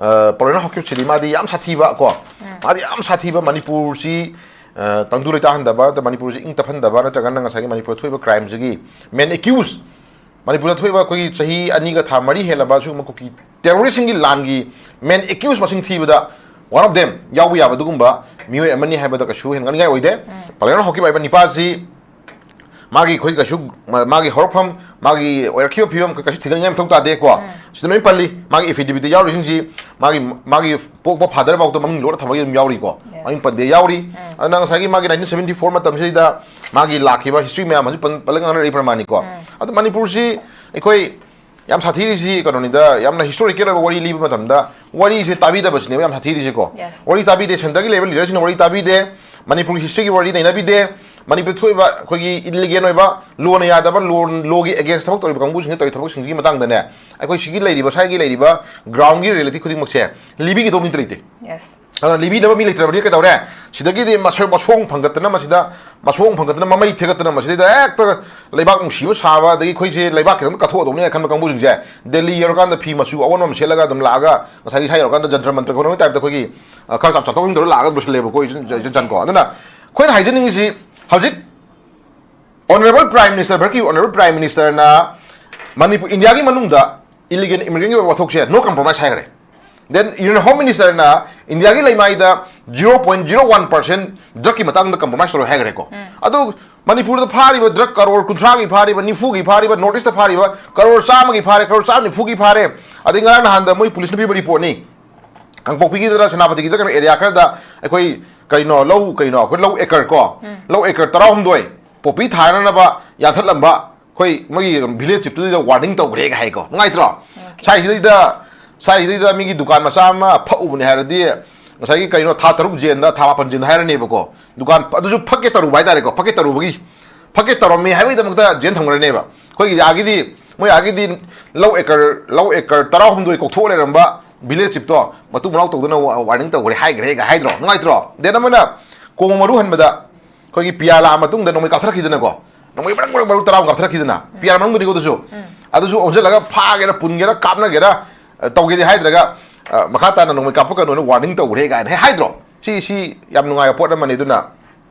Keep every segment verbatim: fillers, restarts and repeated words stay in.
ꯄꯥꯎꯂꯦꯅꯥ ꯍꯥꯎꯀꯤꯞꯁꯤꯗꯤ ꯃꯥꯗꯤ ꯌꯥꯝ ꯁꯥꯊꯤꯕ ꯀꯣ, ꯃꯥꯗꯤ ꯌꯥꯝ ꯁꯥꯊꯤꯕ, ꯃꯅꯤꯄꯨꯔꯁꯤ ꯇꯪꯗꯨ ꯂꯩꯇꯥꯍꯟꯗꯕ, ꯅꯠꯇ꯭ꯔ ꯃꯅꯤꯄꯨꯔꯁꯤ ꯏꯪ ꯇꯞꯍꯟꯗꯕ, ꯅꯠꯇ꯭ꯔꯒꯅ ꯉꯁꯥꯏꯒꯤ ꯃꯅꯤꯄꯨꯔ ꯊꯣꯛꯏꯕ ꯀ꯭ꯔꯥꯏꯝꯁꯤꯒꯤ ꯃꯦꯟ ꯑꯦꯀ꯭ꯌꯨꯁ, ꯃꯅꯤꯄꯨꯔꯗ ꯊꯣꯛꯏꯕ ꯑꯩꯈꯣꯏꯒꯤ ꯆꯍꯤ ꯑꯅꯤꯒ ꯊꯥ ꯃꯔꯤ ꯍꯦꯜꯂꯕ ꯁꯤꯒꯨꯝꯕ ꯀꯨꯀꯤ ꯇꯦꯔꯣꯔꯤꯁꯁꯤꯡꯒꯤ ꯂꯥꯟꯒꯤ ꯃꯦꯟ ꯑꯦꯀ꯭ꯌꯨꯁ ꯃꯁꯤꯡ ꯊꯤꯕꯗ one of them ꯌꯥꯎꯕ ꯌꯥꯕ ꯑꯗꯨꯒꯨꯝꯕ ꯃꯤꯑꯣꯏ ꯑꯃꯅꯤ ꯍꯥꯏꯕꯗ ꯀꯩꯁꯨ ꯍꯦꯟꯒꯠꯅꯤꯡꯉꯥꯏ ꯑꯣꯏꯗꯦ꯫ ꯄꯥꯎꯂꯦꯅꯥ ꯍꯥꯎꯀꯤꯞ ꯍꯥꯏꯕ ꯅꯤꯄꯥꯁꯤ ꯃꯥꯒꯤ ꯑꯩꯈꯣꯏ ꯀꯩꯁꯨ ꯃꯥꯒꯤ ꯍꯧꯔꯛꯐꯝ, ꯃꯥꯒꯤ ꯑꯣꯏꯔꯛꯈꯤꯕ ꯐꯤꯕꯝ ꯑꯩꯈꯣꯏ ꯀꯩꯁꯨ ꯊꯤꯒꯠꯅꯤꯡꯉꯥꯏ ꯃꯊꯧ ꯇꯥꯗꯦꯀꯣ꯫ ꯁꯤꯗ ꯂꯣꯏ ꯄꯜꯂꯤ꯫ ꯃꯥꯒꯤ affidavit ꯌꯥꯎꯔꯤꯁꯤꯡꯁꯤ, ꯃꯥꯒꯤ ꯃꯥꯒꯤ ꯄꯣꯛꯄ ꯐꯥꯗꯔ ꯐꯥꯎꯗ ꯃꯃꯤꯡ ꯂꯣꯠꯅ ꯊꯝꯕꯒꯤ ꯑꯗꯨꯝ ꯌꯥꯎꯔꯤꯀꯣ꯫ ꯃꯃꯤꯡ ꯄꯟꯗꯦ ꯌꯥꯎꯔꯤ꯫ ꯑꯗꯨꯅ ꯉꯁꯥꯏꯒꯤ ꯃꯥꯒꯤ nineteen seventy four ꯃꯇꯝꯁꯤꯗꯩꯗ ꯃꯥꯒꯤ ꯂꯥꯛꯈꯤꯕ ꯍꯤꯁꯇ꯭ꯔꯤ ꯃꯌꯥꯝ ꯍꯧꯖꯤꯛ ꯄꯜ- ꯄꯜꯂꯒ ꯉꯥꯡꯅꯔꯛꯏ ꯄ꯭ꯔꯃꯥꯅꯤꯀꯣ꯫ ꯑꯗꯨ ꯃꯅꯤꯄꯨꯔꯁꯤ ꯑꯩꯈꯣꯏ ꯌꯥꯝ ꯁꯥꯊꯤꯔꯤꯁꯤ ꯀꯩꯅꯣꯅꯤꯗ, ꯌꯥꯝꯅ ꯍꯤꯁꯇꯣꯔꯤꯀꯦꯜ ꯑꯣꯏꯕ ꯋꯥꯔꯤ ꯂꯤꯕ ꯃꯇꯝꯗ ꯋꯥꯔꯤꯁꯦ ꯇꯥꯕꯤꯗꯕꯁꯤꯅꯦꯕ ꯌꯥꯝ ꯁꯥꯊꯤꯔꯤꯁꯤꯀꯣ꯫ ꯋꯥꯔꯤ ꯇꯥꯕꯤꯗꯦ, ꯁꯦꯟꯇꯔꯒꯤ ꯂꯩꯕ ꯂꯤꯗꯔꯁꯤꯡꯅ ꯋꯥꯔꯤ ꯇꯥꯕꯤꯗꯦ, ꯃꯅꯤꯄꯨꯔꯒꯤ ꯍꯤꯁꯇ꯭ꯔꯤꯒꯤ ꯋꯥꯔꯤ ꯅꯩꯅꯕꯤꯗꯦ, ꯃꯅꯤꯄꯨꯔ ꯊꯣꯛꯏꯕ ꯑꯩꯈꯣꯏꯒꯤ ꯏꯂꯤꯒꯦꯟ ꯑꯣꯏꯕ, ꯂꯣꯅ ꯌꯥꯗꯕ, ꯂꯣ ꯂꯣꯒꯤ ꯑꯦꯒꯦꯟꯁ ꯊꯕꯛ ꯇꯧꯔꯤꯕ ꯀꯥꯡꯕꯨꯁꯤꯡꯅ ꯇꯧꯔꯤ ꯊꯕꯛꯁꯤꯡꯁꯤꯒꯤ ꯃꯇꯥꯡꯗꯅꯦ, ꯑꯩꯈꯣꯏ ꯁꯤꯒꯤ ꯂꯩꯔꯤꯕ ꯁ꯭ꯋꯥꯏꯒꯤ ꯂꯩꯔꯤꯕ ꯒ꯭ꯔꯥꯎꯟꯒꯤ ꯔꯤꯌꯦꯂꯤꯇꯤ ꯈꯨꯗꯤꯡꯃꯛꯁꯦ ꯂꯤꯕꯤꯒꯗꯧ ꯃꯤꯇ ꯂꯩꯇꯦ꯫ ꯑꯗꯨꯅ ꯂꯤꯕꯤꯅꯕ ꯃꯤ ꯂꯩꯇ꯭ꯔꯕꯅꯤꯅ ꯀꯩꯗꯧꯔꯦ? ꯁꯤꯗꯒꯤꯗꯤ ꯃꯁ- ꯃꯁꯣꯡ ꯐꯪꯒꯠꯇꯅ ꯃꯁꯤꯗ, ꯃꯁꯣꯡ ꯐꯪꯒꯠꯇꯅ ꯃꯃꯩ ꯊꯦꯒꯠꯇꯅ ꯃꯁꯤꯗꯩꯗ ꯍꯦꯛꯇ ꯂꯩꯕꯥꯛ ꯅꯨꯡꯁꯤꯕ ꯁꯥꯕ, ꯑꯗꯒꯤ ꯑꯩꯈꯣꯏꯁꯦ ꯂꯩꯕꯥꯛ ꯈꯤꯇꯪ ꯀꯠꯊꯣꯛꯑꯗꯧꯅꯤ ꯈꯟꯕ ꯀꯥꯡꯕꯨꯁꯤꯡꯁꯦ ꯗꯦꯜꯂꯤ ꯌꯧꯔꯀꯥꯟꯗ ꯐꯤ ꯃꯆꯨ ꯑꯑꯣꯟꯕ ꯑꯃ ꯁꯦꯠꯂꯒ ꯑꯗꯨꯝ ꯂꯥꯛꯑꯒ ꯉꯁꯥꯏꯒꯤ ꯏꯁꯥ ꯌꯧꯔꯀꯥꯟꯗ ꯖꯟꯇ꯭ꯔ ꯃꯟꯇ꯭ꯔ ꯈꯣꯠꯄꯒꯤ ꯇꯥꯏꯞꯇ ꯑꯩꯈꯣꯏꯒꯤ, ꯑ, ꯈꯔ ꯆꯥꯝ- ꯆꯥꯝꯊꯣꯛ ꯆꯥꯝꯁꯤꯟ ꯇꯧꯔ ꯂꯥꯛꯑꯒ ꯂꯣꯏꯁꯤꯜꯂꯦꯕꯀꯣ, ꯏꯆꯟ- ꯏꯆꯟ- ꯏꯆꯟꯀꯣ꯫ ꯑꯗꯨꯅ ꯑꯩꯈꯣꯏꯅ ꯍꯥꯏꯖꯅꯤꯡꯉꯤꯁꯤ, ꯍꯧꯖꯤꯛ ꯑꯣꯅꯔꯦꯕꯜ ꯄ꯭ꯔꯥꯏꯝ ꯃꯤꯅꯤꯁꯇꯔ, ꯚꯥꯔꯠꯀꯤ ꯑꯣꯅꯔꯦꯕꯜ ꯄ꯭ꯔꯥꯏꯝ ꯃꯤꯅꯤꯁꯇꯔꯅ ꯃꯅꯤꯄꯨꯔ, ꯏꯟꯗꯤꯌꯥꯒꯤ ꯃꯅꯨꯡꯗ ꯏꯂꯤꯒꯦꯜ ꯏꯃꯤꯒ꯭ꯔꯦꯟꯒꯤ ꯑꯣꯏꯕ ꯋꯥꯊꯣꯛꯁꯦ no compromise ꯍꯥꯏꯈ꯭ꯔꯦ꯫ Then Union Home Ministerꯅ ꯏꯟꯗꯤꯌꯥꯒꯤ ꯂꯩꯃꯥꯏꯗ zero point zero one percent drugꯀꯤ ꯃꯇꯥꯡꯗ compromise ꯇꯧꯔꯣꯏ ꯍꯥꯏꯈ꯭ꯔꯦꯀꯣ꯫ ꯑꯗꯨ ꯃꯅꯤꯄꯨꯔꯗ ꯐꯥꯔꯤꯕ drug ꯀꯔꯣꯔ ꯀꯨꯟꯊ꯭ꯔꯥꯒꯤ ꯐꯥꯔꯤꯕ, ꯅꯤꯐꯨꯒꯤ ꯐꯥꯔꯤꯕ, North Eastꯇ ꯐꯥꯔꯤꯕ ꯀꯔꯣꯔ ꯆꯥꯝꯃꯒꯤ ꯐꯥꯔꯦ, ꯀꯔꯣꯔ ꯆꯥꯝꯃ ꯅꯤꯐꯨꯒꯤ ꯐꯥꯔꯦ꯫ ꯑꯗꯩ ꯉꯔꯥꯡ ꯅꯍꯥꯟꯗ ꯃꯣꯏ ꯄꯨꯂꯤꯁꯅ ꯄꯤꯕ ꯔꯤꯄꯣꯔꯠꯅꯤ, ꯀꯥꯡꯄꯣꯛꯄꯤꯒꯤꯗꯔ ꯁꯦꯅꯥꯄꯇꯤꯒꯤꯗꯔ ꯀꯩꯅꯣ ꯑꯦꯔꯤꯌꯥ ꯈꯔꯗ ꯑꯩꯈꯣꯏ ꯀꯩꯅꯣ ꯂꯧ, ꯀꯩꯅꯣ ꯑꯩꯈꯣꯏ ꯂꯧ ꯑꯦꯀꯔ ꯀꯣ, ꯂꯧ ꯑꯦꯀꯔ ꯇꯔꯥꯍꯨꯝꯗꯣꯏ ꯄꯣꯄꯤ ꯊꯥꯅꯅꯕ ꯌꯥꯟꯊꯠꯂꯝꯕ ꯑꯩꯈꯣꯏ ꯃꯣꯏꯒꯤ ꯚꯤꯂꯦꯖ ꯆꯤꯞꯇꯨꯗ ꯋꯥꯔꯅꯤꯡ ꯇꯧꯈ꯭ꯔꯦꯒ ꯍꯥꯏꯀꯣ꯫ ꯅꯨꯡꯉꯥꯏꯇ꯭ꯔꯣ? ꯁ꯭ꯋꯥꯏꯁꯤꯗꯩꯗ, ꯁ꯭ꯋꯥꯏꯁꯤꯗꯩꯗ ꯃꯤꯒꯤ ꯗꯨꯀꯥꯟ ꯃꯆꯥ ꯑꯃ ꯐꯛꯎꯕꯅꯦ ꯍꯥꯏꯔꯗꯤ ꯉꯁꯥꯏꯒꯤ ꯀꯩꯅꯣ ꯊꯥ ꯇꯔꯨꯛ ꯖꯦꯟꯗ, ꯊꯥ ꯃꯥꯄꯟ ꯖꯦꯟꯗ ꯍꯥꯏꯔꯅꯦꯕꯀꯣ꯫ ꯗꯨꯀꯥꯟ ꯑꯗꯨꯁꯨ ꯐꯛꯀꯦ ꯇꯧꯔꯨꯕ ꯍꯥꯏꯇꯥꯔꯦꯀꯣ, ꯐꯛꯀꯦ ꯇꯧꯔꯨꯕꯒꯤ, ꯐꯛꯀꯦ ꯇꯧꯔꯝꯃꯤ ꯍꯥꯏꯕꯒꯤꯗꯃꯛꯇ ꯖꯦꯟ ꯊꯝꯈ꯭ꯔꯅꯦꯕ꯫ ꯑꯩꯈꯣꯏꯒꯤ ꯑꯥꯒꯤꯗꯤ, ꯃꯣꯏ ꯑꯥꯒꯤꯗꯤ ꯂꯧ ꯑꯦꯀꯔ, ꯂꯧ ꯑꯦꯀꯔ ꯇꯔꯥꯍꯨꯝꯗꯣꯏ ꯀꯣꯛꯊꯣꯛꯑ ꯂꯩꯔꯝꯕ ꯚꯤꯂꯦꯖ ꯆꯤꯞꯇꯣ ꯃꯇꯨꯡ ꯃꯅꯥꯎ ꯇꯧꯗꯅ ꯋꯥꯔꯅꯤꯡ ꯇꯧꯈ꯭ꯔꯦ ꯍꯥꯏꯈ꯭ꯔꯦꯒ ꯍꯥꯏꯗ꯭ꯔꯣ? ꯅꯨꯡꯉꯥꯏꯇ꯭ꯔꯣ? Then ꯑꯃꯅ ꯀꯣꯡ ꯃꯔꯨ ꯍꯟꯕꯗ ꯑꯩꯈꯣꯏꯒꯤ ꯄꯤꯌꯥꯔ ꯂꯥꯛꯑ ꯃꯇꯨꯡꯗ ꯅꯣꯡꯃꯩ ꯀꯥꯞꯊꯔꯛꯈꯤꯗꯅꯀꯣ, ꯅꯣꯡꯃꯩ ꯃꯔꯪ ꯃꯔꯪ ꯃꯔꯨ ꯇꯔꯥꯃꯨꯛ ꯀꯥꯞꯊꯔꯛꯈꯤꯗꯅ, ꯄꯤꯌꯥꯔ ꯃꯅꯨꯡꯗꯅꯤꯀꯣ ꯑꯗꯨꯁꯨ꯫ ꯑꯗꯨꯁꯨ ꯑꯣꯟꯁꯤꯜꯂꯒ ꯐꯥꯒꯦꯔꯥ, ꯄꯨꯟꯒꯦꯔꯥ, ꯀꯥꯞꯅꯒꯦꯔꯥ, ꯑ, ꯇꯧꯒꯦꯗꯤ ꯍꯥꯏꯗ꯭ꯔꯒ, ꯑ, ꯃꯈꯥ ꯇꯥꯅ ꯅꯣꯡꯃꯩ ꯀꯥꯞꯄꯛꯀꯅꯣꯅ warning ꯇꯧꯈ꯭ꯔꯦ ꯀꯥꯏꯅ ꯍꯦꯛ ꯍꯥꯏꯗ꯭ꯔꯣ? ꯁꯤ, ꯁꯤ ꯌꯥꯝ ꯅꯨꯡꯉꯥꯏꯕ ꯄꯣꯠ ꯑꯃꯅꯤ꯫ ꯑꯗꯨꯅ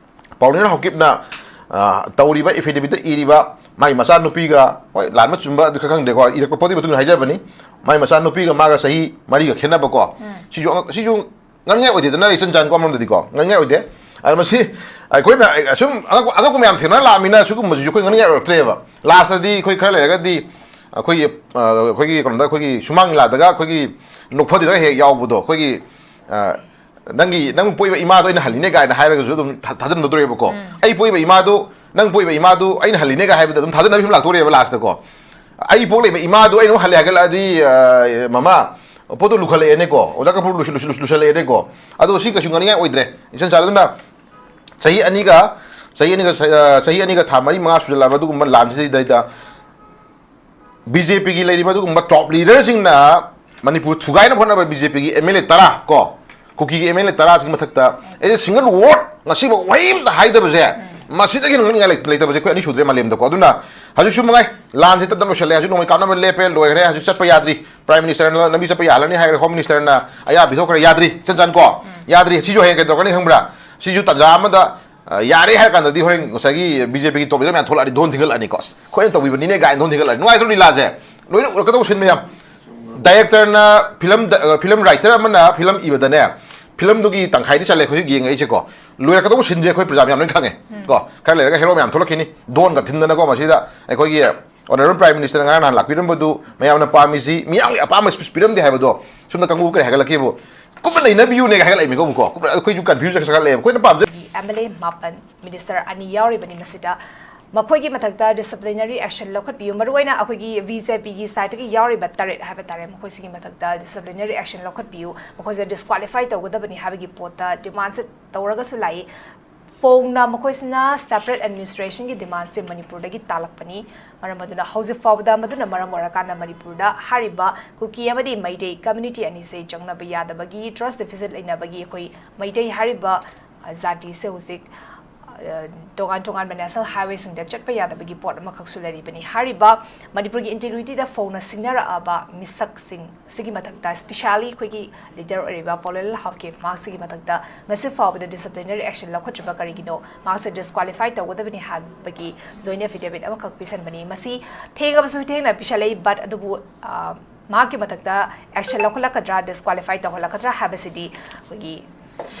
ꯄꯥꯎꯅꯤꯔ ꯍꯥꯎꯀꯤꯞꯅ, ꯑ, ꯇꯧꯔꯤꯕ affidavit ꯏꯔꯤꯕ ꯃꯥꯏ ꯃꯆꯥꯅꯨꯄꯤꯒ, ꯍꯣꯏ, ꯂꯥꯟꯕ ꯆꯨꯝꯕ ꯑꯗꯨ ꯈꯔ ꯈꯪꯗꯦꯀꯣ, ꯏꯔꯛꯄ ꯄꯣꯠꯇꯨꯒꯤ ꯃꯇꯨꯡ ꯏꯟꯅ ꯍꯥꯏꯖꯕꯅꯤ, ꯃꯥꯏ ꯃꯆꯥꯅꯨꯄꯤꯒ ꯃꯥꯒ ꯆꯍꯤ ꯃꯔꯤꯒ ꯈꯦꯠꯅꯕꯀꯣ, ꯎꯝ꯫ ꯁꯤꯁꯨ ꯑꯉꯛ-, ꯁꯤꯁꯨ ꯉꯥꯡꯅꯤꯡꯉꯥꯏ ꯑꯣꯏꯗꯦꯗꯅ, ꯏꯆꯟ ꯆꯥꯟꯀꯣ ꯑꯃꯔꯣꯝꯗꯗꯤꯀꯣ, ꯉꯥꯡꯅꯤꯡꯉꯥꯏ ꯑꯣꯏꯗꯦ꯫ ꯑꯗꯣ ꯃꯁꯤ ꯑꯩꯈꯣꯏꯅ ꯑꯁꯨꯝ ꯑꯉꯛꯄ, ꯑꯉꯛꯄ ꯃꯌꯥꯝ ꯊꯦꯡꯅꯔ ꯂꯥꯛꯑꯃꯤꯅ ꯁꯤꯒꯨꯝꯕꯁꯤꯁꯨ ꯑꯩꯈꯣꯏ ꯉꯥꯡꯅꯤꯡꯉꯥꯏ ꯑꯣꯏꯔꯛꯇ꯭ꯔꯦꯕ꯫ Last-ꯇꯗꯤ ꯑꯩꯈꯣꯏ ꯈꯔ ꯂꯩꯔꯒꯗꯤ ꯑꯩꯈꯣꯏꯒꯤ, ꯑ, ꯑꯩꯈꯣꯏꯒꯤ ꯀꯩꯅꯣꯗ, ꯑꯩꯈꯣꯏꯒꯤ ꯁꯨꯃꯥꯡ ꯂꯤꯂꯥꯗꯒ ꯑꯩꯈꯣꯏꯒꯤ ꯅꯣꯛꯐꯗꯦꯗꯒ ꯍꯦꯛ ꯌꯥꯎꯕꯗꯣ, ꯑꯩꯈꯣꯏꯒꯤ, ꯑ, "ꯅꯪꯒꯤ, ꯅꯪ ꯄꯣꯛꯏꯕ ꯏꯃꯥꯗꯣ ꯑꯩꯅ ꯍꯜꯂꯤꯅꯦ" ꯀꯥꯏꯅ ꯍꯥꯏꯔꯒꯁꯨ ꯑꯗꯨꯝ ꯊꯥ-, ꯊꯥꯖꯅꯗꯣꯔꯦꯕꯀꯣ꯫ ꯎꯝ꯫ "ꯑꯩ ꯄꯣꯛꯏꯕ ꯏꯃꯥꯗꯣ, ꯅꯪ ꯄꯣꯛꯏꯕ ꯏꯃꯥꯗꯣ ꯑꯩꯅ ꯍꯜꯂꯤꯅꯦꯒ" ꯍꯥꯏꯕꯗ ꯑꯗꯨꯝ ꯊꯥꯖꯅꯕ ꯐꯤꯕꯝ ꯂꯥꯛꯇꯣꯔꯦꯕ last-ꯇꯀꯣ꯫ "ꯑꯩ ꯄꯣꯛꯂꯛꯏꯕ ꯏꯃꯥꯗꯣ ꯑꯩꯅ ꯑꯃꯨꯛ ꯍꯜꯂꯦ" ꯍꯥꯏꯒꯠꯂꯛꯑꯗꯤ, ꯑ, ꯃꯃꯥ, ꯄꯣꯠꯇꯣ ꯂꯨꯈꯠꯂꯛꯑꯦꯅꯦꯀꯣ, ꯑꯣꯖꯥ ꯀꯄꯨꯔ ꯂꯨꯁꯤ-, ꯂꯨꯁꯤ-, ꯂꯨꯁꯜꯂꯛꯑꯦꯅꯦꯀꯣ꯫ ꯑꯗꯣ ꯁꯤ ꯀꯩꯁꯨ ꯉꯥꯡꯅꯤꯡꯉꯥꯏ ꯑꯣꯏꯗ꯭ꯔꯦ, ꯏꯆꯟ ꯆꯥꯟ꯫ ꯑꯗꯨꯅ ꯆꯍꯤ ꯑꯅꯤꯒ, ꯆꯍꯤ ꯑꯅꯤꯒ, ꯑ, ꯆꯍꯤ ꯑꯅꯤꯒ ꯊꯥ ꯃꯔꯤ ꯃꯉꯥ ꯁꯨꯖꯜꯂꯛꯑꯕ ꯑꯗꯨꯒꯨꯝꯕ ꯂꯥꯟꯁꯤꯗꯩꯗ ꯕꯤ ꯖꯦ ꯄꯤꯒꯤ ꯂꯩꯔꯤꯕ ꯑꯗꯨꯒꯨꯝꯕ top leader-ꯁꯤꯡꯅ, ꯃꯅꯤꯄꯨꯔ ꯊꯨꯒꯥꯏꯅꯕ ꯍꯣꯠꯅꯕ ꯕꯤ ꯖꯦ ꯄꯤꯒꯤ ꯑꯦꯝ ꯑꯦꯜ ꯑꯦ ꯇꯔꯥ ꯀꯣ, ꯀꯨꯀꯤꯒꯤ ꯑꯦꯝ ꯑꯦꯜ ꯑꯦ ꯇꯔꯥꯁꯤꯒꯤ ꯃꯊꯛꯇ as a single word ꯉꯁꯤꯐꯥꯎ ꯋꯥꯍꯩ ꯑꯃꯇ ꯍꯥꯏꯗꯕꯁꯦ, ꯎꯝ꯫ ꯃꯁꯤꯗꯒꯤ ꯍꯦꯟꯅ ꯉꯛꯅꯤꯡꯉꯥꯏ ꯂꯩ-, ꯂꯩꯇꯕꯁꯦ ꯑꯩꯈꯣꯏ ꯑꯅꯤ ꯁꯨꯗ꯭ꯔꯦ ꯃꯥꯂꯦꯝꯗꯀꯣ꯫ ꯑꯗꯨꯅ ꯍꯧꯖꯤꯛꯁꯨ ꯃꯉꯥꯏ, ꯂꯥꯟꯁꯦ ꯇꯞ ꯇꯞꯅ ꯂꯣꯏꯁꯤꯜꯂꯦ, ꯍꯧꯖꯤꯛ ꯅꯣꯡꯃꯩ ꯀꯥꯞꯅꯕ ꯂꯦꯞꯄꯦ, ꯂꯣꯏꯈ꯭ꯔꯦ, ꯍꯧꯖꯤꯛ ꯆꯠꯄ ꯌꯥꯗ꯭ꯔꯤ, Prime Minister-ꯅ ꯂꯝꯕꯤ ꯆꯠꯄ ꯌꯥꯍꯜꯂꯅꯤ ꯍꯥꯏꯈ꯭ꯔꯦ, Home Minister-ꯅ ꯑꯌꯥꯕ ꯄꯤꯊꯣꯛꯈ꯭ꯔꯦ, ꯌꯥꯗ꯭ꯔꯤ, ꯏꯆꯟ ꯆꯥꯟ ꯀꯣ, ꯎꯝ꯫ ꯌꯥꯗ꯭ꯔꯤ꯫ ꯁꯤꯁꯨ ꯍꯌꯦꯡ ꯀꯩꯗꯧꯔꯛꯀꯅꯤ ꯈꯪꯕ꯭ꯔꯥ? ꯁꯤꯁꯨ ꯇꯥꯟꯖꯥ ꯑꯃꯗ ꯑ, ꯌꯥꯔꯦ ꯍꯥꯏꯔ ꯀꯥꯟꯗꯗꯤ ꯍꯣꯔꯦꯟ ꯉꯁꯥꯏꯒꯤ ꯕꯤ ꯖꯦ ꯄꯤꯒꯤ top leader ꯃꯌꯥꯝ ꯊꯣꯛꯂꯛꯑꯗꯤ ꯙꯣꯟ ꯊꯤꯡꯒꯠꯂꯛꯑꯅꯤꯀꯣ꯫ "ꯑꯁ, ꯑꯩꯈꯣꯏꯅ ꯇꯧꯕꯤꯕꯅꯤꯅꯦ" ꯀꯥꯏꯅ ꯙꯣꯟ ꯊꯤꯡꯒꯠꯂꯛꯑꯅꯤ꯫ ꯅꯨꯡꯉꯥꯏꯇ꯭ꯔꯣ ꯂꯤꯂꯥꯁꯦ? ꯂꯣꯏꯅ ꯎꯔꯛꯀꯗꯧꯕ scene ꯃꯌꯥꯝ꯫ Director-ꯅ film ꯗ-, ꯑ, film writer ꯑꯃꯅ film ꯏꯕꯗꯅꯦ, film-ꯗꯨꯒꯤ ꯇꯪꯈꯥꯏꯗꯤ ꯆꯠꯂꯦ ꯑꯩꯈꯣꯏ ꯌꯦꯡꯉꯛꯏꯁꯦꯀꯣ꯫ ꯂꯣꯏꯔꯛꯀꯗꯧꯕ scene-ꯁꯦ ꯑꯩꯈꯣꯏ ꯄ꯭ꯔꯖꯥ ꯃꯌꯥꯝ ꯂꯣꯏꯅ ꯈꯪꯉꯦ꯫ ꯎꯝ꯫ ꯀꯣ, ꯈꯔ ꯂꯩꯔꯒ hero ꯃꯌꯥꯝ ꯊꯣꯛꯂꯛꯈꯤꯅꯤ꯫ ꯙꯣꯟꯒ ꯊꯤꯟꯗꯅꯀꯣ, ꯃꯁꯤꯗ ꯑꯩꯈꯣꯏꯒꯤ Honourable Prime Minister ꯉꯔꯥꯡ ꯅꯍꯥꯟ ꯂꯥꯛꯄꯤꯔꯝꯕꯗꯨ ꯃꯌꯥꯝꯅ ꯄꯥꯝꯃꯤꯁꯤ, ꯃꯤꯌꯥꯝꯒꯤ ꯑꯄꯥꯝꯕ speech ꯄꯤꯔꯝꯗꯦ ꯍꯥꯏꯕꯗꯣ ꯁꯣꯝꯗ ꯀꯥꯡꯕꯨ ꯀꯔꯤ ꯍꯥꯏꯒꯠꯂꯛꯈꯤꯕꯨ? ꯀꯨꯞꯅ ꯅꯩꯅꯕꯤꯌꯨꯅꯦꯒ ꯍꯥꯏꯒꯠꯂꯛꯏꯃꯤꯀꯣ ꯑꯃꯨꯛꯀꯣ꯫ ꯀꯨꯞꯅ ꯑꯩꯈꯣꯏꯁꯨ confusion ꯆꯠꯈꯠꯂꯛꯑꯦꯕ꯫ ꯑꯩꯈꯣꯏꯅ ꯄꯥꯝꯖ- ꯑꯦꯝ ꯑꯦꯜ ꯑꯦ ꯃꯥꯄꯟ, minister ꯑꯅꯤ ꯌꯥꯎꯔꯤꯕꯅꯤ ꯃꯁꯤꯗ꯫ ꯃꯈꯣꯏꯒꯤ ꯃꯊꯛꯇ disciplinary action ꯂꯧꯈꯠꯄꯤꯌꯨ꯫ ꯃꯔꯨꯑꯣꯏꯅ ꯑꯩꯈꯣꯏꯒꯤ ꯕꯤ ꯖꯦ ꯄꯤꯒꯤ side-ꯇꯒꯤ ꯌꯥꯎꯔꯤꯕ ꯇꯔꯦꯠ ꯍꯥꯏꯕ ꯇꯥꯔꯦ, ꯃꯈꯣꯏꯁꯤꯒꯤ ꯃꯊꯛꯇ disciplinary action ꯂꯧꯈꯠꯄꯤꯌꯨ, ꯃꯈꯣꯏꯁꯦ disqualify ꯇꯧꯒꯗꯕꯅꯤ ꯍꯥꯏꯕꯒꯤ ꯄꯣꯠꯇ demand-ꯁꯦ ꯇꯧꯔꯒꯁꯨ ꯂꯥꯛꯏ꯫ ꯐꯣꯡꯅ ꯃꯈꯣꯏꯁꯤꯅ separate administration-ꯒꯤ demand-ꯁꯦ ꯃꯅꯤꯄꯨꯔꯗꯒꯤ ꯇꯥꯜꯂꯛꯄꯅꯤ꯫ ꯃꯔꯝ ꯑꯗꯨꯅ ꯍꯧꯖꯤꯛ ꯐꯥꯎꯕꯗ ꯃꯗꯨꯅ ꯃꯔꯝ ꯑꯣꯏꯔꯀꯥꯟꯗ ꯃꯅꯤꯄꯨꯔꯗ ꯍꯥꯏꯔꯤꯕ ꯀꯨꯀꯤ ꯑꯃꯗꯤ ꯃꯩꯇꯩ community ꯑꯅꯤꯁꯦ ꯆꯪꯅꯕ ꯌꯥꯗꯕꯒꯤ trust deficit ꯂꯩꯅꯕꯒꯤ ꯑꯩꯈꯣꯏ ꯃꯩꯇꯩ ꯍꯥꯏꯔꯤꯕ, ꯑ, ꯖꯥꯇꯤꯁꯦ ꯍꯧꯖꯤꯛ, ꯑ, ꯇꯣꯉꯥꯟ ꯇꯣꯉꯥꯟꯕ ꯅꯦꯁꯅꯦꯜ ꯍꯥꯏꯋꯦꯁꯤꯡꯗ ꯆꯠꯄ ꯌꯥꯗꯕꯒꯤ ꯄꯣꯠ ꯑꯃꯈꯛꯁꯨ ꯂꯩꯔꯤꯕꯅꯤ꯫ ꯍꯥꯏꯔꯤꯕ ꯃꯅꯤꯄꯨꯔꯒꯤ ꯏꯟꯇꯤꯒ꯭ꯔꯤꯇꯤꯗ ꯐꯧꯅ ꯁꯤꯡꯅꯔꯛꯑꯕ ꯃꯤꯁꯛꯁꯤꯡ ꯁꯤꯒꯤ ꯃꯊꯛꯇ, ꯁ꯭ꯄꯤꯁꯦꯜꯂꯤ ꯑꯩꯈꯣꯏꯒꯤ ꯂꯤꯗꯔ ꯑꯣꯏꯔꯤꯕ ꯄꯥꯎꯂꯦꯟ ꯍꯥꯎꯀꯤꯞ, ꯃꯍꯥꯛꯁꯤꯒꯤ ꯃꯊꯛꯇ ꯉꯁꯤ ꯐꯥꯎꯕꯗ ꯗꯤꯁꯤꯄ꯭ꯂꯤꯅꯔꯤ ꯑꯦꯛꯁꯟ ꯂꯧꯈꯠꯇ꯭ꯔꯤꯕ ꯀꯔꯤꯒꯤꯅꯣ? ꯃꯍꯥꯛꯁꯦ ꯗꯤꯁꯀ꯭ꯋꯥꯂꯤꯐꯥꯏ ꯇꯧꯒꯗꯕꯅꯤ ꯍꯥꯏꯕꯒꯤ ꯖꯣꯏꯟ ꯑꯦꯐꯤꯗꯦꯕꯤꯠ ꯑꯃꯈꯛ ꯄꯤꯁꯟꯕꯅꯤ꯫ ꯃꯁꯤ ꯊꯦꯡꯉꯕꯁꯨ ꯊꯦꯡꯅ ꯄꯤꯁꯜꯂꯛꯏ, ꯕꯠ ꯑꯗꯨꯕꯨ ꯃꯍꯥꯛꯀꯤ ꯃꯊꯛꯇ ꯑꯦꯛꯁꯟ ꯂꯧꯈꯠꯂꯛꯀꯗ꯭ꯔꯥ, ꯗꯤꯁꯀ꯭ꯋꯥꯂꯤꯐꯥꯏ ꯇꯧꯍꯜꯂꯛꯀꯗ꯭ꯔꯥ ꯍꯥꯏꯕꯁꯤꯗꯤ ꯑꯩꯈꯣꯏꯒꯤ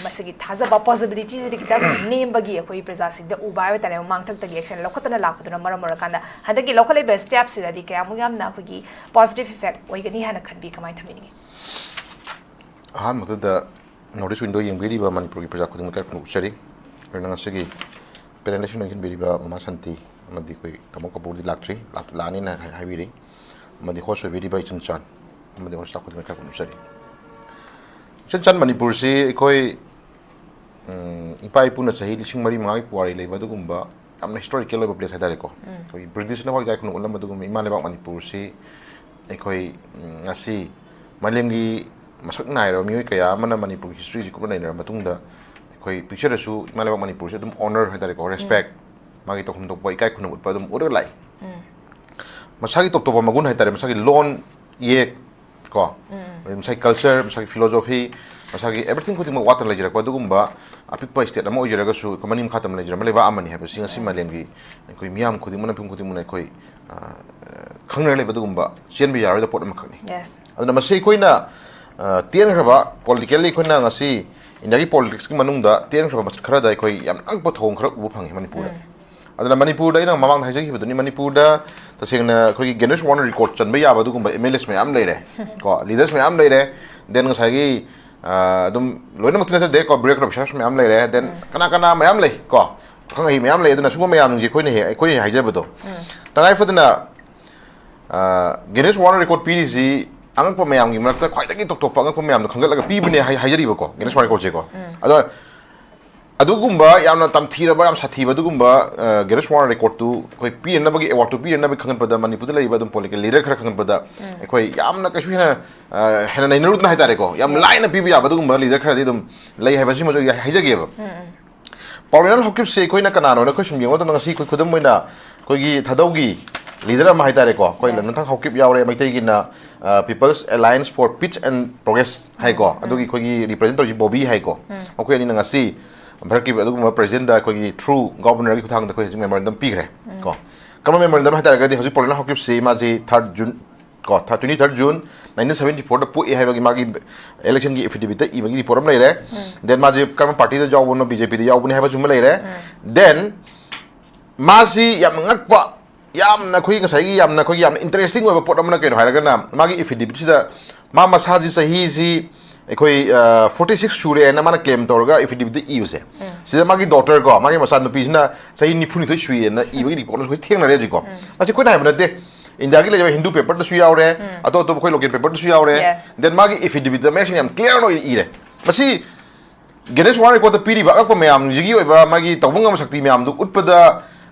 ꯃꯁꯤꯒꯤ ꯊꯥꯖꯕ, ꯄꯣꯁꯤꯕꯤꯂꯤꯇꯤꯁꯤꯗꯤ ꯈꯤꯇꯪ ꯅꯦꯝꯕꯒꯤ ꯑꯩꯈꯣꯏ ꯄ꯭ꯔꯖꯥꯁꯤꯡꯗ ꯎꯕ ꯍꯥꯏꯕ ꯇꯥꯔꯦ, ꯃꯃꯥꯡꯊꯛꯇꯒꯤ ꯑꯦꯛꯁꯟ ꯂꯧꯈꯠꯇꯅ ꯂꯥꯛꯄꯗꯨꯅ ꯃꯔꯝ ꯑꯣꯏꯔꯀꯥꯟꯗ꯫ ꯍꯟꯗꯛꯀꯤ ꯂꯧꯈꯠꯂꯛꯏꯕ ꯁ꯭ꯇꯦꯞꯁꯤꯗꯗꯤ ꯀꯌꯥꯃꯨꯛ ꯌꯥꯝꯅ ꯑꯩꯈꯣꯏꯒꯤ ꯄꯣꯖꯤꯇꯤꯚ ꯏꯐꯦꯛ ꯑꯣꯏꯒꯅꯤ ꯍꯥꯏꯅ ꯈꯟꯕꯤ? ꯀꯃꯥꯏꯅ ꯊꯝꯕꯤꯅꯤꯡꯉꯤ? ꯑꯍꯥꯟꯕꯗꯨꯗ ꯅꯣꯔꯠ ꯏꯁ ꯋꯤꯟꯗꯣ ꯌꯦꯡꯕꯤꯔꯤꯕ ꯃꯅꯤꯄꯨꯔꯒꯤ ꯄ꯭ꯔꯖꯥ ꯈꯨꯗꯤꯡꯃꯛ ꯏꯀꯥꯏ ꯈꯨꯝꯅꯕ ꯎꯠꯆꯔꯤ꯫ ꯑꯗꯨꯅ ꯉꯁꯤꯒꯤ ꯄꯦꯅꯦꯜ ꯂꯦꯁꯟ ꯌꯦꯡꯁꯤꯟꯕꯤꯔꯤꯕ ꯃꯃꯥ ꯁꯥꯟꯇꯤ ꯑꯃꯗꯤ ꯑꯩꯈꯣꯏ ꯇꯥꯃꯣ ꯀꯄꯨꯔꯗꯤ ꯂꯥꯛꯇ꯭ꯔꯤ, ꯂꯥꯛ-, ꯂꯥꯛꯑꯅꯤꯅ ꯍꯥꯏ-, ꯍꯥꯏꯕꯤꯔꯤ꯫ ꯑꯃꯗꯤ ꯍꯣꯁ ꯑꯣꯏꯕꯤꯔꯤꯕ ꯏꯆꯟ ꯆꯥꯟ ꯑꯃꯗꯤ ꯑꯣꯜ ꯁ꯭ꯇꯥꯐ ꯈꯨꯗꯤꯡꯃꯛ ꯏꯀꯥꯏ ꯈꯨꯝꯅꯕ ꯎꯠꯆꯔꯤ꯫ ꯏꯆꯟ ꯆꯥꯟ ꯃꯅꯤꯄꯨꯔꯁꯤ ꯑꯩꯈꯣꯏ, ꯎꯝ, ꯏꯄꯥ ꯏꯄꯨꯅ ꯆꯍꯤ ꯂꯤꯁꯤꯡ ꯃꯔꯤ ꯃꯉꯥꯒꯤ ꯄꯨꯋꯥꯔꯤ ꯂꯩꯕ ꯑꯗꯨꯒꯨꯝꯕ ꯌꯥꯝꯅ ꯍꯤꯁꯇꯣꯔꯤꯀꯦꯜ ꯑꯣꯏꯕ ꯄ꯭ꯂꯦꯁ ꯍꯥꯏꯇꯥꯔꯦꯀꯣ꯫ ꯑꯩꯈꯣꯏ ꯕ꯭ꯔꯤꯇꯤꯁꯅ ꯍꯣꯏ ꯏꯀꯥꯏ ꯈꯨꯝꯅꯕ ꯎꯠꯂꯝꯕ ꯑꯗꯨꯒꯨꯝꯕ ꯏꯃꯥ ꯂꯩꯕꯥꯛ ꯃꯅꯤꯄꯨꯔꯁꯤ ꯑꯩꯈꯣꯏ, ꯎꯝ, ꯉꯁꯤ ꯃꯥꯂꯦꯝꯒꯤ ꯃꯁꯛ ꯅꯥꯏꯔꯕ ꯃꯤꯑꯣꯏ ꯀꯌꯥ ꯑꯃꯅ ꯃꯅꯤꯄꯨꯔꯒꯤ ꯍꯤꯁꯇ꯭ꯔꯤꯁꯤ ꯀꯨꯞꯅ ꯅꯩꯅꯔꯕ ꯃꯇꯨꯡꯗ, ꯑꯩꯈꯣꯏ ꯄꯤꯛꯆꯔꯗꯁꯨ ꯏꯃꯥ ꯂꯩꯕꯥꯛ ꯃꯅꯤꯄꯨꯔꯁꯦ ꯑꯗꯨꯝ ꯑꯣꯅꯔ ꯍꯥꯏꯇꯥꯔꯦꯀꯣ, ꯔꯦꯁꯄꯦꯛ, ꯃꯥꯒꯤ ꯇꯧꯐꯝ ꯊꯣꯛꯄ ꯏꯀꯥꯏ ꯈꯨꯝꯅꯕ ꯎꯠꯄ ꯑꯗꯨꯝ ꯎꯠꯂꯒ ꯂꯥꯛꯏ꯫ ꯃꯁꯥꯒꯤ ꯇꯣꯞ ꯇꯣꯞꯄ ꯃꯒꯨꯟ ꯍꯥꯏꯇꯥꯔꯦ, ꯃꯁꯥꯒꯤ ꯂꯣꯟ, ꯏꯌꯦꯛ, ꯀꯣ, ꯑꯗꯩ ꯃꯁꯥꯒꯤ ꯀꯜꯆꯔ, ꯃꯁꯥꯒꯤ ꯐꯤꯂꯣꯖꯣꯐꯤ, ꯃꯁꯥꯒꯤ ꯑꯦꯕ꯭ꯔꯤꯊꯤꯡ ꯈꯨꯗꯤꯡꯃꯛ ꯋꯥꯠꯇꯅ ꯂꯩꯖꯔꯛꯄ ꯑꯗꯨꯒꯨꯝꯕ ꯑꯄꯤꯛꯄ ꯁ꯭ꯇꯦꯠ ꯑꯃ ꯑꯣꯏꯖꯔꯒꯁꯨ, ꯑꯩꯈꯣꯏ ꯃꯅꯤꯡ ꯃꯈꯥ ꯇꯝꯅ ꯂꯩꯖꯔꯝꯕ ꯂꯩꯕꯥꯛ ꯑꯃꯅꯤ ꯍꯥꯏꯕꯁꯤ ꯉꯁꯤ ꯃꯥꯂꯦꯝꯒꯤ ꯑꯩꯈꯣꯏ ꯃꯤꯌꯥꯝ ꯈꯨꯗꯤꯡꯃꯛꯅ, ꯃꯤꯄꯨꯝ ꯈꯨꯗꯤꯡꯃꯛꯅ ꯑꯩꯈꯣꯏ, ꯑ, ꯈꯪꯅꯔ ꯂꯩꯕ ꯑꯗꯨꯒꯨꯝꯕ ꯆꯦꯟꯕ ꯌꯥꯔꯣꯏꯗꯕ ꯄꯣꯠ ꯑꯃꯈꯛꯅꯤ꯫ Yes. ꯑꯗꯨꯅ ꯃꯁꯤ ꯑꯩꯈꯣꯏꯅ, ꯑ, ꯇꯦꯟꯈ꯭ꯔꯕ, ꯄꯣꯂꯤꯇꯤꯀꯦꯜꯂꯤ ꯑꯩꯈꯣꯏꯅ ꯉꯁꯤ ꯏꯟꯗꯤꯌꯥꯒꯤ ꯄꯣꯂꯤꯇꯤꯛꯁꯀꯤ ꯃꯅꯨꯡꯗ ꯇꯦꯟꯈ꯭ꯔꯕ ꯃꯁꯛ ꯈꯔꯗ ꯑꯩꯈꯣꯏ ꯌꯥꯝꯅ ꯑꯉꯛꯄ ꯊꯧꯑꯣꯡ ꯈꯔ ꯎꯕ ꯐꯪꯉꯤ ꯃꯅꯤꯄꯨꯔꯗ꯫ ꯑꯗꯨꯅ ꯃꯅꯤꯄꯨꯔꯗ ꯑꯩꯅ ꯃꯃꯥꯡꯗ ꯍꯥꯏꯖꯈꯤꯕꯗꯨꯅꯤ, ꯃꯅꯤꯄꯨꯔꯗ ꯇꯁꯦꯡꯅ ꯑꯩꯈꯣꯏꯒꯤ ꯒꯤꯅꯤꯁ ꯋꯥꯔꯜ ꯔꯦꯀꯣꯔꯗ ꯆꯟꯕ ꯌꯥꯕ ꯑꯗꯨꯒꯨꯝꯕ ꯑꯦꯝ ꯑꯦꯜ ꯑꯦꯁ ꯃꯌꯥꯝ ꯂꯩꯔꯦ, ꯀꯣ, ꯂꯤꯗꯔꯁ ꯃꯌꯥꯝ ꯂꯩꯔꯦ, ꯗꯦꯟ ꯉꯁꯥꯏꯒꯤ, ꯑ, ꯑꯗꯨꯝ ꯂꯣꯏꯅꯃꯛꯇꯤ ꯅꯠꯆꯗꯦ, ꯀꯣ, ꯕ꯭ꯌꯨꯔꯣꯀ꯭ꯔꯦꯠ ꯑꯣꯐꯤꯁꯥꯔꯁ ꯃꯌꯥꯝ ꯂꯩꯔꯦ, ꯗꯦꯟ ꯀꯅꯥ ꯀꯅꯥ ꯃꯌꯥꯝ ꯂꯩ, ꯀꯣ, ꯑꯈꯪ ꯑꯍꯩ ꯃꯌꯥꯝ ꯂꯩ꯫ ꯑꯗꯨꯅ ꯁꯤꯒꯨꯝꯕ ꯃꯌꯥꯝꯁꯤꯡꯁꯦ ꯑꯩꯈꯣꯏꯅ ꯍꯦꯛ, ꯑꯩꯈꯣꯏꯅ ꯍꯥꯏꯖꯕꯗꯣ, ꯇꯉꯥꯏ ꯐꯗꯅ, ꯑ, ꯒꯤꯅꯤꯁ ꯋꯥꯔꯜ ꯔꯦꯀꯣꯔꯗ ꯄꯤꯔꯤꯁꯤ ꯑꯉꯛꯄ ꯃꯌꯥꯝꯒꯤ ꯃꯔꯛꯇ ꯈ꯭ꯋꯥꯏꯗꯒꯤ ꯇꯣꯞ ꯇꯣꯞꯄ ꯑꯉꯛꯄ ꯃꯌꯥꯝꯗꯣ ꯈꯟꯒꯠꯂꯒ ꯄꯤꯕꯅꯦ ꯍꯥꯏ-, ꯍꯥꯏꯖꯔꯤꯕꯀꯣ, ꯒꯤꯅꯤꯁ ꯋꯥꯔꯜ ꯔꯦꯀꯣꯔꯗꯁꯦꯀꯣ꯫ ꯑꯗꯣ ꯑꯗꯨꯒꯨꯝꯕ ꯌꯥꯝꯅ ꯇꯝꯊꯤꯔꯕ, ꯌꯥꯝ ꯁꯥꯊꯤꯕ ꯑꯗꯨꯒꯨꯝꯕ, ꯑ, ꯒꯤꯅꯤꯁ ꯋꯥꯔꯜ ꯔꯦꯀꯣꯔꯗꯇꯨ ꯑꯩꯈꯣꯏ ꯄꯤꯅꯅꯕꯒꯤ, ꯑꯦꯋꯥꯔꯗꯇꯨ ꯄꯤꯅꯅꯕꯒꯤ ꯈꯟꯒꯠꯄꯗ ꯃꯅꯤꯄꯨꯔꯗ ꯂꯩꯔꯤꯕ ꯑꯗꯨꯝ ꯄꯣꯂꯤꯇꯤꯀꯦꯜ ꯂꯤꯗꯔ ꯈꯔ ꯈꯟꯒꯠꯄꯗ ꯑꯩꯈꯣꯏ ꯌꯥꯝꯅ ꯀꯩꯁꯨ ꯍꯦꯟꯅ, ꯑ, ꯍꯦꯟꯅ ꯅꯩꯅꯔꯨꯗꯅ ꯍꯥꯏꯇꯥꯔꯦꯀꯣ, ꯌꯥꯝ ꯂꯥꯏꯅ ꯄꯤꯕ ꯌꯥꯕ ꯑꯗꯨꯒꯨꯝꯕ ꯂꯤꯗꯔ ꯈꯔꯗꯤ ꯑꯗꯨꯝ ꯂꯩ ꯍꯥꯏꯕꯁꯤꯃꯁꯨ ꯑꯩ ꯍꯥꯏꯖꯒꯦꯕ꯫ ꯄꯥꯎꯂꯦꯅꯥꯜ ꯍꯥꯎꯀꯤꯞꯁꯦ ꯑꯩꯈꯣꯏꯅ ꯀꯅꯥꯅꯣꯅ ꯑꯩꯈꯣꯏ ꯁꯨꯝ ꯌꯦꯡꯕ ꯃꯇꯝꯗ, ꯉꯁꯤ ꯑꯩꯈꯣꯏ ꯈꯨꯗꯝ ꯑꯣꯏꯅ ꯑꯩꯈꯣꯏꯒꯤ ꯊꯥꯗꯧꯒꯤ ꯂꯤꯗꯔ ꯑꯃ ꯍꯥꯏꯇꯥꯔꯦꯀꯣ, ꯑꯩꯈꯣꯏ ꯂꯝꯅꯊꯥꯡ ꯍꯥꯎꯀꯤꯞ ꯌꯥꯎꯔꯦ, ꯃꯩꯇꯩꯒꯤꯅ People's Alliance for Peace and Progress ꯍꯥꯏꯀꯣ, ꯑꯗꯨꯒꯤ ꯑꯩꯈꯣꯏꯒꯤ ꯔꯤꯄ꯭ꯔꯖꯦꯟ ꯇꯧꯔꯤꯁꯤ ꯕꯣꯕꯤ ꯍꯥꯏꯀꯣ꯫ ꯃꯈꯣꯏ ꯑꯅꯤꯅ ꯉꯁꯤ ꯚꯥꯔꯠꯀꯤ ꯑꯗꯨꯒꯨꯝꯕ ꯄ꯭ꯔꯦꯁꯤꯗꯦꯟꯗ ꯑꯩꯈꯣꯏꯒꯤ ꯊ꯭ꯔꯨ ꯒꯣꯕꯔꯅꯔꯒꯤ ꯈꯨꯠꯊꯥꯡꯗ ꯑꯩꯈꯣꯏ ꯍꯧꯖꯤꯛ ꯃꯦꯃꯣꯔꯦꯟꯗꯝ ꯄꯤꯈ꯭ꯔꯦ ꯀꯣ꯫ ꯀꯔꯝꯕ ꯃꯦꯃꯣꯔꯦꯟꯗꯝ ꯍꯥꯏꯇꯥꯔꯒꯗꯤ, ꯍꯧꯖꯤꯛ ꯄꯥꯎꯂꯦꯅꯥꯜ ꯍꯥꯎꯀꯤꯞꯁꯤ ꯃꯥꯁꯤ ꯊꯥꯔꯠ ꯖꯨꯟ ꯀꯣ, ꯊꯥ-, twenty third June nineteen seventy fourꯗ ꯄꯣꯛꯏ ꯍꯥꯏꯕꯒꯤ ꯃꯥꯒꯤ ꯏꯂꯦꯛꯁꯟꯒꯤ ꯑꯦꯐꯤꯗꯦꯕꯤꯠꯇ ꯏꯕꯒꯤ ꯔꯤꯄꯣꯔꯠ ꯑꯃ ꯂꯩꯔꯦ꯫ ꯗꯦꯟ ꯃꯥꯁꯦ ꯀꯔꯝꯕ ꯄꯥꯔꯇꯤꯗ ꯌꯥꯎꯕꯅꯣ, ꯕꯤ ꯖꯦ ꯄꯤꯗ ꯌꯥꯎꯕꯅꯤ ꯍꯥꯏꯕꯁꯨ ꯑꯃ ꯂꯩꯔꯦ꯫ ꯗꯦꯟ ꯃꯥꯁꯤ ꯌꯥꯝꯅ ꯉꯛꯄ, ꯌꯥꯝꯅ ꯑꯩꯈꯣꯏ ꯉꯁꯥꯏꯒꯤ ꯌꯥꯝꯅ ꯑꯩꯈꯣꯏꯒꯤ ꯌꯥꯝꯅ ꯏꯟꯇꯔꯦꯁꯇꯤꯡ ꯑꯣꯏꯕ ꯄꯣꯠ ꯑꯃꯅ ꯀꯩꯅꯣ ꯍꯥꯏꯔꯒꯅ, ꯃꯥꯒꯤ ꯑꯦꯐꯤꯗꯦꯕꯤꯠꯁꯤꯗ ꯃꯥ ꯃꯁꯥꯁꯤ ꯆꯍꯤꯁꯤ ꯑꯩꯈꯣꯏ ꯐꯣꯔꯇꯤ ꯁꯤꯛꯁ ꯁꯨꯔꯦꯅ ꯃꯥꯅ ꯀ꯭ꯂꯦꯝ ꯇꯧꯔꯒ ꯑꯦꯐꯤꯗꯦꯕꯤꯠꯇ ꯏꯕꯁꯦ, ꯁꯤꯗ ꯃꯥꯒꯤ ꯗꯣꯇꯔ ꯀꯣ, ꯃꯥꯒꯤ ꯃꯆꯥꯅꯨꯄꯤꯁꯤꯅ ꯆꯍꯤ ꯅꯤꯐꯨꯅꯤꯊꯣꯏ ꯁꯨꯏꯌꯦꯅ ꯏꯕꯒꯤ ꯔꯤꯄꯣꯔꯠ ꯑꯃꯁꯨ ꯑꯩꯈꯣꯏ ꯊꯦꯡꯅꯔꯦ ꯍꯧꯖꯤꯛꯀꯣ꯫ ꯃꯁꯤ ꯑꯩꯈꯣꯏꯅ ꯍꯥꯏꯕ ꯅꯠꯇꯦ, ꯏꯟꯗꯤꯌꯥꯒꯤ ꯂꯩꯔꯤꯕ ꯍꯤꯟꯗꯨ ꯄꯦꯄꯔꯗꯁꯨ ꯌꯥꯎꯔꯦ, ꯑꯇꯣꯞ ꯑꯇꯣꯞꯄ ꯑꯩꯈꯣꯏ ꯂꯣꯀꯦꯜ ꯄꯦꯄꯔꯗꯁꯨ ꯌꯥꯎꯔꯦ꯫ Yes. ꯗꯦꯟ ꯃꯥꯒꯤ ꯑꯦꯐꯤꯗꯦꯕꯤꯠꯇ ꯃꯌꯦꯛ ꯁꯦꯡꯅ ꯌꯥꯝ ꯀ꯭ꯂꯤꯌꯥꯔ ꯑꯣꯏꯅ ꯏꯔꯦ꯫ ꯃꯁꯤ ꯒꯤꯅꯦꯁ ꯋꯥꯔꯜ ꯔꯦꯀꯣꯔꯠꯇ ꯄꯤꯔꯤꯕ ꯑꯉꯛꯄ ꯃꯌꯥꯝꯁꯤꯒꯤ ꯑꯣꯏꯕ ꯃꯥꯒꯤ ꯇꯧꯕ ꯉꯝꯕ ꯁꯛꯇꯤ ꯃꯌꯥꯝꯗꯨ ꯎꯠꯄꯗ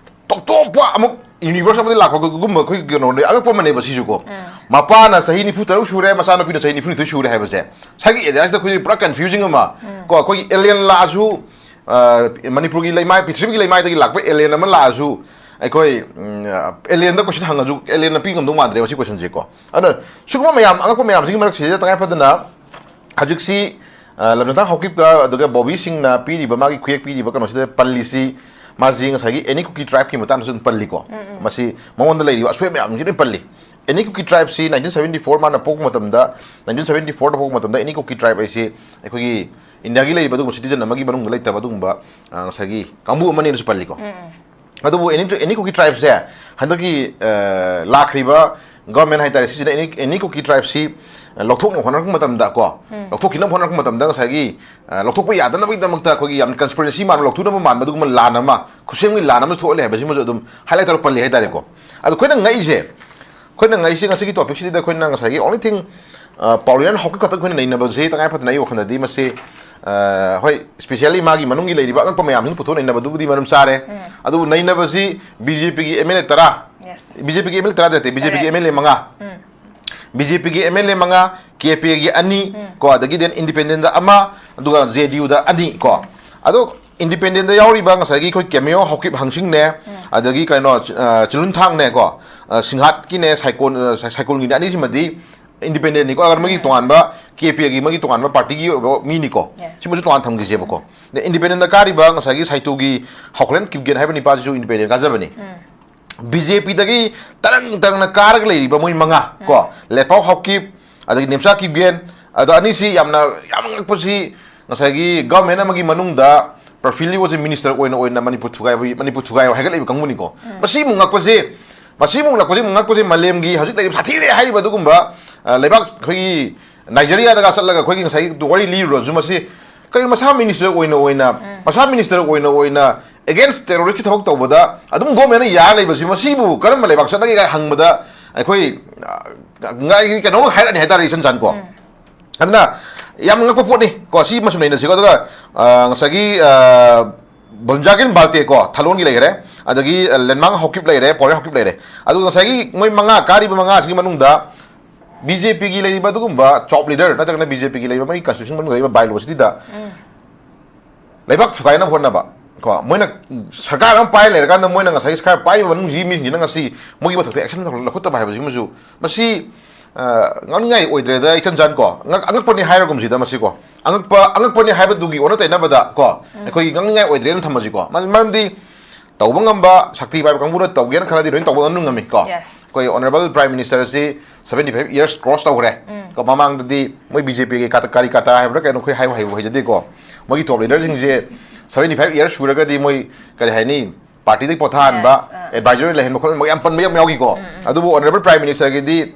ꯇꯣꯞ ꯇꯣꯞꯄ ꯑꯃꯨꯛ ꯌꯨꯅꯤꯚꯔꯁ ꯑꯃꯗꯒꯤ ꯂꯥꯛꯄꯒꯨꯝꯕ ꯑꯩꯈꯣꯏ ꯀꯩꯅꯣꯅꯦ, ꯑꯉꯛꯄ ꯑꯃꯅꯦꯕ ꯁꯤꯁꯨ ꯀꯣ꯫ ꯃꯄꯥꯅ ꯆꯍꯤ ꯅꯤꯐꯨ ꯇꯔꯨꯛ ꯁꯨꯔꯦ, ꯃꯆꯥꯅꯨꯄꯤꯅ ꯆꯍꯤ ꯅꯤꯐꯨ ꯅꯤꯊꯣꯏ ꯁꯨꯔꯦ ꯍꯥꯏꯕꯁꯦ, ꯉꯁꯥꯏꯒꯤ ꯑꯦꯔꯤꯌꯥꯁꯤꯗ ꯑꯩꯈꯣꯏ ꯄꯨꯔꯥ ꯀꯟꯐ꯭ꯌꯨꯖꯤꯡ ꯑꯃ ꯀꯣ꯫ ꯑꯩꯈꯣꯏꯒꯤ ꯑꯦꯂꯤꯌꯟ ꯂꯥꯛꯑꯁꯨ, ꯑ, ꯃꯅꯤꯄꯨꯔꯒꯤ ꯂꯩꯃꯥꯏ, ꯄ꯭ꯔꯤꯊꯤꯕꯤꯒꯤ ꯂꯩꯃꯥꯏꯗꯒꯤ ꯂꯥꯛꯄ ꯑꯦꯂꯤꯌꯟ ꯑꯃ ꯂꯥꯛꯑꯁꯨ, ꯑꯩꯈꯣꯏ, ꯎꯝ, ꯑꯦꯂꯤꯌꯟꯗ ꯀꯣꯏꯁꯟ ꯍꯪꯉꯁꯨ ꯑꯦꯂꯤꯌꯟꯅ ꯄꯤ ꯉꯝꯗꯧ ꯃꯥꯟꯗ꯭ꯔꯦꯕ ꯁꯤ ꯀꯣꯏꯁꯟꯁꯦ ꯀꯣ꯫ ꯑꯗꯨꯅ ꯁꯤꯒꯨꯝꯕ ꯃꯌꯥꯝ, ꯑꯉꯛꯄ ꯃꯌꯥꯝꯁꯤꯒꯤ ꯃꯔꯛꯁꯤꯗ ꯇꯉꯥꯏ ꯐꯗꯅ ꯍꯧꯖꯤꯛꯁꯤ, ꯑ, ꯂꯝꯖꯥꯊꯥꯡ ꯍꯥꯎꯀꯤꯞꯀ ꯑꯗꯨꯒ ꯕꯣꯕꯤ ꯁꯤꯡꯅ ꯄꯤꯔꯤꯕ, ꯃꯥꯒꯤ ꯈꯨꯌꯦꯛ ꯄꯤꯔꯤꯕ ꯀꯩꯅꯣꯁꯤꯗ ꯄꯜꯂꯤꯁꯤ, ꯃꯥꯁꯤ ꯉꯁꯥꯏꯒꯤ ꯑꯦꯅꯤ ꯀꯨꯀꯤ ꯇ꯭ꯔꯥꯏꯕꯀꯤ ꯃꯇꯥꯡꯗꯁꯨ ꯑꯗꯨꯝ ꯄꯜꯂꯤꯀꯣ꯫ ꯃꯁꯤ ꯃꯉꯣꯟꯗ ꯂꯩꯔꯤꯕ ꯑꯁꯣꯏ ꯃꯌꯥꯝꯁꯤ ꯂꯣꯏ ꯄꯜꯂꯤ꯫ ꯑꯦꯅꯤ ꯀꯨꯀꯤ ꯇ꯭ꯔꯥꯏꯕꯁꯤ nineteen seventy four ꯃꯥꯅ ꯄꯣꯛꯄ ꯃꯇꯝꯗ, nineteen seventy fourꯗ ꯄꯣꯛꯄ ꯃꯇꯝꯗ ꯑꯦꯅꯤ ꯀꯨꯀꯤ ꯇ꯭ꯔꯥꯏꯕ ꯍꯥꯏꯁꯤ ꯑꯩꯈꯣꯏꯒꯤ ꯏꯟꯗꯤꯌꯥꯒꯤ ꯂꯩꯔꯤꯕ ꯑꯗꯨꯒꯨꯝꯕ ꯁꯤꯇꯤꯖꯟ ꯑꯃꯒꯤ ꯃꯅꯨꯡꯗ ꯂꯩꯇꯕ ꯑꯗꯨꯒꯨꯝꯕ, ꯑ, ꯉꯁꯥꯏꯒꯤ ꯀꯥꯡꯕꯨ ꯑꯃꯅꯦꯅꯁꯨ ꯄꯜꯂꯤꯀꯣ꯫ ꯑꯗꯨꯕꯨ ꯑꯦꯅꯤ, ꯑꯦꯅꯤ ꯀꯨꯀꯤ ꯇ꯭ꯔꯥꯏꯕꯁꯦ ꯍꯟꯗꯛꯀꯤ, ꯑ, ꯂꯥꯛꯈ꯭ꯔꯤꯕ ꯒꯚꯔꯟꯃꯦꯟ ꯍꯥꯏꯇꯥꯔꯦ, ꯁꯤꯁꯤꯅ ꯑꯦꯅꯤ, ꯑꯦꯅꯤ ꯀꯨꯀꯤ ꯇ꯭ꯔꯥꯏꯕꯁꯤ, ꯑ, ꯂꯧꯊꯣꯛꯅꯕ ꯍꯣꯠꯅꯔꯛꯄ ꯃꯇꯝꯗ ꯀꯣ, ꯂꯧꯊꯣꯛꯈꯤꯅꯕ ꯍꯣꯠꯅꯔꯛꯄ ꯃꯇꯝꯗ ꯉꯁꯥꯏꯒꯤ, ꯑ, ꯂꯧꯊꯣꯛꯄ ꯌꯥꯗꯅꯕꯒꯤꯗꯃꯛꯇ ꯑꯩꯈꯣꯏꯒꯤ ꯌꯥꯝꯅ ꯀꯟꯁꯄꯤꯔꯦꯁꯤ ꯃꯥꯟꯕ, ꯂꯧꯊꯣꯛꯅꯕ ꯃꯥꯟꯕ ꯑꯗꯨꯒꯨꯝꯕ ꯂꯥꯟ ꯑꯃ, ꯈꯨꯠꯁꯦꯝꯒꯤ ꯂꯥꯟ ꯑꯃꯁꯨ ꯊꯣꯛꯍꯜꯂꯦ ꯍꯥꯏꯕꯁꯤꯃꯁꯨ ꯑꯗꯨꯝ ꯍꯥꯏꯂꯥꯏꯠ ꯇꯧꯔ ꯄꯜꯂꯤ ꯍꯥꯏꯇꯥꯔꯦꯀꯣ꯫ ꯑꯗꯣ ꯑꯩꯈꯣꯏꯅ ꯉꯛꯏꯁꯦ, ꯑꯩꯈꯣꯏꯅ ꯉꯛꯏꯁꯦ ꯉꯁꯤꯒꯤ ꯇꯣꯄꯤꯛꯁꯤꯗ ꯑꯩꯈꯣꯏꯅ ꯉꯁꯥꯏꯒꯤ only thing, ꯑ, ꯄꯥꯎꯂꯦꯅꯥꯜ ꯍꯥꯎꯀꯤꯞ ꯈꯛꯇꯪ ꯑꯩꯈꯣꯏꯅ ꯅꯩꯅꯕꯁꯤ ꯇꯉꯥꯏ ꯐꯗꯅ ꯑꯩ ꯋꯥꯈꯜꯗꯗꯤ ꯃꯁꯤ, ꯑ, ꯍꯣꯏ, ꯏꯁꯄꯤꯁꯤꯌꯦꯜꯂꯤ ꯃꯥꯒꯤ ꯃꯅꯨꯡꯒꯤ ꯂꯩꯔꯤꯕ ꯑꯉꯛꯄ ꯃꯌꯥꯝꯁꯤꯅ ꯄꯨꯊꯣꯛꯅ ꯅꯩꯅꯕꯗꯨꯕꯨꯗꯤ ꯃꯔꯝ ꯆꯥꯔꯦ꯫ ꯑꯗꯨꯕꯨ ꯅꯩꯅꯕꯁꯤ ꯕꯤ ꯖꯦ ꯄꯤꯒꯤ ꯑꯦꯝ ꯑꯦꯜ ꯑꯦ ꯇꯔꯥ, Yes. ꯕꯤ ꯖꯦ ꯄꯤꯒꯤ ꯑꯦꯝ ꯑꯦꯜ ꯑꯦ ꯇꯔꯥ ꯅꯠꯇꯦ, ꯕꯤ ꯖꯦ ꯄꯤꯒꯤ ꯇꯔꯦꯠ. ꯑꯦꯝ ꯑꯦꯜ ꯑꯦ ꯃꯉꯥ, ꯕꯤ ꯖꯦ ꯄꯤꯒꯤ ꯑꯦꯝ ꯑꯦꯜ ꯑꯦ ꯃꯉꯥ, ꯀꯦ ꯄꯤ ꯑꯦꯒꯤ ꯑꯅꯤ ꯀꯣ, ꯑꯗꯒꯤ ꯗꯦꯟ ꯏꯟꯗꯤꯄꯦꯟꯗꯦꯟꯗ ꯑꯃ, ꯑꯗꯨꯒ ꯖꯦ ꯗꯤ ꯌꯨꯗ ꯑꯅꯤ ꯀꯣ꯫ ꯑꯗꯣ ꯏꯟꯗꯤꯄꯦꯟꯗꯦꯟꯗ ꯌꯥꯎꯔꯤꯕ ꯉꯁꯥꯏꯒꯤ ꯑꯩꯈꯣꯏ ꯀꯦꯃꯤꯑꯣ ꯍꯥꯎꯀꯤꯞ ꯍꯪꯁꯤꯡꯅꯦ, ꯑꯗꯒꯤ ꯀꯩꯅꯣ, ꯑ, ꯆꯤꯜꯍꯨꯟꯊꯥꯡꯅꯦꯀꯣ, ꯑ, ꯁꯤꯡꯍꯥꯠꯀꯤꯅꯦ, ꯁꯥꯏꯀꯣꯟ, ꯑ, ꯁꯥꯏ-, ꯁꯥꯏꯀꯣꯟꯒꯤꯅꯦ, ꯑꯅꯤꯁꯤꯃꯗꯤ ꯏꯟꯗꯤꯄꯦꯟꯗꯦꯟꯅꯤꯀꯣ꯫ ꯑꯗꯨꯒ ꯃꯣꯏꯒꯤ ꯇꯣꯉꯥꯟꯕ ꯀꯦ ꯄꯤ ꯑꯦꯒꯤ ꯃꯣꯏꯒꯤ ꯇꯣꯉꯥꯟꯕ ꯄꯥꯔꯇꯤꯒꯤ ꯑꯣꯏꯕ ꯃꯤꯅꯤꯀꯣ꯫ ꯁꯤꯃꯁꯨ ꯇꯣꯉꯥꯟ ꯊꯝꯈꯤꯁꯦꯕꯀꯣ꯫ ꯑꯗ ꯏꯟꯗꯤꯄꯦꯟꯗꯦꯟꯗ ꯀꯥꯔꯤꯕ ꯉꯁꯥꯏꯒꯤ ꯁꯥꯏꯇꯣꯒꯤ ꯍꯥꯎꯈꯣꯂꯦꯟ ꯀꯤꯞꯒꯦꯟ ꯍꯥꯏꯕ ꯅꯤꯄꯥꯁꯤꯁꯨ ꯏꯟꯗꯤꯄꯦꯟꯗꯦꯟ ꯀꯥꯖꯕꯅꯤ꯫ ꯕꯤ ꯖꯦ ꯄꯤꯗꯒꯤ ꯇꯔꯪ ꯇꯔꯪꯅ ꯀꯥꯔꯒ ꯂꯩꯔꯤꯕ ꯃꯣꯏ ꯃꯉꯥ ꯀꯣ, ꯂꯦꯠꯄꯥꯎ ꯍꯥꯎꯀꯤꯞ, ꯑꯗꯒꯤ ꯅꯦꯝꯆꯥ ꯀꯤꯞꯒꯦꯟ, ꯑꯗꯣ ꯑꯅꯤꯁꯤ ꯌꯥꯝꯅ, ꯌꯥꯝ ꯉꯛꯄꯁꯤ ꯉꯁꯥꯏꯒꯤ ꯒꯚꯔꯟꯃꯦꯟ ꯑꯃꯒꯤ ꯃꯅꯨꯡꯗ ꯄ꯭ꯔꯐꯤꯜꯂꯤ ꯋꯥꯁꯦ ꯃꯤꯅꯤꯁꯇꯔ ꯑꯣꯏꯅ, ꯑꯣꯏꯅ ꯃꯅꯤꯄꯨꯔ ꯊꯨꯒꯥꯏꯕ, ꯃꯅꯤꯄꯨꯔ ꯊꯨꯒꯥꯏꯌꯣ ꯍꯥꯏꯒꯠꯂꯛꯏꯕ ꯀꯥꯡꯕꯨꯅꯤꯀꯣ꯫ ꯃꯁꯤꯃꯨꯛ ꯉꯛꯄꯁꯦ, ꯃꯁꯤꯃꯨꯛ ꯉꯛꯄꯁꯦ, ꯉꯛꯄꯁꯦ ꯃꯥꯂꯦꯝꯒꯤ ꯍꯧꯖꯤꯛ ꯂꯩꯔꯤꯕ ꯁꯥꯊꯤꯔꯦ ꯍꯥꯏꯔꯤꯕ ꯑꯗꯨꯒꯨꯝꯕ, ꯑ, ꯂꯩꯕꯥꯛ ꯑꯩꯈꯣꯏꯒꯤ ꯅꯥꯏꯖꯦꯔꯤꯌꯥꯗꯒ ꯆꯠꯂꯒ ꯑꯩꯈꯣꯏꯒꯤ ꯉꯁꯥꯏꯒꯤ ꯋꯥꯔꯤ ꯂꯤꯔꯨꯔꯁꯨ, ꯃꯁꯤ ꯀꯩꯅꯣ, ꯃꯁꯥ ꯃꯤꯅꯤꯁꯇꯔ ꯑꯣꯏꯅ, ꯑꯣꯏꯅ, ꯃꯁꯥ ꯃꯤꯅꯤꯁꯇꯔ ꯑꯣꯏꯅ, ꯑꯣꯏꯅ ꯑꯦꯒꯦꯟꯁ ꯇꯦꯔꯣꯔꯤꯁꯀꯤ ꯊꯕꯛ ꯇꯧꯕꯗ ꯑꯗꯨꯝ ꯒꯣꯔꯃꯦꯟꯅ ꯌꯥꯔ ꯂꯩꯕꯁꯤ, ꯃꯁꯤꯕꯨ ꯀꯔꯝꯕ ꯂꯩꯕꯥꯛ ꯆꯠꯅꯒꯦ ꯀꯥꯏꯅ ꯍꯪꯕꯗ ꯑꯩꯈꯣꯏ, ꯑ, ꯉꯥꯏ-, ꯀꯩꯅꯣꯝ ꯍꯥꯏꯔꯛꯑꯅꯤ ꯍꯥꯏꯇꯥꯔꯦ, ꯏꯆꯟ ꯆꯟꯀꯣ꯫ ꯑꯗꯨꯅ ꯌꯥꯝ ꯉꯛꯄ ꯄꯣꯠꯅꯤ ꯀꯣ, ꯁꯤ ꯑꯃꯁꯨ ꯅꯩꯅꯁꯤꯀꯣ꯫ ꯑꯗꯨꯒ, ꯑ, ꯉꯁꯥꯏꯒꯤ, ꯑ, ꯕꯣꯟꯖꯥꯒꯤꯟ ꯕꯥꯜꯇꯦ ꯀꯣ, ꯊꯥꯂꯣꯟꯒꯤ ꯂꯩꯈ꯭ꯔꯦ, ꯑꯗꯒꯤ, ꯑ, ꯂꯦꯟꯃꯥꯡ ꯍꯥꯎꯀꯤꯞ ꯂꯩꯔꯦ, ꯄꯥꯎꯔꯦꯟ ꯍꯥꯎꯀꯤꯞ ꯂꯩꯔꯦ꯫ ꯑꯗꯨꯒ ꯉꯁꯥꯏꯒꯤ ꯃꯣꯏ ꯃꯉꯥ ꯀꯥꯔꯤꯕ ꯃꯉꯥꯁꯤꯒꯤ ꯃꯅꯨꯡꯗ ꯕꯤ ꯖꯦ ꯄꯤꯒꯤ ꯂꯩꯔꯤꯕ ꯑꯗꯨꯒꯨꯝꯕ ꯇꯣꯞ ꯂꯤꯗꯔ ꯅꯠꯇ꯭ꯔꯒꯅ ꯕꯤ ꯖꯦ ꯄꯤꯒꯤ ꯂꯩꯔꯤꯕ ꯃꯣꯏꯒꯤ ꯀꯟꯁꯇꯤꯇ꯭ꯌꯨꯁꯟ ꯃꯅꯨꯡꯗ ꯂꯩꯔꯤꯕ ꯕꯥꯏꯂꯣꯁꯤꯇꯤꯗ ꯂꯩꯕꯥꯛ ꯊꯨꯒꯥꯏꯅꯕ ꯍꯣꯠꯅꯕ ꯀꯣ, ꯃꯣꯏꯅ ꯁꯔꯀꯥꯔ ꯑꯃ ꯄꯥꯏ ꯂꯩꯔꯀꯥꯟꯗ ꯃꯣꯏꯅ ꯉꯁꯥꯏꯒꯤ ꯁꯔꯀꯥꯔ ꯄꯥꯏꯔꯤꯕ ꯃꯅꯨꯡꯁꯤꯒꯤ ꯃꯤꯁꯤꯡꯁꯤꯅ ꯉꯁꯤ ꯃꯣꯏꯒꯤ ꯃꯊꯛꯇ ꯑꯦꯛꯁꯟ ꯂꯧꯈꯠꯇꯕ ꯍꯥꯏꯕꯁꯤꯃꯁꯨ, ꯃꯁꯤ, ꯑ, ꯉꯥꯡꯅꯤꯡꯉꯥꯏ ꯑꯣꯏꯗ꯭ꯔꯦꯗ, ꯏꯆꯟ ꯆꯟ ꯀꯣ꯫ ꯉꯛ-, ꯑꯉꯛꯄꯅꯤ ꯍꯥꯏꯔꯒꯨꯝꯁꯤꯗ ꯃꯁꯤ ꯀꯣ꯫ ꯑꯉꯛꯄ, ꯑꯉꯛꯄꯅꯤ ꯍꯥꯏꯕꯗꯨꯒꯤ ꯑꯣꯟꯅ ꯇꯩꯅꯕꯗ ꯀꯣ, ꯑꯩꯈꯣꯏꯒꯤ ꯉꯥꯡꯅꯤꯡꯉꯥꯏ ꯑꯣꯏꯗ꯭ꯔꯦꯅ ꯊꯝꯃꯁꯤꯀꯣ꯫ ꯃꯔꯝ-, ꯃꯔꯝꯗꯤ ꯇꯧꯕ ꯉꯝꯕ, ꯁꯛꯇꯤ ꯄꯥꯏꯕ ꯀꯥꯡꯕꯨꯅ ꯇꯧꯒꯦꯅ ꯈꯜꯂꯗꯤ ꯂꯣꯏꯅ ꯇꯧꯕ ꯉꯝ ꯉꯝꯃꯤ ꯀꯣ꯫ Yes. ꯑꯩꯈꯣꯏ honourable Prime Minister ꯑꯁꯤ seventy five years cross ꯇꯧꯈ꯭ꯔꯦ꯫ ꯀꯣ, ꯃꯃꯥꯡꯗꯗꯤ ꯃꯣꯏ ꯕꯤ ꯖꯦ ꯄꯤꯒꯤ ꯀꯥꯔꯤ ꯀꯥꯇꯥ ꯍꯥꯏꯕ꯭ꯔꯥ ꯀꯩꯅꯣ, ꯑꯩꯈꯣꯏ ꯍꯥꯏꯕ ꯍꯩꯕ ꯍꯩꯖꯗꯦꯀꯣ꯫ ꯃꯣꯏꯒꯤ ꯇꯣꯞ ꯂꯤꯗꯔꯁꯤꯡꯁꯦ seventy five years ꯁꯨꯔꯒꯗꯤ ꯃꯣꯏ, ꯀꯔꯤ ꯍꯥꯏꯅꯤ, ꯄꯥꯔꯇꯤꯗꯒꯤ ꯄꯣꯊꯥꯍꯟꯕ, Yes, ꯑꯥ꯫ ꯑꯦꯗꯚꯥꯏꯖꯔ ꯂꯩꯍꯟꯕ ꯈꯣꯠꯍꯟꯕ ꯌꯥꯝ ꯄꯟꯕ ꯌꯥꯝ ꯌꯥꯎꯈꯤꯀꯣ꯫ ꯑꯗꯨꯕꯨ honourable Prime Minister ꯒꯤꯗꯤ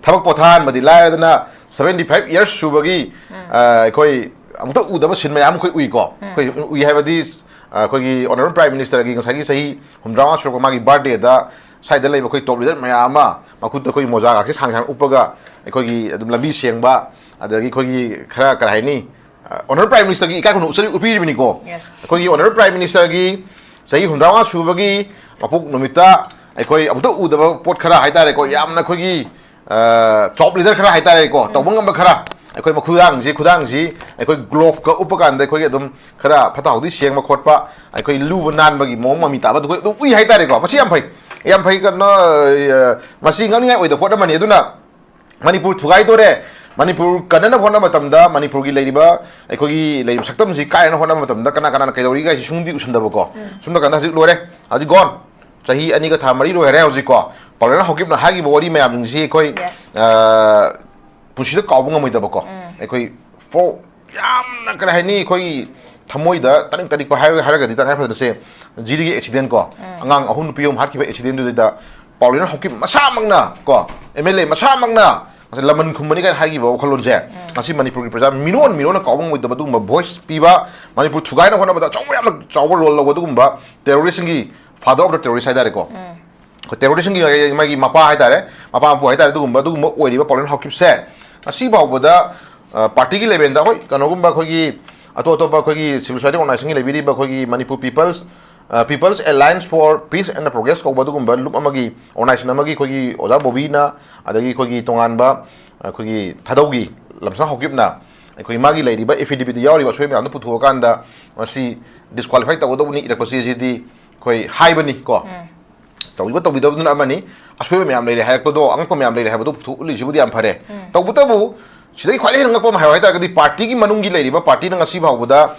ꯊꯕꯛ ꯄꯣꯊꯥꯍꯟꯕꯗꯤ ꯂꯥꯏꯔꯗꯅ seventy five years ꯁꯨꯕꯒꯤ, ꯑ, ꯑꯩꯈꯣꯏ ꯑꯃꯨꯛꯇ ꯎꯗꯕ ꯁꯤꯟ ꯃꯌꯥꯝ ꯑꯩꯈꯣꯏ ꯎꯏꯀꯣ꯫ ꯑꯩꯈꯣꯏ ꯎꯏ ꯍꯥꯏꯕꯗꯤ, ꯑ, ꯑꯩꯈꯣꯏꯒꯤ honourable Prime Minister ꯒꯤ ꯉꯁꯥꯏꯒꯤ ꯆꯍꯤ ꯍꯨꯝꯗ꯭ꯔꯥꯃꯉꯥ ꯁꯨꯔꯛꯄ ꯃꯥꯒꯤ birthday ꯗ ꯁ꯭ꯋꯥꯏꯗ ꯂꯩꯕ ꯑꯩꯈꯣꯏ ꯇꯣꯞ ꯂꯤꯗꯔ ꯃꯌꯥꯝ ꯑꯃ ꯃꯈꯨꯠꯇ ꯑꯩꯈꯣꯏ ꯃꯣꯖꯥꯒꯁꯦ ꯁꯥꯡ ꯁꯥꯡ ꯎꯞꯄꯒ ꯑꯩꯈꯣꯏꯒꯤ ꯑꯗꯨꯝ ꯂꯝꯕꯤ ꯁꯦꯡꯕ, ꯑꯗꯒꯤ ꯑꯩꯈꯣꯏꯒꯤ ꯈꯔ ꯀꯔꯤ ꯍꯥꯏꯅꯤ, ꯑ, honourable Prime Minister ꯒꯤ ꯏꯀꯥꯏ ꯈꯨꯝꯅꯕ ꯎꯠꯆꯔꯤ-, ꯎꯠꯄꯤꯔꯤꯕꯅꯤꯀꯣ꯫ Yes. ꯑꯩꯈꯣꯏꯒꯤ honourable Prime Minister ꯒꯤ ꯆꯍꯤ ꯍꯨꯝꯗ꯭ꯔꯥꯃꯉꯥ ꯁꯨꯕꯒꯤ ꯃꯄꯣꯛ ꯅꯨꯃꯤꯠꯇ ꯑꯩꯈꯣꯏ ꯑꯃꯨꯛꯇ ꯎꯗꯕ ꯄꯣꯠ ꯈꯔ ꯍꯥꯏꯇꯥꯔꯦꯀꯣ, ꯌꯥꯝꯅ ꯑꯩꯈꯣꯏꯒꯤ, ꯑ, ꯇꯣꯞ ꯂꯤꯗꯔ ꯈꯔ ꯍꯥꯏꯇꯥꯔꯦꯀꯣ, ꯇꯧꯕ ꯉꯝꯕ ꯈꯔ, ꯑꯩꯈꯣꯏ ꯃꯈꯨꯗꯥꯡꯁꯤ, ꯈꯨꯗꯥꯡꯁꯤ ꯑꯩꯈꯣꯏ ꯒ꯭ꯂꯣꯞꯀ ꯎꯞꯄ ꯀꯥꯟꯗ ꯑꯩꯈꯣꯏꯒꯤ ꯑꯗꯨꯝ ꯈꯔ ꯐꯠꯇ ꯍꯥꯎꯗꯤ ꯁꯦꯡꯕ ꯈꯣꯠꯄ, ꯑꯩꯈꯣꯏ ꯂꯨꯕ ꯅꯥꯟꯕꯒꯤ ꯃꯑꯣꯡ ꯃꯃꯤ ꯇꯥꯕ ꯑꯗꯨ ꯑꯗꯨꯝ ꯎꯏ ꯍꯥꯏꯇꯥꯔꯦꯀꯣ꯫ ꯃꯁꯤ ꯌꯥꯝ ꯐꯩ, ꯌꯥꯝ ꯐꯩ꯫ ꯀꯩꯅꯣ, ꯑ, ꯃꯁꯤ ꯉꯛꯅꯤꯡꯉꯥꯏ ꯑꯣꯏꯗꯕ ꯄꯣꯠ ꯑꯃꯅꯤ꯫ ꯑꯗꯨꯅ ꯃꯅꯤꯄꯨꯔ ꯊꯨꯒꯥꯏꯗꯣꯔꯦ, ꯃꯅꯤꯄꯨꯔ ꯀꯟꯅꯅꯕ ꯍꯣꯠꯅꯕ ꯃꯇꯝꯗ, ꯃꯅꯤꯄꯨꯔꯒꯤ ꯂꯩꯔꯤꯕ, ꯑꯩꯈꯣꯏꯒꯤ ꯂꯩꯔꯤꯕ ꯁꯛꯇꯝꯁꯤ ꯀꯥꯏꯅꯅꯕ ꯍꯣꯠꯅꯕ ꯃꯇꯝꯗ ꯀꯅꯥ ꯀꯅꯥꯅ ꯀꯩꯗꯧꯔꯤꯒꯦ ꯍꯥꯏꯁꯤ ꯁꯨꯝꯗꯤ ꯎꯁꯟꯗꯕꯀꯣ꯫ ꯎꯝ꯫ ꯁꯨꯝ ꯀꯥꯟꯗ ꯍꯧꯖꯤꯛ ꯂꯣꯏꯔꯦ, ꯍꯧꯖꯤꯛ ꯒꯣꯟ ꯆꯍꯤ ꯑꯅꯤꯒ ꯊꯥ ꯃꯔꯤ ꯂꯣꯏꯈꯔꯦ꯫ ꯍꯧꯖꯤꯛꯀꯣ ꯄꯥꯎꯂꯦꯅ ꯍꯥꯎꯀꯤꯞꯅ ꯍꯥꯏꯈꯤꯕ ꯋꯥꯔꯤ ꯃꯌꯥꯝꯁꯤꯡꯁꯤ ꯑꯩꯈꯣꯏ, Yes. ꯑ, ꯄꯨꯟꯁꯤꯗ ꯀꯥꯎꯕ ꯉꯝꯃꯣꯏꯗꯕꯀꯣ꯫ ꯎꯝ꯫ ꯑꯩꯈꯣꯏ ꯐꯣ-, ꯌꯥꯝꯅ ꯀꯔꯤ ꯍꯥꯏꯅꯤ, ꯑꯩꯈꯣꯏꯒꯤ ꯊꯃꯣꯏꯗ ꯇꯅꯤꯛ ꯇꯅꯤꯛꯄ ꯍꯥꯏꯔꯒ, ꯍꯥꯏꯔꯒꯗꯤ ꯇꯉꯥꯏ ꯐꯗꯅꯁꯦ ꯖꯤꯔꯤꯒꯤ ꯑꯦꯛꯁꯤꯗꯦꯟ ꯀꯣ, ꯎꯝ꯫ ꯑꯉꯥꯡ ꯑꯍꯨꯝ ꯅꯨꯄꯤ ꯑꯍꯨꯝ ꯍꯥꯠꯈꯤꯕ ꯑꯦꯛꯁꯤꯗꯦꯟꯗꯨꯗ ꯄꯥꯎꯂꯦꯅ ꯍꯥꯎꯀꯤꯞ ꯃꯁꯥꯃꯛꯅ ꯀꯣ, ꯑꯦꯝ ꯑꯦꯜ ꯑꯦ ꯃꯁꯥꯃꯛꯅ ꯂꯃꯟ ꯈꯨꯝꯕꯅꯤ ꯀꯥꯏꯅ ꯍꯥꯏꯈꯤꯕ ꯋꯥꯈꯜꯂꯣꯟꯁꯦ, ꯎꯝ꯫ ꯉꯁꯤ ꯃꯅꯤꯄꯨꯔꯒꯤ ꯄ꯭ꯔꯖꯥ ꯃꯤꯔꯣꯟ ꯃꯤꯔꯣꯟꯅ ꯀꯥꯎꯕ ꯉꯝꯃꯣꯏꯗꯕ ꯑꯗꯨꯒꯨꯝꯕ ꯚꯣꯏꯁ ꯄꯤꯕ, ꯃꯅꯤꯄꯨꯔ ꯊꯨꯒꯥꯏꯅ ꯍꯣꯠꯅꯕꯗ ꯑꯆꯧꯕ, ꯌꯥꯝꯅ ꯆꯥꯎꯕ ꯔꯣꯜ ꯂꯧꯕ ꯑꯗꯨꯒꯨꯝꯕ ꯇꯦꯔꯣꯔꯤꯁꯝꯒꯤ father of the terrorist ꯍꯥꯏꯇꯥꯔꯦꯀꯣ꯫ ꯎꯝ꯫ ꯑꯩꯈꯣꯏ ꯇꯦꯔꯣꯔꯤꯁꯝꯒꯤ ꯃꯥꯒꯤ ꯃꯄꯥ ꯍꯥꯏꯇꯥꯔꯦ, ꯃꯄꯥ ꯃꯄꯨ ꯍꯥꯏꯇꯥꯔꯦ, ꯑꯗꯨꯒꯨꯝꯕ, ꯑꯗꯨꯒꯨꯝꯕ ꯑꯣꯏꯔꯤꯕ ꯄꯥꯎꯂꯦꯟ ꯍꯥꯎꯀꯤꯞꯁꯦ ꯉꯁꯤ ꯐꯥꯎꯕꯗ, ꯑ, ꯄꯥꯔꯇꯤꯒꯤ ꯂꯦꯚꯦꯜꯗ, ꯍꯣꯏ, ꯀꯩꯅꯣꯒꯨꯝꯕ ꯑꯩꯈꯣꯏꯒꯤ ꯑꯇꯣꯞ ꯑꯇꯣꯞꯄ ꯑꯩꯈꯣꯏꯒꯤ ꯁꯤꯚꯤꯜ ꯁꯣꯁꯥꯏꯇꯤ ꯑꯣꯔꯒꯅꯥꯏꯖꯦꯁꯟꯒꯤ ꯂꯩꯕꯤꯔꯤꯕ ꯑꯩꯈꯣꯏꯒꯤ ꯃꯅꯤꯄꯨꯔ ꯄꯤꯄꯜꯁ, ꯑ, People's Alliance for Peace and Progress ꯀꯧꯕ ꯑꯗꯨꯒꯨꯝꯕ ꯂꯨꯞ ꯑꯃꯒꯤ, ꯑꯣꯔꯒꯅꯥꯏꯖꯦꯁꯟ ꯑꯃꯒꯤ ꯑꯩꯈꯣꯏꯒꯤ ꯑꯣꯖꯥ ꯕꯣꯕꯤꯅ, ꯑꯗꯒꯤ ꯑꯩꯈꯣꯏꯒꯤ ꯇꯣꯉꯥꯟꯕ ꯑꯩꯈꯣꯏꯒꯤ ꯊꯥꯗꯧꯒꯤ ꯂꯝꯁꯥꯡ ꯍꯥꯎꯀꯤꯞꯅ ꯑꯩꯈꯣꯏ ꯃꯥꯒꯤ ꯂꯩꯔꯤꯕ ꯑꯦꯐꯤꯗꯦꯕꯤꯠꯇ ꯌꯥꯎꯔꯤꯕ ꯑꯁꯣꯏ ꯃꯌꯥꯝꯗꯣ ꯄꯨꯊꯣꯛꯑꯀꯥꯟꯗ ꯃꯁꯤ ꯗꯤꯁꯀ꯭ꯋꯥꯂꯤꯐꯥꯏ ꯇꯧꯒꯗꯧꯕꯅꯤ ꯏꯔꯛꯄꯁꯦ ꯁꯤꯗꯤ ꯑꯩꯈꯣꯏ ꯍꯥꯏꯕꯅꯤ ꯀꯣ꯫ ꯎꯝ꯫ ꯇꯧꯕꯤꯕ ꯇꯧꯕꯤꯗꯕꯗꯨꯅ ꯑꯃꯅꯤ, ꯑꯁꯣꯏꯕ ꯃꯌꯥꯝ ꯂꯩꯔꯦ ꯍꯥꯏꯔꯛꯄꯗꯣ, ꯑꯉꯛꯄ ꯃꯌꯥꯝ ꯂꯩꯔꯦ ꯍꯥꯏꯕꯗꯣ ꯄꯨꯊꯣꯛꯎꯠꯂꯤꯁꯤꯕꯨꯗꯤ ꯌꯥꯝ ꯐꯔꯦ꯫ ꯎꯝ꯫ ꯇꯧꯕꯇꯕꯨ ꯁꯤꯗꯒꯤ ꯈ꯭ꯋꯥꯏꯗꯒꯤ ꯍꯦꯟꯅ ꯉꯛꯄ ꯑꯃ ꯍꯥꯏꯌꯣ ꯍꯥꯏꯇꯥꯔꯒꯗꯤ ꯄꯥꯔꯇꯤꯒꯤ ꯃꯅꯨꯡꯒꯤ ꯂꯩꯔꯤꯕ ꯄꯥꯔꯇꯤꯅ ꯉꯁꯤ ꯐꯥꯎꯕꯗ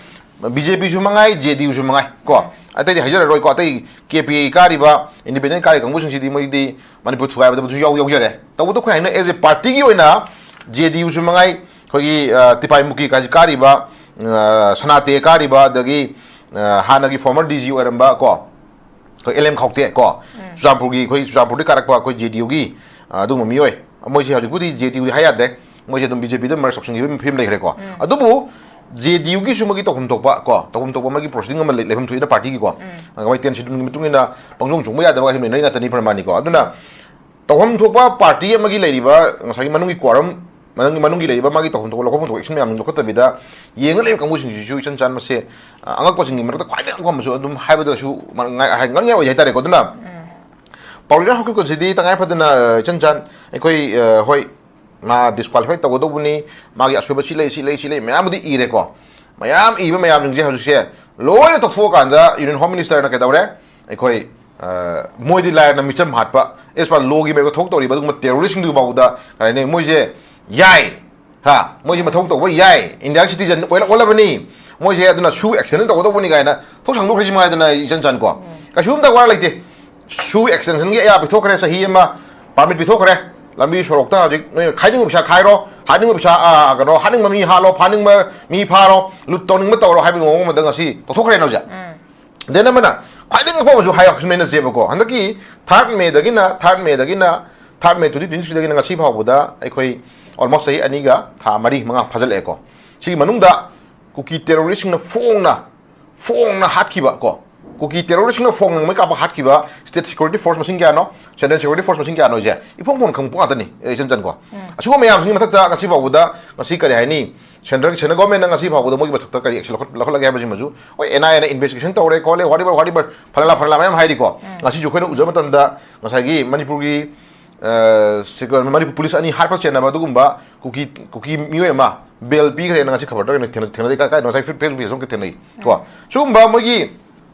ꯕꯤ ꯖꯦ ꯄꯤꯁꯨ ꯃꯉꯥꯏ, ꯖꯦ ꯗꯤ ꯌꯨꯁꯨ ꯃꯉꯥꯏ ꯀꯣ, ꯎꯝ꯫ ꯑꯇꯩꯗꯤ ꯍꯥꯏꯖꯔꯔꯣꯏꯀꯣ, ꯑꯇꯩ ꯀꯦ ꯄꯤ ꯑꯦ ꯀꯥꯔꯤꯕ, ꯏꯟꯗꯤꯄꯦꯟꯗꯦꯟ ꯀꯥꯔꯤ ꯀꯥꯡꯕꯨꯁꯤꯡꯁꯤꯗꯤ ꯃꯣꯏꯗꯤ ꯃꯅꯤꯄꯨꯔ ꯊꯨꯒꯥꯏꯕꯗꯕꯨꯁꯨ ꯌꯥꯎ-, ꯌꯥꯎꯖꯔꯦ꯫ ꯇꯧꯕꯇꯕꯨ ꯑꯩꯈꯣꯏ ꯍꯥꯏꯅ as a party ꯒꯤ ꯑꯣꯏꯅ ꯖꯦ ꯗꯤ ꯌꯨꯁꯨ ꯃꯉꯥꯏ, ꯑꯩꯈꯣꯏꯒꯤ, ꯑ, ꯇꯤꯄꯥꯏ ꯃꯨꯀꯤ ꯀꯥꯏꯁꯤ ꯀꯥꯔꯤꯕ, ꯑ, ꯁꯅꯥꯇꯦ ꯀꯥꯔꯤꯕ, ꯑꯗꯒꯤ, ꯑ, ꯍꯥꯟꯅꯒꯤ former D G ꯑꯣꯏꯔꯝꯕ ꯀꯣ, ꯑꯩꯈꯣꯏ ꯑꯦꯜ ꯑꯦꯝ ꯈꯥꯎꯇꯦ ꯀꯣ, ꯎꯝ꯫ ꯆꯨꯔꯆꯥꯟꯄꯨꯔꯒꯤ, ꯑꯩꯈꯣꯏ ꯆꯨꯔꯆꯥꯟꯄꯨꯔꯗꯒꯤ ꯀꯥꯔꯛꯄ ꯑꯩꯈꯣꯏ ꯖꯦ ꯗꯤ ꯌꯨꯒꯤ, ꯑ, ꯑꯗꯨꯒꯨꯝꯕ ꯃꯤꯑꯣꯏ, ꯃꯣꯏꯁꯦ ꯍꯧꯖꯤꯛꯄꯨꯗꯤ ꯖꯦ ꯗꯤ ꯌꯨꯗꯤ ꯍꯥꯏ ꯌꯥꯗ꯭ꯔꯦ, ꯃꯣꯏꯁꯦ ꯑꯗꯨꯝ ꯕꯤ ꯖꯦ ꯄꯤꯗ merge ꯇꯧꯁꯤꯟꯈꯤꯕꯒꯤ ꯐꯤꯕꯝ ꯂꯩꯈ꯭ꯔꯦꯀꯣ꯫ ꯎꯝ꯫ ꯑꯗꯨꯕꯨ ꯖꯦ ꯗꯤ ꯌꯨꯒꯤꯁꯨ ꯃꯣꯏꯒꯤ ꯇꯧꯐꯝ ꯊꯣꯛꯄ ꯀꯣ, ꯇꯧꯐꯝ ꯊꯣꯛꯄ ꯃꯥꯒꯤ proceeding ꯑꯃ ꯂꯩ-, ꯂꯩꯐꯝ ꯊꯣꯛꯏꯅ ꯄꯥꯔꯇꯤꯒꯤꯀꯣ꯫ ꯎꯝ꯫ ꯑ, ꯃꯣꯏ ten schedule ꯒꯤ ꯃꯇꯨꯡ ꯏꯟꯅ ꯄꯪꯆꯣꯡ ꯆꯣꯡꯕ ꯌꯥꯗꯕ ꯍꯥꯏꯕ ꯂꯩꯅꯔꯤ ꯉꯥꯛꯇꯅꯤ ꯄ꯭ꯔꯃꯥꯅꯤꯀꯣ꯫ ꯑꯗꯨꯅ ꯇꯧꯐꯝ ꯊꯣꯛꯄ ꯄꯥꯔꯇꯤ ꯑꯃꯒꯤ ꯂꯩꯔꯤꯕ ꯉꯁꯥꯏꯒꯤ ꯃꯅꯨꯡꯒꯤ quorum, ꯃꯅꯨꯡꯒꯤ, ꯃꯅꯨꯡꯒꯤ ꯂꯩꯔꯤꯕ ꯃꯥꯒꯤ ꯇꯧꯐꯝ ꯊꯣꯛꯄ, ꯂꯧꯐꯝ ꯊꯣꯛꯄ action ꯃꯌꯥꯝꯁꯤꯡ ꯂꯧꯈꯠꯇꯕꯤꯗ ꯌꯦꯡꯉ ꯂꯩꯕ ꯀꯥꯡꯕꯨꯁꯤꯡꯁꯤꯁꯨ ꯏꯆꯟ ꯆꯥꯟ ꯃꯁꯦ, ꯑ, ꯑꯉꯛꯄꯁꯤꯡꯒꯤ ꯃꯔꯛꯇ ꯈ꯭ꯋꯥꯏꯗꯒꯤ ꯑꯉꯛꯄ ꯑꯃꯁꯨ ꯑꯗꯨꯝ ꯍꯥꯏꯕꯗꯁꯨ ꯃ-, ꯉꯥꯏ-, ꯍꯥꯏ-, ꯉꯛꯅꯤꯡꯉꯥꯏ ꯑꯣꯏ ꯍꯥꯏꯇꯥꯔꯦꯀꯣ꯫ ꯑꯗꯨꯅ ꯎꯝ꯫ ꯄꯥꯎꯂꯤꯅ ꯍꯥꯎꯀꯤꯞꯀꯁꯤꯗꯤ ꯇꯉꯥꯏ ꯐꯗꯅ, ꯑ, ꯏꯆꯟ ꯆꯥꯟ ꯑꯩꯈꯣꯏ, ꯑ, ꯍꯣꯏ, ꯃꯥ ꯗꯤꯁꯀ꯭ꯋꯥꯂꯤꯐꯥꯏ ꯇꯧꯒꯗꯧꯕꯅꯤ, ꯃꯥꯒꯤ ꯑꯁꯣꯏꯕ ꯁꯤ ꯂꯩ, ꯁꯤ ꯂꯩ, ꯁꯤ ꯂꯩ, ꯃꯌꯥꯝꯕꯨꯗꯤ ꯏꯔꯦꯀꯣ꯫ ꯃꯌꯥꯝ ꯏꯕ ꯃꯌꯥꯝꯁꯤꯡꯁꯦ ꯍꯧꯖꯤꯛꯁꯦ ꯂꯣꯏꯅ ꯇꯧꯊꯣꯛꯑꯀꯥꯟꯗ ꯌꯨꯅꯤꯌꯟ ꯍꯣꯝ ꯃꯤꯅꯤꯁꯇꯔꯅ ꯀꯩꯗꯧꯔꯦ? ꯑꯩꯈꯣꯏ, ꯑ, ꯃꯣꯏꯗꯤ ꯂꯥꯏꯔꯅ ꯃꯤꯆꯝ ꯍꯥꯠꯄ, ꯑꯦꯁ ꯄꯥ ꯂꯣꯒꯤ ꯃꯥꯌꯣꯛꯇ ꯊꯕꯛ ꯇꯧꯔꯤꯕ ꯑꯗꯨꯒꯨꯝꯕ ꯇꯦꯔꯣꯔꯤꯁꯁꯤꯡꯗꯨ ꯐꯥꯎꯕꯗ ꯀꯔꯤ ꯍꯥꯏꯅꯤ, ꯃꯣꯏꯁꯦ ꯌꯥꯏ, ꯍꯥ, ꯃꯣꯏꯁꯦ ꯃꯊꯧ ꯇꯧꯕ ꯌꯥꯏ, ꯏꯟꯗꯤꯌꯥꯒꯤ ꯁꯤꯇꯤꯖꯟ ꯑꯣꯏꯔꯛ ꯑꯣꯜꯂꯕꯅꯤ, ꯃꯣꯏꯁꯦ ꯑꯗꯨꯅ ꯁꯨ ꯑꯦꯛꯁꯇꯦꯟꯁꯟ ꯇꯧꯒꯗꯧꯕꯅꯤ ꯀꯥꯏꯅ ꯊꯣꯛ ꯁꯥꯡꯗꯣꯛꯈ꯭ꯔꯤꯁꯤ ꯃꯉꯥꯏꯗꯅ ꯏꯆꯟ ꯆꯟ ꯀꯣ꯫ ꯀꯩꯁꯨꯝꯇ ꯋꯥꯔ ꯂꯩꯇꯦ꯫ ꯁꯨ ꯑꯦꯛꯁꯇꯦꯟꯁꯟꯒꯤ ꯑꯌꯥ ꯄꯤꯊꯣꯛꯈ꯭ꯔꯦ, ꯆꯍꯤ ꯑꯃ ꯄꯥꯔꯃꯤꯠ ꯄꯤꯊꯣꯛꯈ꯭ꯔꯦ, ꯂꯝꯕꯤ ꯁꯣꯔꯣꯛꯇ ꯍꯧꯖꯤꯛ ꯅꯣꯏꯅ ꯈꯥꯏꯅꯤꯡꯕ ꯄꯩꯁꯥ ꯈꯥꯏꯔꯣ, ꯍꯥꯠꯅꯤꯡꯕ ꯄꯩꯁꯥ, ꯑꯥ, ꯀꯩꯅꯣ, ꯍꯥꯠꯅꯤꯡꯕ ꯃꯤ ꯍꯥꯠꯂꯣ, ꯐꯥꯅꯤꯡꯕ ꯃꯤ ꯐꯥꯔꯣ, ꯂꯨꯠ ꯇꯧꯅꯤꯡꯕ ꯇꯧꯔꯣ ꯍꯥꯏꯕꯒꯤ ꯃꯑꯣꯡ ꯑꯃꯗ ꯉꯁꯤ ꯇꯧꯊꯣꯛꯈ꯭ꯔꯦꯅ ꯍꯧꯖꯤꯛ꯫ ꯗꯦꯟ ꯑꯃꯅ ꯈ꯭ꯋꯥꯏꯗꯒꯤ ꯑꯐꯕꯁꯨ ꯍꯥꯏꯌꯣ ꯁꯨꯝ ꯂꯩꯅꯁꯦꯕꯀꯣ꯫ ꯍꯟꯗꯛꯀꯤ ꯊꯥꯔꯠ ꯃꯦꯗꯒꯤꯅ, ꯊꯥꯔꯠ ꯃꯦꯗꯒꯤꯅ, ꯊꯥꯔꯠ ꯃꯦ ꯇ꯭ꯋꯦꯟꯇꯤ ꯇ꯭ꯋꯦꯟꯇꯤ ꯊ꯭ꯔꯤꯗꯒꯤꯅ ꯉꯁꯤ ꯐꯥꯎꯕꯗ ꯑꯩꯈꯣꯏ ꯑꯣꯜꯃꯣꯁ ꯆꯍꯤ ꯑꯅꯤꯒ ꯊꯥ ꯃꯔꯤ ꯃꯉꯥ ꯐꯥꯖꯤꯜꯂꯛꯑꯦꯀꯣ꯫ ꯁꯤꯒꯤ ꯃꯅꯨꯡꯗ ꯀꯨꯀꯤ ꯇꯦꯔꯣꯔꯤꯁꯁꯤꯡꯅ ꯐꯣꯡꯅ, ꯐꯣꯡꯅ ꯍꯥꯠꯈꯤꯕ ꯀꯣ, ꯀꯨꯀꯤ ꯇꯦꯔꯣꯔꯤꯁꯁꯤꯡꯅ ꯐꯣꯡꯅ ꯃꯩ ꯀꯥꯞꯄ ꯍꯥꯠꯈꯤꯕ ꯁ꯭ꯇꯦꯠ ꯁꯦꯀ꯭ꯌꯨꯔꯤꯇꯤ ꯐꯣꯔꯁ ꯃꯁꯤꯡ ꯀꯌꯥꯅꯣ, ꯁꯦꯟꯇ꯭ꯔꯦꯜ ꯁꯦꯀ꯭ꯌꯨꯔꯤꯇꯤ ꯐꯣꯔꯁ ꯃꯁꯤꯡ ꯀꯌꯥꯅꯣ ꯍꯥꯏꯁꯦ ꯏꯐꯣꯡ ꯐꯣꯡꯅ ꯈꯪꯕ ꯄꯣꯠ ꯉꯥꯛꯇꯅꯤ, ꯑꯦ, ꯏꯆꯟ ꯆꯟꯀꯣ꯫ ꯑꯁꯤꯒꯨꯝꯕ ꯃꯌꯥꯝꯁꯤꯒꯤ ꯃꯊꯛꯇ ꯉꯁꯤ ꯐꯥꯎꯕꯗ, ꯉꯁꯤ ꯀꯔꯤ ꯍꯥꯏꯅꯤ, ꯁꯦꯟꯇ꯭ꯔꯦꯜ, ꯁꯦꯟꯇ꯭ꯔꯦꯜ ꯒꯣꯔꯃꯦꯟꯅ ꯉꯁꯤ ꯐꯥꯎꯕꯗ ꯃꯣꯏꯒꯤ ꯃꯊꯛꯇ ꯀꯔꯤ ꯑꯦꯛꯁꯟ ꯂꯧꯈꯠ-, ꯂꯧꯈꯠꯂꯒꯦ ꯍꯥꯏꯕꯁꯤꯃꯁꯨ, ꯍꯣꯏ, ꯑꯦꯟ ꯑꯥꯏ ꯑꯦꯅ ꯏꯟꯚꯦꯁꯇꯤꯒꯦꯁꯟ ꯇꯧꯔꯦ ꯈꯣꯠꯂꯦ, whatever, whatever, ꯐꯂꯥ ꯐꯂꯥ ꯃꯌꯥꯝ ꯍꯥꯏꯔꯤꯀꯣ꯫ ꯉꯁꯤꯁꯨ ꯑꯩꯈꯣꯏꯅ ꯎꯖꯕ ꯃꯇꯝꯗ ꯉꯁꯥꯏꯒꯤ ꯃꯅꯤꯄꯨꯔꯒꯤ, ꯑ, ꯁꯦꯀ꯭ꯌꯨꯔ-, ꯃꯅꯤꯄꯨꯔ ꯄꯨꯂꯤꯁ ꯑꯅꯤ ꯍꯥꯠꯄ ꯆꯦꯟꯅꯕ ꯑꯗꯨꯒꯨꯝꯕ ꯀꯨꯀꯤ, ꯀꯨꯀꯤ ꯃꯤꯑꯣꯏ ꯑꯃ ꯕꯦꯜ ꯄꯤꯈ꯭ꯔꯦꯅ ꯉꯁꯤ ꯈꯕꯔꯗ ꯑꯣꯏꯅ ꯊꯦꯡꯅ-, ꯊꯦꯡꯅꯖꯩ꯫ ꯀꯥꯏ-, ꯀꯥꯏꯗꯅꯣ ꯉꯁꯥꯏ ꯐꯦ-, ꯐꯦꯁꯕꯨꯛ ꯄꯦꯖ ꯑꯃ ꯊꯦꯡꯅꯩ ꯀꯣ꯫ ꯁꯤꯒꯨꯝꯕ ꯃꯣꯏꯒꯤ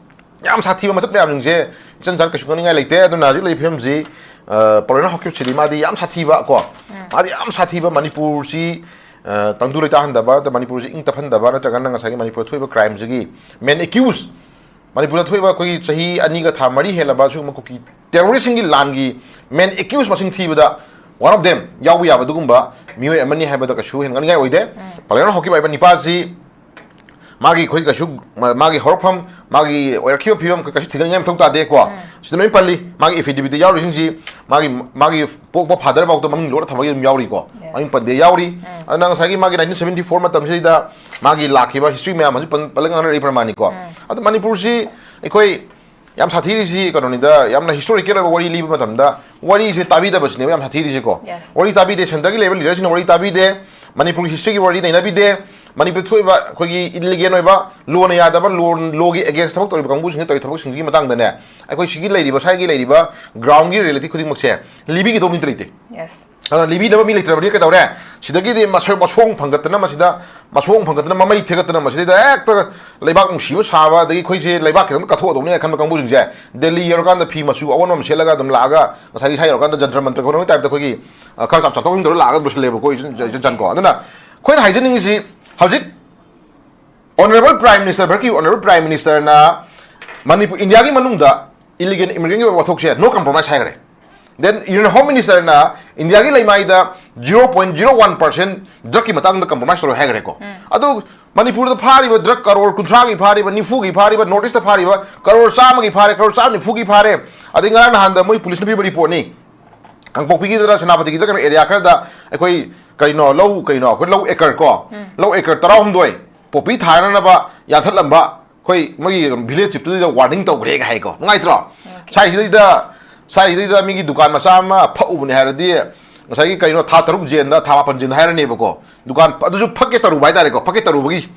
ꯌꯥꯝ ꯁꯥꯊꯤꯕ ꯃꯆꯠ ꯃꯌꯥꯝꯁꯤꯡꯁꯦ ꯏꯆꯟ ꯆꯟ ꯀꯩꯁꯨ ꯉꯥꯡꯅꯤꯡꯉꯥꯏ ꯂꯩꯇꯦ꯫ ꯑꯗꯨꯅ ꯍꯧꯖꯤꯛ ꯂꯩꯔꯤꯕ ꯐꯤꯕꯝꯁꯤ, ꯑ, ꯄꯥꯎꯂꯦꯅ ꯍꯥꯎꯀꯤꯞꯁꯤꯗꯤ ꯃꯥꯗꯤ ꯌꯥꯝ ꯁꯥꯊꯤꯕ ꯀꯣ, ꯃꯥꯗꯤ ꯌꯥꯝ ꯁꯥꯊꯤꯕ, ꯃꯅꯤꯄꯨꯔꯁꯤ, ꯑ, ꯇꯪꯗꯨ ꯂꯩꯇꯥꯍꯟꯗꯕ, ꯅꯠꯇ꯭ꯔꯒ ꯃꯅꯤꯄꯨꯔꯁꯤ ꯏꯪ ꯇꯞꯍꯟꯗꯕ, ꯅꯠꯇ꯭ꯔꯒꯅ ꯉꯁꯥꯏꯒꯤ ꯃꯅꯤꯄꯨꯔꯗ ꯊꯣꯛꯏꯕ ꯀ꯭ꯔꯥꯏꯝꯁꯤꯒꯤ ꯃꯦꯟ ꯑꯦꯀ꯭ꯌꯨꯁ, ꯃꯅꯤꯄꯨꯔꯗ ꯊꯣꯛꯏꯕ ꯑꯩꯈꯣꯏꯒꯤ ꯆꯍꯤ ꯑꯅꯤꯒ ꯊꯥ ꯃꯔꯤ ꯍꯦꯜꯂꯕ ꯁꯤꯒꯨꯝꯕ ꯀꯨꯀꯤ ꯇꯦꯔꯣꯔꯤꯁꯁꯤꯡꯒꯤ ꯂꯥꯟꯒꯤ ꯃꯦꯟ ꯑꯦꯀ꯭ꯌꯨꯁ ꯃꯁꯤꯡ ꯊꯤꯕꯗ one of them ꯌꯥꯎꯕ ꯌꯥꯕ ꯑꯗꯨꯒꯨꯝꯕ ꯃꯤꯑꯣꯏ ꯑꯃꯅꯤ ꯍꯥꯏꯕꯗ ꯀꯩꯁꯨ ꯍꯦꯟꯅ ꯉꯥꯡꯅꯤꯡꯉꯥꯏ ꯑꯣꯏꯗꯦ꯫ ꯄꯥꯎꯂꯦꯅ ꯍꯥꯎꯀꯤꯞ ꯍꯥꯏꯕ ꯅꯤꯄꯥꯁꯤ ꯃꯥꯒꯤ ꯑꯩꯈꯣꯏ ꯀꯩꯁꯨ ꯃꯥ-, ꯃꯥꯒꯤ ꯍꯧꯔꯛꯐꯝ, ꯃꯥꯒꯤ ꯑꯣꯏꯔꯛꯈꯤꯕ ꯐꯤꯕꯝ ꯀꯩꯁꯨ ꯊꯤꯒꯠꯅꯤꯡꯉꯥꯏ ꯃꯊꯧ ꯇꯥꯗꯦꯀꯣ꯫ ꯁꯤꯗ ꯂꯣꯏ ꯄꯜꯂꯤ꯫ ꯃꯥꯒꯤ ꯑꯦꯐꯤꯗꯦꯕꯤꯠꯇ ꯌꯥꯎꯔꯤꯁꯤꯡꯁꯤ, ꯃꯥꯒꯤ, ꯃꯥꯒꯤ ꯄꯣꯛꯄ ꯐꯥꯗꯔ ꯐꯥꯎꯗ ꯃꯃꯤꯡ ꯂꯣꯠꯅ ꯊꯝꯕꯒꯤ ꯑꯗꯨꯝ ꯌꯥꯎꯔꯤꯀꯣ꯫ ꯃꯃꯤꯡ ꯄꯟꯗꯦ ꯌꯥꯎꯔꯤ꯫ ꯑꯗꯨꯅ ꯉꯁꯥꯏꯒꯤ ꯃꯥꯒꯤ nineteen seventy four ꯃꯇꯝꯁꯤꯗ ꯃꯥꯒꯤ ꯂꯥꯛꯈꯤꯕ ꯍꯤꯁꯇ꯭ꯔꯤ ꯃꯌꯥꯝ ꯍꯧꯖꯤꯛ ꯄꯜ-, ꯄꯜꯂꯒ ꯉꯥꯡꯅꯔꯛꯏ ꯄ꯭ꯔꯃꯥꯅꯤꯀꯣ꯫ ꯑꯗꯨ ꯃꯅꯤꯄꯨꯔꯁꯤ ꯑꯩꯈꯣꯏ ꯌꯥꯝ ꯁꯥꯊꯤꯔꯤꯁꯤ ꯀꯩꯅꯣꯅꯤꯗ, ꯌꯥꯝꯅ ꯍꯤꯁꯇꯣꯔꯤꯀꯦꯜ ꯑꯣꯏꯕ ꯋꯥꯔꯤ ꯂꯤꯕ ꯃꯇꯝꯗ ꯋꯥꯔꯤꯁꯦ ꯇꯥꯕꯤꯗꯕꯁꯤꯅꯦꯕ ꯌꯥꯝ ꯁꯥꯊꯤꯔꯤꯁꯦꯀꯣ꯫ Yes. ꯋꯥꯔꯤ ꯇꯥꯕꯤꯗꯦ, ꯁꯦꯟꯇꯔꯒꯤ ꯂꯩꯕ ꯂꯤꯗꯔꯁꯤꯡꯅ ꯋꯥꯔꯤ ꯇꯥꯕꯤꯗꯦ, ꯃꯅꯤꯄꯨꯔꯒꯤ ꯍꯤꯁꯇ꯭ꯔꯤꯒꯤ ꯋꯥꯔꯤ ꯅꯩꯅꯕꯤꯗꯦ, ꯃꯅꯤꯄꯨꯔ ꯊꯣꯛꯏꯕ ꯑꯩꯈꯣꯏꯒꯤ ꯏꯜꯂꯤꯒꯦꯜ ꯑꯣꯏꯕ, ꯂꯣꯅ ꯌꯥꯗꯕ, ꯂꯣ, ꯂꯣꯒꯤ ꯑꯦꯒꯦꯟꯁ ꯊꯕꯛ ꯇꯧꯔꯤꯕ ꯀꯥꯡꯕꯨꯁꯤꯡꯅ ꯇꯧꯔꯤ ꯊꯕꯛꯁꯤꯡꯁꯤꯒꯤ ꯃꯇꯥꯡꯗꯅꯦ, ꯑꯩꯈꯣꯏ ꯁꯤꯒꯤ ꯂꯩꯔꯤꯕ, ꯁ꯭ꯋꯥꯏꯒꯤ ꯂꯩꯔꯤꯕ ꯒ꯭ꯔꯥꯎꯟꯒꯤ ꯔꯤꯌꯦꯂꯤꯇꯤ ꯈꯨꯗꯤꯡꯃꯛꯁꯦ ꯂꯤꯕꯤꯒꯗꯧ ꯃꯤꯗ ꯂꯩꯇꯦ꯫ Yes. ꯑꯗꯨꯅ ꯂꯤꯕꯤꯅꯕ ꯃꯤ ꯂꯩꯇ꯭ꯔꯕꯅꯤꯅ ꯀꯩꯗꯧꯔꯦ? ꯁꯤꯗꯒꯤꯗꯤ ꯃꯁꯣꯏ-, ꯃꯁꯣꯡ ꯐꯪꯒꯠꯇꯅ ꯃꯁꯤꯗ, ꯃꯁꯣꯡ ꯐꯪꯒꯠꯇꯅ, ꯃꯃꯩ ꯊꯦꯒꯠꯇꯅ ꯃꯁꯤꯗꯩꯗ ꯍꯦꯛꯇ ꯂꯩꯕꯥꯛ ꯅꯨꯡꯁꯤꯕ ꯁꯥꯕ, ꯑꯗꯒꯤ ꯑꯩꯈꯣꯏꯁꯦ ꯂꯩꯕꯥꯛ ꯈꯤꯇꯪ ꯀꯠꯊꯣꯛꯑꯗꯧꯅꯦ ꯈꯟꯕ ꯀꯥꯡꯕꯨꯁꯤꯡꯁꯦ ꯗꯦꯜꯂꯤ ꯌꯧꯔꯀꯥꯟꯗ ꯐꯤ ꯃꯆꯨ ꯑꯑꯣꯟꯕ ꯑꯃ ꯁꯦꯠꯂꯒ ꯑꯗꯨꯝ ꯂꯥꯛꯑꯒ ꯉꯁꯥꯏꯒꯤ ꯏꯁꯥ ꯌꯧꯔꯀꯥꯟꯗ ꯖꯟꯇ꯭ꯔ ꯃꯟꯇ꯭ꯔ ꯈꯣꯠꯄꯒꯤ ꯇꯥꯏꯞꯇ ꯑꯩꯈꯣꯏꯒꯤ, ꯑ, ꯈꯔ ꯆꯥꯝ-, ꯆꯥꯝꯊꯣꯛ ꯆꯥꯝꯁꯤꯟ ꯇꯧꯔꯒ ꯂꯥꯛꯑꯒ ꯂꯣꯏꯁꯤꯜꯂꯦꯕꯀꯣ, ꯏꯆꯟ-, ꯏꯆꯟ-, ꯏꯆꯟꯀꯣ꯫ ꯑꯗꯨꯅ ꯑꯩꯈꯣꯏꯅ ꯍꯥꯏꯖꯅꯤꯡꯉꯤꯁꯤ ꯍꯧꯖꯤꯛ Honourable Prime Minister, ꯚꯥꯔꯠꯀꯤ Honourable Prime Ministerꯅ ꯃꯅꯤꯄꯨꯔ, ꯏꯟꯗꯤꯌꯥꯒꯤ ꯃꯅꯨꯡꯗ ꯏꯂꯤꯒꯦꯜ ꯏꯃꯤꯒ꯭ꯔꯦꯟꯒꯤ ꯑꯣꯏꯕ ꯋꯥꯊꯣꯛꯁꯦ no compromise ꯍꯥꯏꯈ꯭ꯔꯦ꯫ Then Union Home Ministerꯅ ꯏꯟꯗꯤꯌꯥꯒꯤ ꯂꯩꯃꯥꯏꯗ zero point zero one percent drugꯀꯤ ꯃꯇꯥꯡꯗ compromise ꯇꯧꯔꯣꯏ ꯍꯥꯏꯈ꯭ꯔꯦꯀꯣ꯫ ꯑꯗꯨ ꯃꯅꯤꯄꯨꯔꯗ ꯐꯥꯔꯤꯕ drug ꯀꯔꯣꯔ ꯀꯨꯟꯊ꯭ꯔꯥꯒꯤ ꯐꯥꯔꯤꯕ, ꯅꯤꯐꯨꯒꯤ ꯐꯥꯔꯤꯕ, North Eastꯇ ꯐꯥꯔꯤꯕ ꯀꯔꯣꯔ ꯆꯥꯝꯃꯒꯤ ꯐꯥꯔꯦ, ꯀꯔꯣꯔ ꯆꯥꯝꯃ ꯅꯤꯐꯨꯒꯤ ꯐꯥꯔꯦ꯫ ꯑꯗꯩ ꯉꯔꯥꯡ ꯅꯍꯥꯟꯗ ꯃꯣꯏ ꯄꯨꯂꯤꯁꯅ ꯄꯤꯕ ꯔꯤꯄꯣꯔꯠꯅꯤ, ꯀꯥꯡꯄꯣꯛꯄꯤꯒꯤꯗꯔ ꯁꯦꯅꯥꯄꯇꯤꯒꯤꯗꯔ ꯀꯩꯅꯣ ꯑꯦꯔꯤꯌꯥ ꯈꯔꯗ ꯑꯩꯈꯣꯏ ꯀꯩꯅꯣ ꯂꯧ, ꯀꯩꯅꯣ ꯑꯩꯈꯣꯏ ꯂꯧ ꯑꯦꯀꯔ ꯀꯣ, ꯂꯧ ꯑꯦꯀꯔ ꯇꯔꯥꯍꯨꯝꯗꯣꯏ ꯄꯣꯄꯤ ꯊꯥꯅꯅꯕ ꯌꯥꯟꯊꯠꯂꯝꯕ ꯑꯩꯈꯣꯏ ꯃꯣꯏꯒꯤ ꯚꯤꯂꯦꯖ ꯆꯤꯞꯇꯨꯗ ꯋꯥꯔꯅꯤꯡ ꯇꯧꯈ꯭ꯔꯦꯒ ꯍꯥꯏꯀꯣ꯫ ꯅꯨꯡꯉꯥꯏꯇ꯭ꯔꯣ? ꯁ꯭ꯋꯥꯏꯁꯤꯗꯩꯗ, ꯁ꯭ꯋꯥꯏꯁꯤꯗꯩꯗ ꯃꯤꯒꯤ ꯗꯨꯀꯥꯟ ꯃꯆꯥ ꯑꯃ ꯐꯛꯎꯕꯅꯦ ꯍꯥꯏꯔꯗꯤ ꯉꯁꯥꯏꯒꯤ ꯀꯩꯅꯣ ꯊꯥ ꯇꯔꯨꯛ ꯖꯦꯟꯗ, ꯊꯥ ꯃꯥꯄꯟ ꯖꯦꯟꯗ ꯍꯥꯏꯔꯅꯦꯕꯀꯣ꯫ ꯗꯨꯀꯥꯟ ꯑꯗꯨꯁꯨ ꯐꯛꯀꯦ ꯇꯧꯔꯨꯕ ꯍꯥꯏꯇꯥꯔꯦꯀꯣ, ꯐꯛꯀꯦ ꯇꯧꯔꯨꯕꯒꯤ,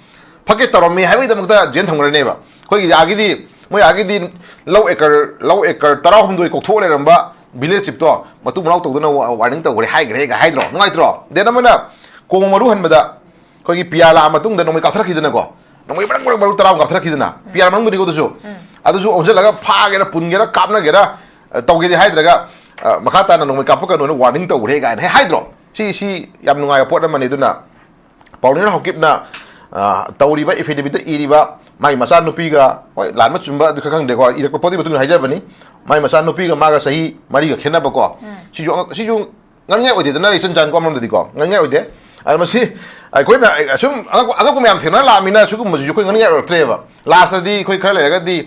ꯐꯛꯀꯦ ꯇꯧꯔꯝꯃꯤ ꯍꯥꯏꯕꯒꯤꯗꯃꯛꯇ ꯖꯦꯟ ꯊꯝꯈ꯭ꯔꯅꯦꯕ꯫ ꯑꯩꯈꯣꯏꯒꯤ ꯑꯥꯒꯤꯗꯤ, ꯃꯣꯏ ꯑꯥꯒꯤꯗꯤ ꯂꯧ ꯑꯦꯀꯔ, ꯂꯧ ꯑꯦꯀꯔ ꯇꯔꯥꯍꯨꯝꯗꯣꯏ ꯀꯣꯛꯊꯣꯛꯑ ꯂꯩꯔꯝꯕ ꯚꯤꯂꯦꯖ ꯆꯤꯞꯇꯣ ꯃꯇꯨꯡ ꯃꯅꯥꯎ ꯇꯧꯗꯅ ꯋꯥ-, ꯋꯥꯔꯅꯤꯡ ꯇꯧꯈ꯭ꯔꯦ ꯍꯥꯏꯈ꯭ꯔꯦꯒ ꯍꯥꯏꯗ꯭ꯔꯣ? ꯅꯨꯡꯉꯥꯏꯇ꯭ꯔꯣ? ꯗꯦꯟ ꯑꯃꯅ ꯀꯣꯡ ꯃꯔꯨ ꯍꯟꯕꯗ ꯑꯩꯈꯣꯏꯒꯤ ꯄꯤꯌꯥ ꯂꯥꯛꯑ ꯃꯇꯨꯡꯗ ꯅꯣꯡꯃꯩ ꯀꯥꯞꯊꯔꯛꯈꯤꯗꯅꯀꯣ, ꯅꯣꯡꯃꯩ ꯃꯔꯪ ꯃꯔꯪ ꯃꯔꯨ ꯇꯔꯥꯃꯨꯛ ꯀꯥꯞꯊꯔꯛꯈꯤꯗꯅ, ꯄꯤꯌꯥ ꯃꯅꯨꯡꯗꯅꯤꯀꯣ ꯑꯗꯨꯁꯨ꯫ ꯑꯗꯨꯁꯨ ꯑꯣꯟꯁꯤꯜꯂꯒ ꯐꯥꯒꯦꯔꯥ, ꯄꯨꯟꯒꯦꯔꯥ, ꯀꯥꯞꯅꯒꯦꯔꯥ, ꯑ, ꯇꯧꯒꯦꯗꯤ ꯍꯥꯏꯗ꯭ꯔꯒ, ꯑ, ꯃꯈꯥ ꯇꯥꯅ ꯅꯣꯡꯃꯩ ꯀꯥꯞꯄꯛꯀꯅꯣꯅ ꯋꯥꯔꯅꯤꯡ ꯇꯧꯈ꯭ꯔꯦ ꯀꯥꯏꯅ ꯍꯦꯛ ꯍꯥꯏꯗ꯭ꯔꯣ? ꯁꯤ, ꯁꯤ ꯌꯥꯝ ꯅꯨꯡꯉꯥꯏꯕ ꯄꯣꯠ ꯑꯃꯅꯤ꯫ ꯑꯗꯨꯅ ꯄꯥꯎꯅꯤꯔ ꯍꯥꯎꯀꯤꯞꯅ, ꯑ, ꯇꯧꯔꯤꯕ affidavitꯇ ꯏꯔꯤꯕ ꯃꯥꯒꯤ ꯃꯆꯥꯅꯨꯄꯤꯒ, ꯍꯣꯏ, ꯂꯥꯟꯕ ꯆꯨꯝꯕ ꯑꯗꯨ ꯈꯔ ꯈꯪꯗ꯭ꯔꯦꯀꯣ, ꯏꯔꯛꯄ ꯄꯣꯠꯇꯨꯒꯤ ꯃꯇꯨꯡ ꯏꯟꯅ ꯍꯥꯏꯖꯕꯅꯤ꯫ ꯃꯥꯒꯤ ꯃꯆꯥꯅꯨꯄꯤꯒ ꯃꯥꯒ ꯆꯍꯤ ꯃꯔꯤꯒ ꯈꯦꯠꯅꯕꯀꯣ꯫ ꯁꯤꯁꯨ ꯑꯉꯛ-, ꯁꯤꯁꯨ ꯉꯥꯡꯅꯤꯡꯉꯥꯏ ꯑꯣꯏꯗꯦꯗꯅ, ꯏꯆꯟ ꯆꯥꯟꯀꯣ ꯑꯃꯔꯣꯝꯗꯗꯤꯀꯣ, ꯉꯥꯡꯅꯤꯡꯉꯥꯏ ꯑꯣꯏꯗꯦ꯫ ꯑꯗ ꯃꯁꯤ ꯑꯩꯈꯣꯏꯅ ꯑꯁꯨꯝ ꯑꯉꯛꯄ, ꯑꯉꯛꯄ ꯃꯌꯥꯝ ꯊꯦꯡꯅꯔ ꯂꯥꯛꯑꯃꯤꯅ ꯁꯤꯒꯨꯝꯕꯁꯤꯁꯨ ꯑꯩꯈꯣꯏ ꯉꯥꯡꯅꯤꯡꯉꯥꯏ ꯑꯣꯏꯔꯛꯇ꯭ꯔꯦꯕ꯫ ꯂꯥꯁꯇꯗꯤ ꯑꯩꯈꯣꯏ ꯈꯔ ꯂꯩꯔꯒꯗꯤ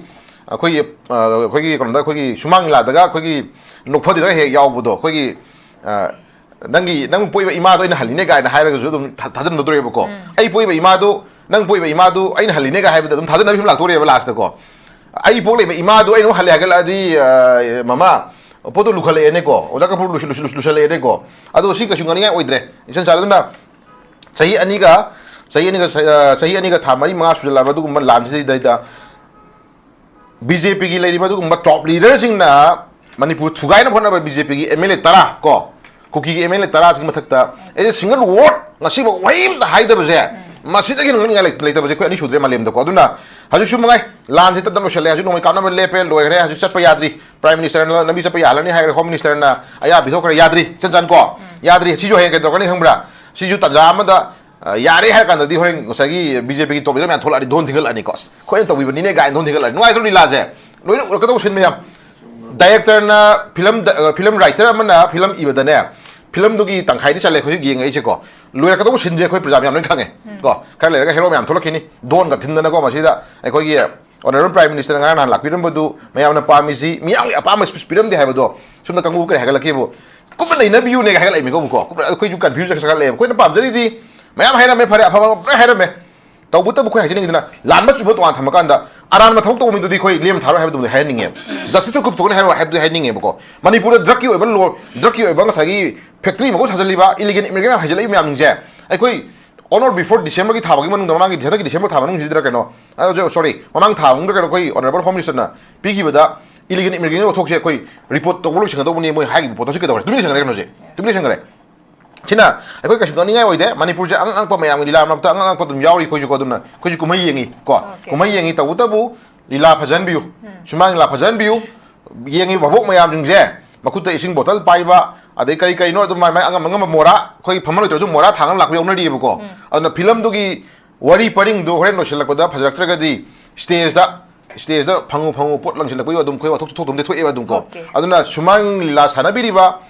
ꯑꯩꯈꯣꯏꯒꯤ, ꯑ, ꯑꯩꯈꯣꯏꯒꯤ ꯀꯩꯅꯣꯗ, ꯑꯩꯈꯣꯏꯒꯤ ꯁꯨꯃꯥꯡ ꯂꯤꯂꯥꯗꯒ ꯑꯩꯈꯣꯏꯒꯤ ꯅꯣꯛꯐꯗꯦꯗꯒ ꯍꯦꯛ ꯌꯥꯎꯕꯗꯣ, ꯑꯩꯈꯣꯏꯒꯤ, ꯑ, "ꯅꯪꯒꯤ, ꯅꯪ ꯄꯣꯛꯏꯕ ꯏꯃꯥꯗꯣ ꯑꯩꯅ ꯍꯜꯂꯤꯅꯦ" ꯀꯥꯏꯅ ꯍꯥꯏꯔꯒꯁꯨ ꯑꯗꯨꯝ ꯊꯥ-, ꯊꯥꯖꯅꯗꯣꯔꯦꯕꯀꯣ꯫ "ꯑꯩ ꯄꯣꯛꯏꯕ ꯏꯃꯥꯗꯣ, ꯅꯪ ꯄꯣꯛꯏꯕ ꯏꯃꯥꯗꯣ ꯑꯩꯅ ꯍꯜꯂꯤꯅꯦꯒ" ꯍꯥꯏꯕꯗ ꯑꯗꯨꯝ ꯊꯥꯖꯅꯕ ꯐꯤꯕꯝ ꯂꯥꯛꯇꯣꯔꯦꯕ ꯂꯥꯁꯇꯀꯣ꯫ "ꯑꯩ ꯄꯣꯛꯂꯤꯕ ꯏꯃꯥꯗꯣ ꯑꯩꯅ ꯑꯃꯨꯛ ꯍꯜꯂꯦ ꯍꯥꯏꯒꯠꯂꯛꯑꯗꯤ, ꯑ, ꯃꯃꯥ, ꯄꯣꯠꯇꯣ ꯂꯨꯈꯠꯂꯛꯑꯦꯅꯦꯀꯣ, ꯑꯣꯖꯥ ꯀꯄꯨꯔ ꯂꯨꯁꯤ-, ꯂꯨꯁꯤ-, ꯂꯨꯁꯜꯂꯛꯑꯦꯅꯦꯀꯣ"꯫ ꯑꯗꯣ ꯁꯤ ꯀꯩꯁꯨ ꯉꯥꯡꯅꯤꯡꯉꯥꯏ ꯑꯣꯏꯗ꯭ꯔꯦ, ꯏꯆꯟ ꯆꯥꯟ꯫ ꯑꯗꯨꯅ ꯆꯍꯤ ꯑꯅꯤꯒ, ꯆꯍꯤ ꯑꯅꯤꯒ, ꯑ, ꯆꯍꯤ ꯑꯅꯤꯒ ꯊꯥ ꯃꯔꯤ ꯃꯉꯥ ꯁꯨꯖꯜꯂꯛꯑꯕ ꯑꯗꯨꯒꯨꯝꯕ ꯂꯥꯟꯁꯤꯗꯩꯗ ꯕꯤ ꯖꯦ ꯄꯤꯒꯤ ꯂꯩꯔꯤꯕ ꯑꯗꯨꯒꯨꯝꯕ ꯇꯣꯞ ꯂꯤꯗꯔꯁꯤꯡꯅ ꯃꯅꯤꯄꯨꯔ ꯊꯨꯒꯥꯏꯅꯕ ꯍꯣꯠꯅꯕ ꯕꯤ ꯖꯦ ꯄꯤꯒꯤ ꯑꯦꯝ ꯑꯦꯜ ꯑꯦ ꯇꯔꯥ ꯀꯣ, ꯀꯨꯀꯤꯒꯤ ꯑꯦꯝ ꯑꯦꯜ ꯑꯦ ꯇꯔꯥꯁꯤꯒꯤ ꯃꯊꯛꯇ ꯑꯦ ꯁꯤꯡꯒꯜ ꯋꯥꯔꯗ ꯉꯁꯤꯐꯥꯎ ꯋꯥꯍꯩ ꯑꯃꯇ ꯍꯥꯏꯗꯕꯁꯦ, ꯃꯁꯤꯗꯒꯤ ꯍꯦꯟꯅ ꯉꯛꯅꯤꯡꯉꯥꯏ ꯂꯩ-, ꯂꯩꯇꯕꯁꯦ ꯑꯩꯈꯣꯏ ꯑꯅꯤ ꯁꯨꯗ꯭ꯔꯦ ꯃꯥꯂꯦꯝꯗꯀꯣ꯫ ꯑꯗꯨꯅ ꯍꯧꯖꯤꯛꯁꯨ ꯃꯉꯥꯏ, ꯂꯥꯟꯁꯦ ꯇꯠꯇꯅ ꯂꯣꯏꯁꯤꯜꯂꯦ, ꯍꯧꯖꯤꯛ ꯅꯣꯡꯃꯩ ꯀꯥꯞꯅꯕ ꯂꯦꯞꯄꯦ, ꯂꯣꯏꯈ꯭ꯔꯦ, ꯍꯧꯖꯤꯛ ꯆꯠꯄ ꯌꯥꯗ꯭ꯔꯤ꯫ ꯄ꯭ꯔꯥꯏꯝ ꯃꯤꯅꯤꯁꯇꯔꯅ ꯂꯝꯕꯤ ꯆꯠꯄ ꯌꯥꯍꯜꯂꯅꯤ ꯍꯥꯏꯈ꯭ꯔꯦ, ꯍꯣꯝ ꯃꯤꯅꯤꯁꯇꯔꯅ ꯑꯌꯥ ꯄꯤꯊꯣꯛꯈ꯭ꯔꯦ, ꯌꯥꯗ꯭ꯔꯤ, ꯏꯆꯟ ꯆꯟꯀꯣ꯫ ꯌꯥꯗ꯭ꯔꯤ꯫ ꯁꯤꯁꯨ ꯍꯌꯦꯡ ꯀꯩꯗꯧꯔꯛꯀꯅꯤ ꯈꯪꯕ꯭ꯔꯥ? ꯁꯤꯁꯨ ꯇꯥꯟꯖꯥ ꯑꯃꯗ, ꯑ, ꯌꯥꯔꯦ ꯍꯥꯏꯔ ꯀꯥꯟꯗꯗꯤ ꯍꯣꯔꯦꯟ ꯉꯁꯥꯏꯒꯤ ꯕꯤ ꯖꯦ ꯄꯤꯒꯤ ꯇꯣꯞ ꯂꯤꯗꯔ ꯃꯌꯥꯝ ꯊꯣꯛꯂꯛꯑꯅꯤ, ꯗꯣꯟ ꯊꯤꯡꯒꯠꯂꯛꯑꯅꯤꯀꯣ꯫ "ꯑꯁ, ꯑꯩꯈꯣꯏꯅ ꯇꯧꯕꯤꯕꯅꯤꯅꯦ" ꯀꯥꯏꯅ ꯗꯣꯟ ꯊꯤꯡꯒꯠꯂꯛꯑꯅꯤ꯫ ꯅꯨꯡꯉꯥꯏꯇ꯭ꯔꯣ ꯂꯤꯂꯥꯁꯦ? ꯂꯣꯏꯅ ꯎꯔꯛꯀꯗꯧꯕ ꯁꯤꯟ ꯃꯌꯥꯝ꯫ ꯗꯥꯏꯔꯦꯛꯇꯔꯅ ꯐꯤꯂꯝ, ꯑ, ꯐꯤꯂꯝ ꯔꯥꯏꯇꯔ ꯑꯃꯅ ꯐꯤꯂꯝ ꯏꯕꯗꯅꯦ, ꯐꯤꯂꯝꯗꯨꯒꯤ ꯇꯪꯈꯥꯏꯗꯤ ꯆꯠꯂꯦ ꯑꯩꯈꯣꯏ ꯍꯧꯖꯤꯛ ꯌꯦꯡꯉꯛꯏꯁꯦꯀꯣ꯫ ꯂꯣꯏꯔꯛꯀꯗꯧꯕ ꯁꯤꯟꯁꯦ ꯑꯩꯈꯣꯏ ꯄ꯭ꯔꯖꯥ ꯃꯌꯥꯝ ꯂꯣꯏ ꯈꯪꯉꯦ꯫ ꯎꯝ꯫ ꯀꯣ, ꯈꯔ ꯂꯩꯔꯒ ꯍꯦꯔꯣ ꯃꯌꯥꯝ ꯊꯣꯛꯂꯛꯈꯤꯅꯤ, ꯗꯣꯟꯒ ꯊꯤꯟꯗꯅꯀꯣ꯫ ꯃꯁꯤꯗ ꯑꯩꯈꯣꯏꯒꯤ ꯑꯣꯅꯔꯦꯕꯜ ꯄ꯭ꯔꯥꯏꯝ ꯃꯤꯅꯤꯁꯇꯔꯅ ꯉꯔꯥꯡ ꯅꯍꯥꯟ ꯂꯥꯛꯄꯤꯔꯝꯕꯗꯨ ꯃꯌꯥꯝꯅ ꯄꯥꯝꯃꯤꯁꯤ, ꯃꯤꯌꯥꯝꯒꯤ ꯑꯄꯥꯝꯕ ꯁ꯭ꯄꯤꯆ ꯄꯤꯔꯝꯗꯦ ꯍꯥꯏꯕꯗꯣ ꯁꯣꯝꯗ ꯀꯥꯡꯕꯨ ꯀꯔꯤ ꯍꯥꯏꯒꯠꯂꯛꯀꯦꯕꯨ, "ꯀꯨꯞꯅ ꯅꯩꯅꯕꯤꯌꯨꯅꯦꯒ" ꯍꯥꯏꯒꯠꯂꯛꯏꯃꯤꯀꯣ꯫ ꯑꯃꯨꯛꯀꯣ ꯀꯨꯞꯅ ꯑꯩꯈꯣꯏꯁꯨ ꯀꯟꯐ꯭ꯌꯨꯖꯟ ꯆꯠꯈꯠꯂꯛꯑꯦꯕ꯫ ꯑꯩꯈꯣꯏꯅ ꯄꯥꯝꯖꯔꯤꯗꯤ ꯃꯌꯥꯝ ꯍꯥꯏꯔꯝꯃꯦ, ꯐꯔꯦ, ꯑꯐꯕ ꯂꯣꯏ ꯍꯥꯏꯔꯝꯃꯦ꯫ ꯇꯧꯕꯇꯕꯨ ꯑꯩꯈꯣꯏ ꯍꯥꯏꯖꯅꯤꯡꯉꯤꯗꯨꯅ, ꯂꯥꯟꯕ ꯆꯨꯝꯕ ꯇꯣꯉꯥꯟ ꯊꯝꯃꯀꯥꯟꯗ ꯑꯔꯥꯟꯕ ꯊꯕꯛ ꯇꯧꯕ ꯃꯤꯗꯨꯗꯤ ꯑꯩꯈꯣꯏ ꯂꯦꯝ ꯊꯥꯔꯣꯏ ꯍꯥꯏꯕꯗꯨꯃꯗꯤ ꯍꯥꯏꯍꯟꯅꯤꯡꯉꯦꯕ꯫ ꯖꯁꯇꯤꯁꯇ ꯈꯨꯠ ꯄꯨꯊꯣꯛꯀꯅꯤ ꯍꯥꯏꯕ ꯍꯥꯏꯕꯗꯨꯗꯤ ꯍꯥꯏꯅꯤꯡꯉꯦꯕꯀꯣ꯫ ꯃꯅꯤꯄꯨꯔꯗ ꯗ꯭ꯔꯒꯀꯤ ꯑꯣꯏꯕ ꯂꯣ, ꯗ꯭ꯔꯒꯀꯤ ꯑꯣꯏꯕ ꯉꯁꯥꯏꯒꯤ ꯐꯦꯛꯇ꯭ꯔꯤ ꯃꯈꯣꯏ ꯁꯥꯖꯜꯂꯤꯕ, ꯏꯂꯤꯒꯦꯜ ꯏꯃꯤꯒ꯭ꯔꯦꯟ ꯍꯥꯏꯖꯜꯂꯛꯏꯕ ꯃꯌꯥꯝꯁꯤꯡꯁꯦ, ꯑꯩꯈꯣꯏ on or before Decemberꯒꯤ ꯊꯥ ꯐꯥꯎꯒꯤ ꯃꯅꯨꯡꯗ, ꯃꯃꯥꯡꯒꯤ, ꯍꯟꯗꯛꯀꯤ December ꯊꯥ ꯃꯅꯨꯡꯁꯤꯗ ꯀꯩꯅꯣ, ꯑ, sorry, ꯃꯃꯥꯡ ꯊꯥ ꯃꯅꯨꯡꯗ ꯀꯩꯅꯣ, ꯑꯩꯈꯣꯏ ꯑꯣꯅꯔꯦꯕꯜ ꯍꯣꯝ ꯃꯤꯅꯤꯁꯇꯔꯅ ꯄꯤꯈꯤꯕꯗ ꯏꯂꯤꯒꯦꯜ ꯏꯃꯤꯒ꯭ꯔꯦꯟꯒꯤ ꯋꯥꯊꯣꯛꯁꯦ ꯑꯩꯈꯣꯏ ꯔꯤꯄꯣꯔꯠ ꯇꯧꯕ ꯂꯣꯏꯁꯤꯟꯒꯗꯧꯕꯅꯤ, ꯃꯣꯏ ꯍꯥꯏꯈꯤꯕ ꯄꯣꯠꯇꯣ ꯍꯧꯖꯤꯛ ꯀꯩꯗꯧꯔꯦ? ꯇꯨꯃꯤꯟ ꯂꯩꯁꯟꯈ꯭ꯔꯦ ꯀꯩꯅꯣꯁꯦ, ꯇꯨꯃꯤꯟ ꯂꯩꯁꯟꯈ꯭ꯔꯦ꯫ ꯁꯤꯅ ꯑꯩꯈꯣꯏ ꯀꯩꯁꯨ ꯉꯛꯅꯤꯡꯉꯥꯏ ꯑꯣꯏꯗꯦ꯫ ꯃꯅꯤꯄꯨꯔꯁꯦ ꯑꯉꯛ ꯑꯉꯛꯄ ꯃꯌꯥꯝꯒꯤ ꯂꯤꯂꯥ ꯃꯔꯛꯇ ꯑꯉꯛ ꯑꯉꯛꯄ ꯑꯗꯨꯝ ꯌꯥꯎꯔꯤ ꯑꯩꯈꯣꯏꯁꯨ ꯀꯣ꯫ ꯑꯗꯨꯅ ꯑꯩꯈꯣꯏꯁꯨ ꯀꯨꯝꯍꯩ ꯌꯦꯡꯉꯤ ꯀꯣ꯫ Okay. ꯀꯨꯝꯍꯩ ꯌꯦꯡꯉꯤ, ꯇꯧꯕꯇꯕꯨ ꯂꯤꯂꯥ ꯐꯖꯍꯟꯕꯤꯌꯨ, ꯎꯝ꯫ ꯁꯨꯃꯥꯡ ꯂꯤꯂꯥ ꯐꯖꯍꯟꯕꯤꯌꯨ꯫ ꯌꯦꯡꯉꯤꯕ ꯚꯥꯕꯣꯛ ꯃꯌꯥꯝꯁꯤꯡꯁꯦ, ꯃꯈꯨꯠꯇ ꯏꯁꯤꯡ ꯕꯣꯇꯜ ꯄꯥꯏꯕ, ꯑꯗꯩ ꯀꯔꯤ ꯀꯔꯤꯅꯣ ꯑꯗꯨꯝ ꯃꯥꯏ ꯃꯥꯏ ꯑꯉꯝ ꯑꯉꯝꯕ ꯃꯣꯔꯥ, ꯑꯩꯈꯣꯏ ꯐꯝꯃ ꯂꯩꯇ꯭ꯔꯁꯨ ꯃꯣꯔꯥ ꯊꯥꯡꯉ ꯂꯥꯛꯄ ꯌꯥꯎꯅꯔꯤꯑꯕꯀꯣ꯫ ꯎꯝ꯫ ꯑꯗꯨꯅ ꯐꯤꯂꯝꯗꯨꯒꯤ ꯋꯥꯔꯤ ꯄꯔꯤꯡꯗꯨ ꯍꯣꯔꯦꯟ ꯂꯣꯏꯁꯤꯜꯂꯛꯄꯗ ꯐꯖꯔꯛꯇ꯭ꯔꯒꯗꯤ ꯁ꯭ꯇꯦꯖꯇ, ꯁ꯭ꯇꯦꯖꯇ ꯐꯪꯉꯨ ꯐꯪꯉꯨ ꯄꯣꯠ ꯂꯪꯁꯤꯜꯂꯛꯄꯒꯤ ꯑꯗꯨꯝ ꯑꯩꯈꯣꯏ ꯋꯥꯊꯣꯛ ꯊꯣꯛꯇꯕꯗꯤ ꯊꯣꯛꯑꯦꯕ ꯑꯗꯨꯝ ꯀꯣ꯫ Okay. ꯑꯗꯨꯅ ꯁꯨꯃꯥꯡ ꯂꯤꯂꯥ ꯁꯥꯟꯅꯕꯤꯔꯤꯕ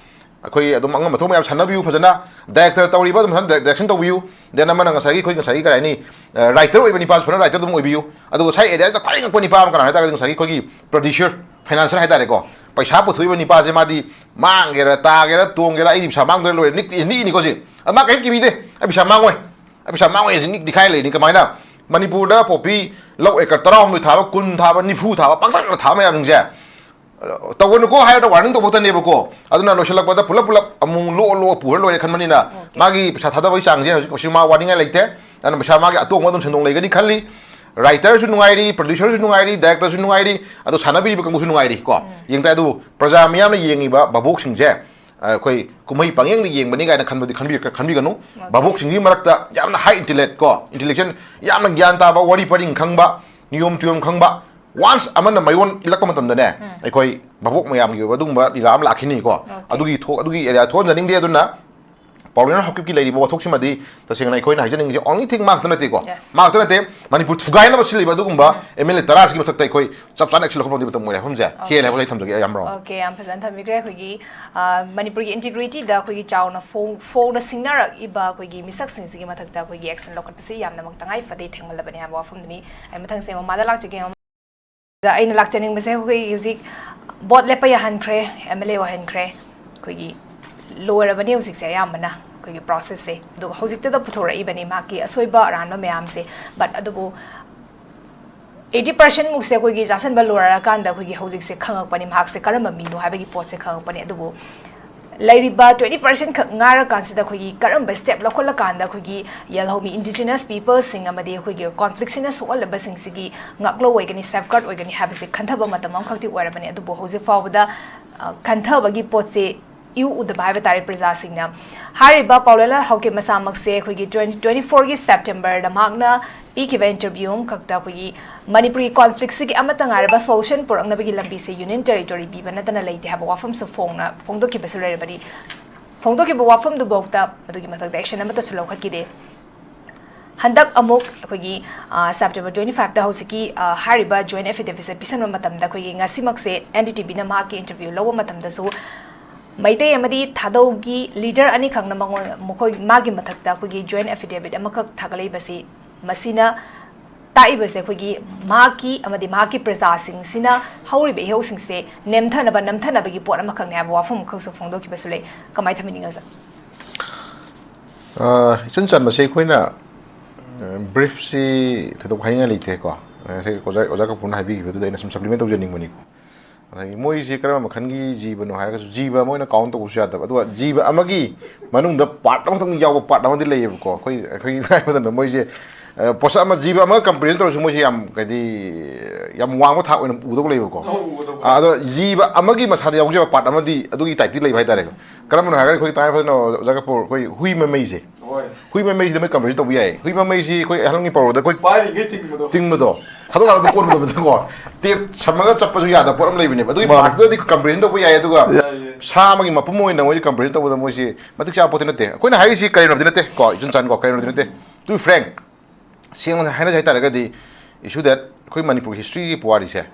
ꯑꯩꯈꯣꯏ ꯑꯗꯨꯝ ꯑꯉꯝꯕ ꯊꯣꯛ ꯃꯌꯥꯝ ꯁꯥꯟꯅꯕꯤꯌꯨ ꯐꯖꯅ꯫ ꯗꯥꯏꯔꯦꯛꯇꯔ ꯇꯧꯔꯤꯕ ꯑꯗꯨꯝ ꯐꯖꯅ ꯗꯥꯏꯔꯦꯛꯁꯟ ꯇꯧꯕꯤꯌꯨ꯫ Then ꯑꯃꯅ ꯉꯁꯥꯏꯒꯤ ꯑꯩꯈꯣꯏ ꯉꯁꯥꯏꯒꯤ ꯀꯔꯤ ꯍꯥꯏꯅꯤ, ꯑ, ꯔꯥꯏꯇꯔ ꯑꯣꯏꯕ ꯅꯤꯄꯥꯁꯨ ꯐꯖꯅ ꯔꯥꯏꯇꯔ ꯑꯗꯨꯝ ꯑꯣꯏꯕꯤꯌꯨ꯫ ꯑꯗꯨꯒ ꯉꯁꯥꯏ ꯑꯦꯔꯤꯌꯥꯁꯤꯗ ꯈ꯭ꯋꯥꯏꯗꯒꯤ ꯉꯛꯄ ꯅꯤꯄꯥ ꯑꯃ ꯀꯅꯥꯅꯣ ꯍꯥꯏ ꯇꯥꯔꯒꯗꯤ ꯉꯁꯥꯏꯒꯤ ꯑꯩꯈꯣꯏꯒꯤ ꯄ꯭ꯔꯣꯗ꯭ꯌꯨꯁꯔ, ꯐꯥꯏꯅꯥꯟꯁꯔ ꯍꯥꯏ ꯇꯥꯔꯦꯀꯣ꯫ ꯄꯩꯁꯥ ꯄꯨꯊꯣꯛꯏꯕ ꯅꯤꯄꯥꯁꯦ ꯃꯥꯗꯤ ꯃꯥꯡꯒꯦꯔꯥ ꯇꯥꯒꯦꯔꯥ ꯇꯣꯡꯒꯦꯔꯥ ꯑꯩꯗꯤ ꯄꯩꯁꯥ ꯃꯥꯡꯗ꯭ꯔꯦ ꯂꯣꯏꯔꯦ, ꯅꯤꯛ-, ꯅꯤꯛꯏꯅꯤꯀꯣ ꯁꯤ꯫ ꯑꯗꯨ ꯃꯥ ꯀꯔꯤꯝ ꯀꯤꯕꯤꯗꯦ꯫ "ꯑꯩ ꯄꯩꯁꯥ ꯃꯥꯡꯉꯣꯏ, ꯑꯩ ꯄꯩꯁꯥ ꯃꯥꯡꯉꯣꯏ" ꯍꯥꯏꯁꯦ ꯅꯤꯛ-, ꯅꯤꯛꯈꯥꯏ ꯂꯩꯅꯤ꯫ ꯀꯃꯥꯏꯅ? ꯃꯅꯤꯄꯨꯔꯗ ꯄꯣꯄꯤ ꯂꯧ ꯑꯦꯀꯔ ꯇꯔꯥꯍꯨꯝꯗꯣꯏ ꯊꯥꯕ, ꯀꯨꯟ ꯊꯥꯕ, ꯅꯤꯐꯨ ꯊꯥꯕ, ꯄꯥꯛꯇꯛꯅ ꯊꯥꯕ ꯃꯌꯥꯝꯁꯤꯡꯁꯦ, ꯑ, ꯇꯧꯒꯅꯨꯀꯣ ꯍꯥꯏꯔꯒ ꯋꯥꯔꯅꯤꯡ ꯇꯧꯕ ꯈꯛꯇꯅꯦꯕꯀꯣ꯫ ꯑꯗꯨꯅ ꯂꯣꯏꯁꯤꯜꯂꯛꯄꯗ ꯄꯨꯂꯞ ꯄꯨꯂꯞ ꯑꯃꯨꯛ ꯂꯣꯛ ꯂꯣꯛ ꯄꯨꯔ ꯂꯣꯏꯔꯦ ꯈꯟꯕꯅꯤꯅ, Okay. ꯃꯥꯒꯤ ꯄꯩꯁꯥ ꯊꯥꯗꯕꯒꯤ ꯆꯥꯡꯁꯦ ꯍꯧꯖꯤꯛ ꯀꯩꯁꯨ ꯃꯥ ꯋꯥꯅꯤꯡꯉꯥꯏ ꯂꯩꯇꯦ꯫ ꯑꯗꯨꯅ ꯄꯩꯁꯥ ꯃꯥꯒꯤ ꯑꯇꯣꯡꯕ ꯑꯗꯨꯝ ꯁꯦꯟꯗꯣꯡ ꯂꯩꯒꯅꯤ ꯈꯜꯂꯤ꯫ ꯔꯥꯏꯇꯔꯁꯨ ꯅꯨꯡꯉꯥꯏꯔꯤ, ꯄ꯭ꯔꯣꯗ꯭ꯌꯨꯁꯔꯁꯨ ꯅꯨꯡꯉꯥꯏꯔꯤ, ꯗꯥꯏꯔꯦꯛꯇꯔꯁꯨ ꯅꯨꯡꯉꯥꯏꯔꯤ, ꯑꯗꯣ ꯁꯥꯟꯅꯕꯤꯔꯤꯕ ꯀꯥꯡꯕꯨꯁꯨ ꯅꯨꯡꯉꯥꯏꯔꯤ ꯀꯣ꯫ ꯎꯝ꯫ ꯌꯦꯡ ꯇꯥꯏ꯫ ꯑꯗꯨꯕꯨ ꯄ꯭ꯔꯖꯥ ꯃꯤꯌꯥꯝꯅ ꯌꯦꯡꯉꯤꯕ ꯚꯥꯕꯣꯛꯁꯤꯡꯁꯦ, ꯑ, ꯑꯩꯈꯣꯏ ꯀꯨꯝꯍꯩ ꯄꯥꯡꯌꯦꯡꯗ ꯌꯦꯡꯕꯅꯤ ꯀꯥꯏꯅ ꯈꯟꯕꯗꯤ ꯈꯟꯕꯤꯔ-, ꯈꯟꯕꯤꯒꯅꯨ꯫ ꯚꯥꯕꯣꯛꯁꯤꯡꯒꯤ ꯃꯔꯛꯇ ꯌꯥꯝꯅ high intellect ꯀꯣ, intelligent, ꯌꯥꯝꯅ ꯒ꯭ꯌꯥꯟ ꯇꯥꯕ, ꯋꯥꯔꯤ ꯄꯔꯤꯡ ꯈꯪꯕ, ꯅꯤꯌꯣꯝ ꯆꯤꯌꯣꯝ ꯈꯪꯕ, once ꯑꯃꯅ ꯃꯌꯣꯟ ꯏꯜꯂꯛꯄ ꯃꯇꯝꯗꯅꯦ, ꯑꯩꯈꯣꯏ ꯚꯥꯕꯣꯛ ꯃꯌꯥꯝꯒꯤ ꯑꯣꯏꯕ ꯑꯗꯨꯒꯨꯝꯕ ꯂꯤꯂꯥ ꯑꯃ ꯂꯥꯛꯈꯤꯅꯤꯀꯣ꯫ ꯑꯗꯨꯒꯤ ꯊꯣꯛ-, ꯑꯗꯨꯒꯤ area ꯊꯣꯛꯍꯟꯖꯅꯤꯡꯗꯦ꯫ ꯑꯗꯨꯅ ꯄꯥꯎꯂꯦꯅꯔ ꯍꯥꯎꯀꯤꯞꯀꯤ ꯂꯩꯔꯤꯕ ꯋꯥꯊꯣꯛꯁꯤꯃꯗꯤ ꯇꯁꯦꯡꯅ ꯑꯩꯈꯣꯏꯅ ꯍꯥꯏꯖꯅꯤꯡꯉꯤꯁꯦ only thing ꯃꯥ ꯈꯛꯇ ꯅꯠꯇꯦꯀꯣ꯫ ꯃꯥ ꯈꯛꯇ ꯅꯠꯇꯦ, ꯃꯅꯤꯄꯨꯔ ꯊꯨꯒꯥꯏꯅꯕ ꯁꯤꯜꯂꯤꯕ ꯑꯗꯨꯒꯨꯝꯕ MLA ꯇꯔꯥꯁꯤꯒꯤ ꯃꯊꯛꯇ ꯑꯩꯈꯣꯏ ꯆꯞ ꯆꯥꯅ action ꯂꯧꯈꯠꯄ ꯉꯝꯗꯣꯏ ꯃꯇꯝ ꯑꯣꯏꯔꯦ꯫ ꯃꯐꯝꯁꯦ ꯍꯦꯜꯂꯦ ꯍꯥꯏꯕ ꯑꯩ ꯊꯝꯖꯒꯦ, ꯌꯥꯝ ꯔꯥꯎꯟ꯫ OK, ꯌꯥꯝ ꯐꯖꯅ ꯊꯝꯕꯤꯈ꯭ꯔꯦ꯫ ꯑꯩꯈꯣꯏꯒꯤ, ꯑ, ꯃꯅꯤꯄꯨꯔꯒꯤ integrityꯗ ꯑꯩꯈꯣꯏꯒꯤ ꯆꯥꯎꯅ ꯐꯣꯡ-, ꯐꯣꯡꯅ ꯁꯤꯡꯅꯔꯛꯏꯕ ꯑꯩꯈꯣꯏꯒꯤ ꯃꯤꯁꯛꯁꯤꯡꯁꯤꯒꯤ ꯃꯊꯛꯇ ꯑꯩꯈꯣꯏꯒꯤ action ꯂꯧꯈꯠꯄꯁꯤ ꯌꯥꯝꯅꯃꯛ ꯇꯉꯥꯏ ꯐꯗꯦ, ꯊꯦꯡꯃꯜꯂꯕꯅꯤ ꯍꯥꯏꯕ ꯋꯥꯐꯝꯗꯨꯅꯤ꯫ ꯑꯩ ꯃꯊꯪꯁꯦ ꯃꯃꯥꯗ ꯂꯥꯛꯆꯒꯦ꯫ ꯑꯗ ꯑꯩꯅ ꯂꯥꯛꯆꯅꯤꯡꯕꯁꯦ, ꯑꯩꯈꯣꯏ ꯍꯧꯖꯤꯛ ꯚꯣꯠ ꯂꯦꯞꯄ ꯌꯥꯍꯟꯈ꯭ꯔꯦ, MLA ꯑꯣꯏꯍꯟꯈ꯭ꯔꯦ, ꯑꯩꯈꯣꯏꯒꯤ ꯂꯣꯏꯔꯕꯅꯤ ꯍꯧꯖꯤꯛꯁꯦ ꯑꯌꯥꯝꯕꯅ ꯑꯩꯈꯣꯏꯒꯤ processꯁꯦ꯫ ꯑꯗꯨꯒ ꯍꯧꯖꯤꯛꯇꯗ ꯄꯨꯊꯣꯔꯛꯏꯕꯅꯤ ꯃꯍꯥꯛꯀꯤ ꯑꯁꯣꯏꯕ ꯑꯔꯥꯟꯕ ꯃꯌꯥꯝꯁꯦ꯫ But ꯑꯗꯨꯕꯨ eighty percent ꯃꯨꯛꯁꯦ ꯑꯩꯈꯣꯏꯒꯤ ꯆꯥꯁꯟꯕ ꯂꯣꯏꯔꯀꯥꯟꯗ ꯑꯩꯈꯣꯏꯒꯤ ꯍꯧꯖꯤꯛꯁꯦ ꯈꯪꯉꯛꯄꯅꯤ, ꯃꯍꯥꯛꯁꯦ ꯀꯔꯝꯕ ꯃꯤꯅꯣ ꯍꯥꯏꯕꯒꯤ ꯄꯣꯠꯁꯦ ꯈꯪꯉꯛꯄꯅꯤ꯫ ꯑꯗꯨꯕꯨ ꯂꯩꯔꯤꯕ twenty percent ꯈꯛ ꯉꯥꯏꯔꯀꯥꯟꯁꯤꯗ ꯑꯩꯈꯣꯏꯒꯤ ꯀꯔꯝꯕ step ꯂꯧꯈꯠꯂꯀꯥꯟꯗ ꯑꯩꯈꯣꯏꯒꯤ ꯌꯦꯜꯍꯧꯃꯤ indigenous peopleꯁꯤꯡ ꯑꯃꯗꯤ ꯑꯩꯈꯣꯏꯒꯤ conflictꯁꯤꯅ ꯁꯣꯛꯍꯜꯂꯕꯁꯤꯡꯁꯤꯒꯤ ꯉꯥꯛꯂꯧ ꯑꯣꯏꯒꯅꯤ, safeguard ꯑꯣꯏꯒꯅꯤ ꯍꯥꯏꯕꯁꯦ ꯈꯟꯊꯕ ꯃꯇꯝ ꯑꯃꯈꯛꯇꯤ ꯑꯣꯏꯔꯕꯅꯤ꯫ ꯑꯗꯨꯕꯨ ꯍꯧꯖꯤꯛ ꯐꯥꯎꯕꯗ, ꯑ, ꯈꯟꯊꯕꯒꯤ ꯄꯣꯠꯁꯦ ꯏꯎ ꯎꯗꯕ ꯍꯥꯏꯕ ꯇꯥꯔꯦ ꯄ꯭ꯔꯖꯥꯁꯤꯡꯅ꯫ ꯍꯥꯏꯔꯤꯕ ꯄꯥꯎꯂꯦꯂꯥ ꯍꯥꯎꯀꯤꯞ ꯃꯁꯥꯃꯛꯁꯦ ꯑꯩꯈꯣꯏꯒꯤ twenty twenty-fourꯒꯤ Septemberꯗ ꯃꯍꯥꯛꯅ ꯄꯤꯈꯤꯕ interview ꯑꯃꯈꯛꯇ ꯑꯩꯈꯣꯏꯒꯤ ꯃꯅꯤꯄꯨꯔꯒꯤ conflictꯁꯤꯒꯤ ꯑꯃꯠꯇ ꯉꯥꯏꯔꯕ solution ꯄꯨꯔꯛꯅꯕꯒꯤ ꯂꯝꯕꯤꯁꯦ union territory ꯄꯤꯕ ꯅꯠꯇꯅ ꯂꯩꯇꯦ ꯍꯥꯏꯕ ꯋꯥꯐꯝꯁꯨ ꯐꯣꯡꯅ ꯐꯣꯡꯗꯣꯛꯈꯤꯕꯁꯨ ꯂꯩꯔꯕꯗꯤ, ꯐꯣꯡꯗꯣꯛꯈꯤꯕ ꯋꯥꯐꯝꯗꯨꯐꯥꯎꯗ ꯃꯗꯨꯒꯤ ꯃꯊꯛꯇ action ꯑꯃꯠꯇꯁꯨ ꯂꯧꯈꯠꯈꯤꯗꯦ꯫ ꯍꯟꯗꯛ ꯑꯃꯨꯛ ꯑꯩꯈꯣꯏꯒꯤ, ꯑ, September twenty-fiveꯇ ꯍꯧꯖꯤꯛꯀꯤ, ꯑ, ꯍꯥꯏꯔꯤꯕ joint affidavitꯁꯦ ꯄꯤꯁꯟꯕ ꯃꯇꯝꯗ ꯑꯩꯈꯣꯏꯒꯤ ꯉꯁꯤꯃꯛꯁꯦ NDTVꯅ ꯃꯍꯥꯛꯀꯤ interview ꯂꯧꯕ ꯃꯇꯝꯗꯁꯨ ꯃꯩꯇꯩ ꯑꯃꯗꯤ ꯊꯥꯗꯧꯒꯤ leader ꯑꯅꯤꯈꯛꯅ ꯃꯉꯣꯟ-, ꯃꯈꯣꯏ, ꯃꯥꯒꯤ ꯃꯊꯛꯇ ꯑꯩꯈꯣꯏꯒꯤ joint affidavit ꯑꯃꯈꯛ ꯊꯥꯒꯠꯂꯛꯏꯕꯁꯤ, ꯃꯁꯤꯅ ꯇꯥꯛꯏꯕꯁꯦ ꯑꯩꯈꯣꯏꯒꯤ ꯃꯍꯥꯛꯀꯤ ꯑꯃꯗꯤ ꯃꯍꯥꯛꯀꯤ ꯄ꯭ꯔꯖꯥꯁꯤꯡꯁꯤꯅ ꯍꯧꯔꯤꯕ ꯏꯍꯧꯁꯤꯡꯁꯦ ꯅꯦꯝꯊꯅꯕ, ꯅꯝꯊꯅꯕꯒꯤ ꯄꯣꯠ ꯑꯃꯈꯛꯅꯦ ꯍꯥꯏꯕ ꯋꯥꯐꯝ ꯑꯃꯈꯛꯁꯨ ꯐꯣꯡꯗꯣꯛꯈꯤꯕꯁꯨ ꯂꯩ꯫ ꯀꯃꯥꯏꯅ ꯊꯝꯕꯤꯅꯤꯡꯉꯤ, ꯑꯣꯖꯥ? ꯑ, ꯏꯆꯟ ꯆꯟꯕꯁꯦ ꯑꯩꯈꯣꯏꯅ, ꯑ, briefꯁꯤ ꯊꯣꯏꯗꯣꯛ ꯍꯥꯏꯅꯤꯡꯉꯥꯏ ꯂꯩꯇꯦꯀꯣ꯫ ꯉꯁꯥꯏ ꯑꯣꯖꯥ, ꯑꯣꯖꯥ ꯀꯥꯄꯨꯔꯅ ꯍꯥꯏꯕꯤꯈꯤꯕꯗꯨꯗ ꯑꯩꯅ ꯁꯨꯝ supplement ꯇꯧꯖꯅꯤꯡꯕꯅꯤꯀꯣ꯫ ꯉꯁꯥꯏꯒꯤ ꯃꯣꯏꯁꯦ ꯀꯔꯝꯕ ꯃꯈꯜꯒꯤ ꯖꯤꯕꯅꯣ ꯍꯥꯏꯔꯒꯁꯨ, ꯖꯤꯕ ꯑꯃ ꯑꯣꯏꯅ count ꯇꯧꯕꯁꯨ ꯌꯥꯗꯕ, ꯑꯗꯨꯒ ꯖꯤꯕ ꯑꯃꯒꯤ ꯃꯅꯨꯡꯗ part ꯑꯃꯈꯛꯇꯪ ꯌꯥꯎꯕ part ꯑꯃꯗꯤ ꯂꯩꯌꯦꯕꯀꯣ꯫ ꯑꯩꯈꯣꯏ, ꯑꯩꯈꯣꯏꯒꯤ ꯍꯥꯏꯕꯗꯅ ꯃꯣꯏꯁꯦ ꯑ, ꯄꯣꯠꯁꯛ ꯑꯃ, ꯖꯤꯕ ꯑꯃꯒ comparison ꯇꯧꯔꯁꯨ ꯃꯣꯏꯁꯦ ꯌꯥꯝ, ꯍꯥꯏꯗꯤ, ꯌꯥꯝ ꯋꯥꯡꯕ ꯊꯥꯛ ꯑꯣꯏꯅ ꯎꯗꯧ ꯂꯩꯕꯀꯣ꯫ ꯑꯧ, ꯎꯗꯧꯕ꯫ ꯑ, ꯑꯗꯣ ꯖꯤꯕ ꯑꯃꯒꯤ ꯃꯁꯥꯗ ꯌꯥꯎꯖꯕ part ꯑꯃꯗꯤ ꯑꯗꯨꯒꯤ typeꯇꯤ ꯂꯩꯕ ꯍꯥꯏꯇꯥꯔꯦ꯫ ꯀꯔꯝꯕꯅꯣ ꯍꯥꯏꯔꯒꯗꯤ ꯑꯩꯈꯣꯏꯒꯤ ꯇꯉꯥꯏ ꯐꯗꯅ ꯑꯣꯖꯥ ꯀꯄꯨꯔ, ꯑꯩꯈꯣꯏ ꯍꯨꯏ ꯃꯃꯩꯁꯦ꯫ ꯍꯣꯏ꯫ ꯍꯨꯏ ꯃꯃꯩꯁꯤꯗ ꯃꯣꯏ comparison ꯇꯧꯕ ꯌꯥꯏ꯫ ꯍꯨꯏ ꯃꯃꯩꯁꯤ ꯑꯩꯈꯣꯏ ꯑꯍꯜꯒꯤ ꯄꯥꯎꯔꯧꯗ ꯑꯩꯈꯣꯏ ꯄꯥꯏꯔꯤꯉꯩ ꯇꯤꯡꯕꯗꯣ꯫ ꯇꯤꯡꯕꯗꯣ꯫ ꯊꯥꯗꯣꯛ ꯂꯥꯛꯑꯒ ꯀꯣꯟꯕꯗꯣ꯫ ꯇꯦꯞ ꯁꯝꯃꯒ ꯆꯠꯄꯁꯨ ꯌꯥꯗꯕ ꯄꯣꯠ ꯑꯃ ꯂꯩꯕꯅꯦꯕ꯫ ꯑꯗꯨꯒꯤ ꯃꯥꯅꯦ꯫ Partꯇꯨꯗꯗꯤ comparison ꯇꯧꯕ ꯌꯥꯏ, ꯑꯗꯨꯒ ꯌꯥꯏ, ꯌꯥꯏ꯫ ꯁꯥ ꯑꯃꯒꯤ ꯃꯄꯨꯝ ꯑꯣꯏꯅ ꯃꯣꯏꯁꯦ comparison ꯇꯧꯕꯗ ꯃꯣꯏꯁꯤ ꯃꯇꯤꯛ ꯆꯥꯕ ꯄꯣꯠꯇꯤ ꯅꯠꯇꯦ꯫ ꯑꯩꯈꯣꯏꯅ ꯍꯥꯏꯔꯤꯁꯤ ꯀꯔꯤꯅꯣꯗꯤ ꯅꯠꯇꯦ ꯀꯣ, ꯏꯆꯟ ꯆꯟ ꯀꯣ, ꯀꯔꯤꯅꯣꯗꯤ ꯅꯠꯇꯦ꯫ To be frank, ꯁꯦꯡꯅ ꯍꯥꯏꯅꯁꯦ ꯍꯥꯏꯇꯥꯔꯒꯗꯤ, issue that ꯑꯩꯈꯣꯏ ꯃꯅꯤꯄꯨꯔꯒꯤ historyꯒꯤ ꯄꯨꯋꯥꯔꯤꯁꯦ,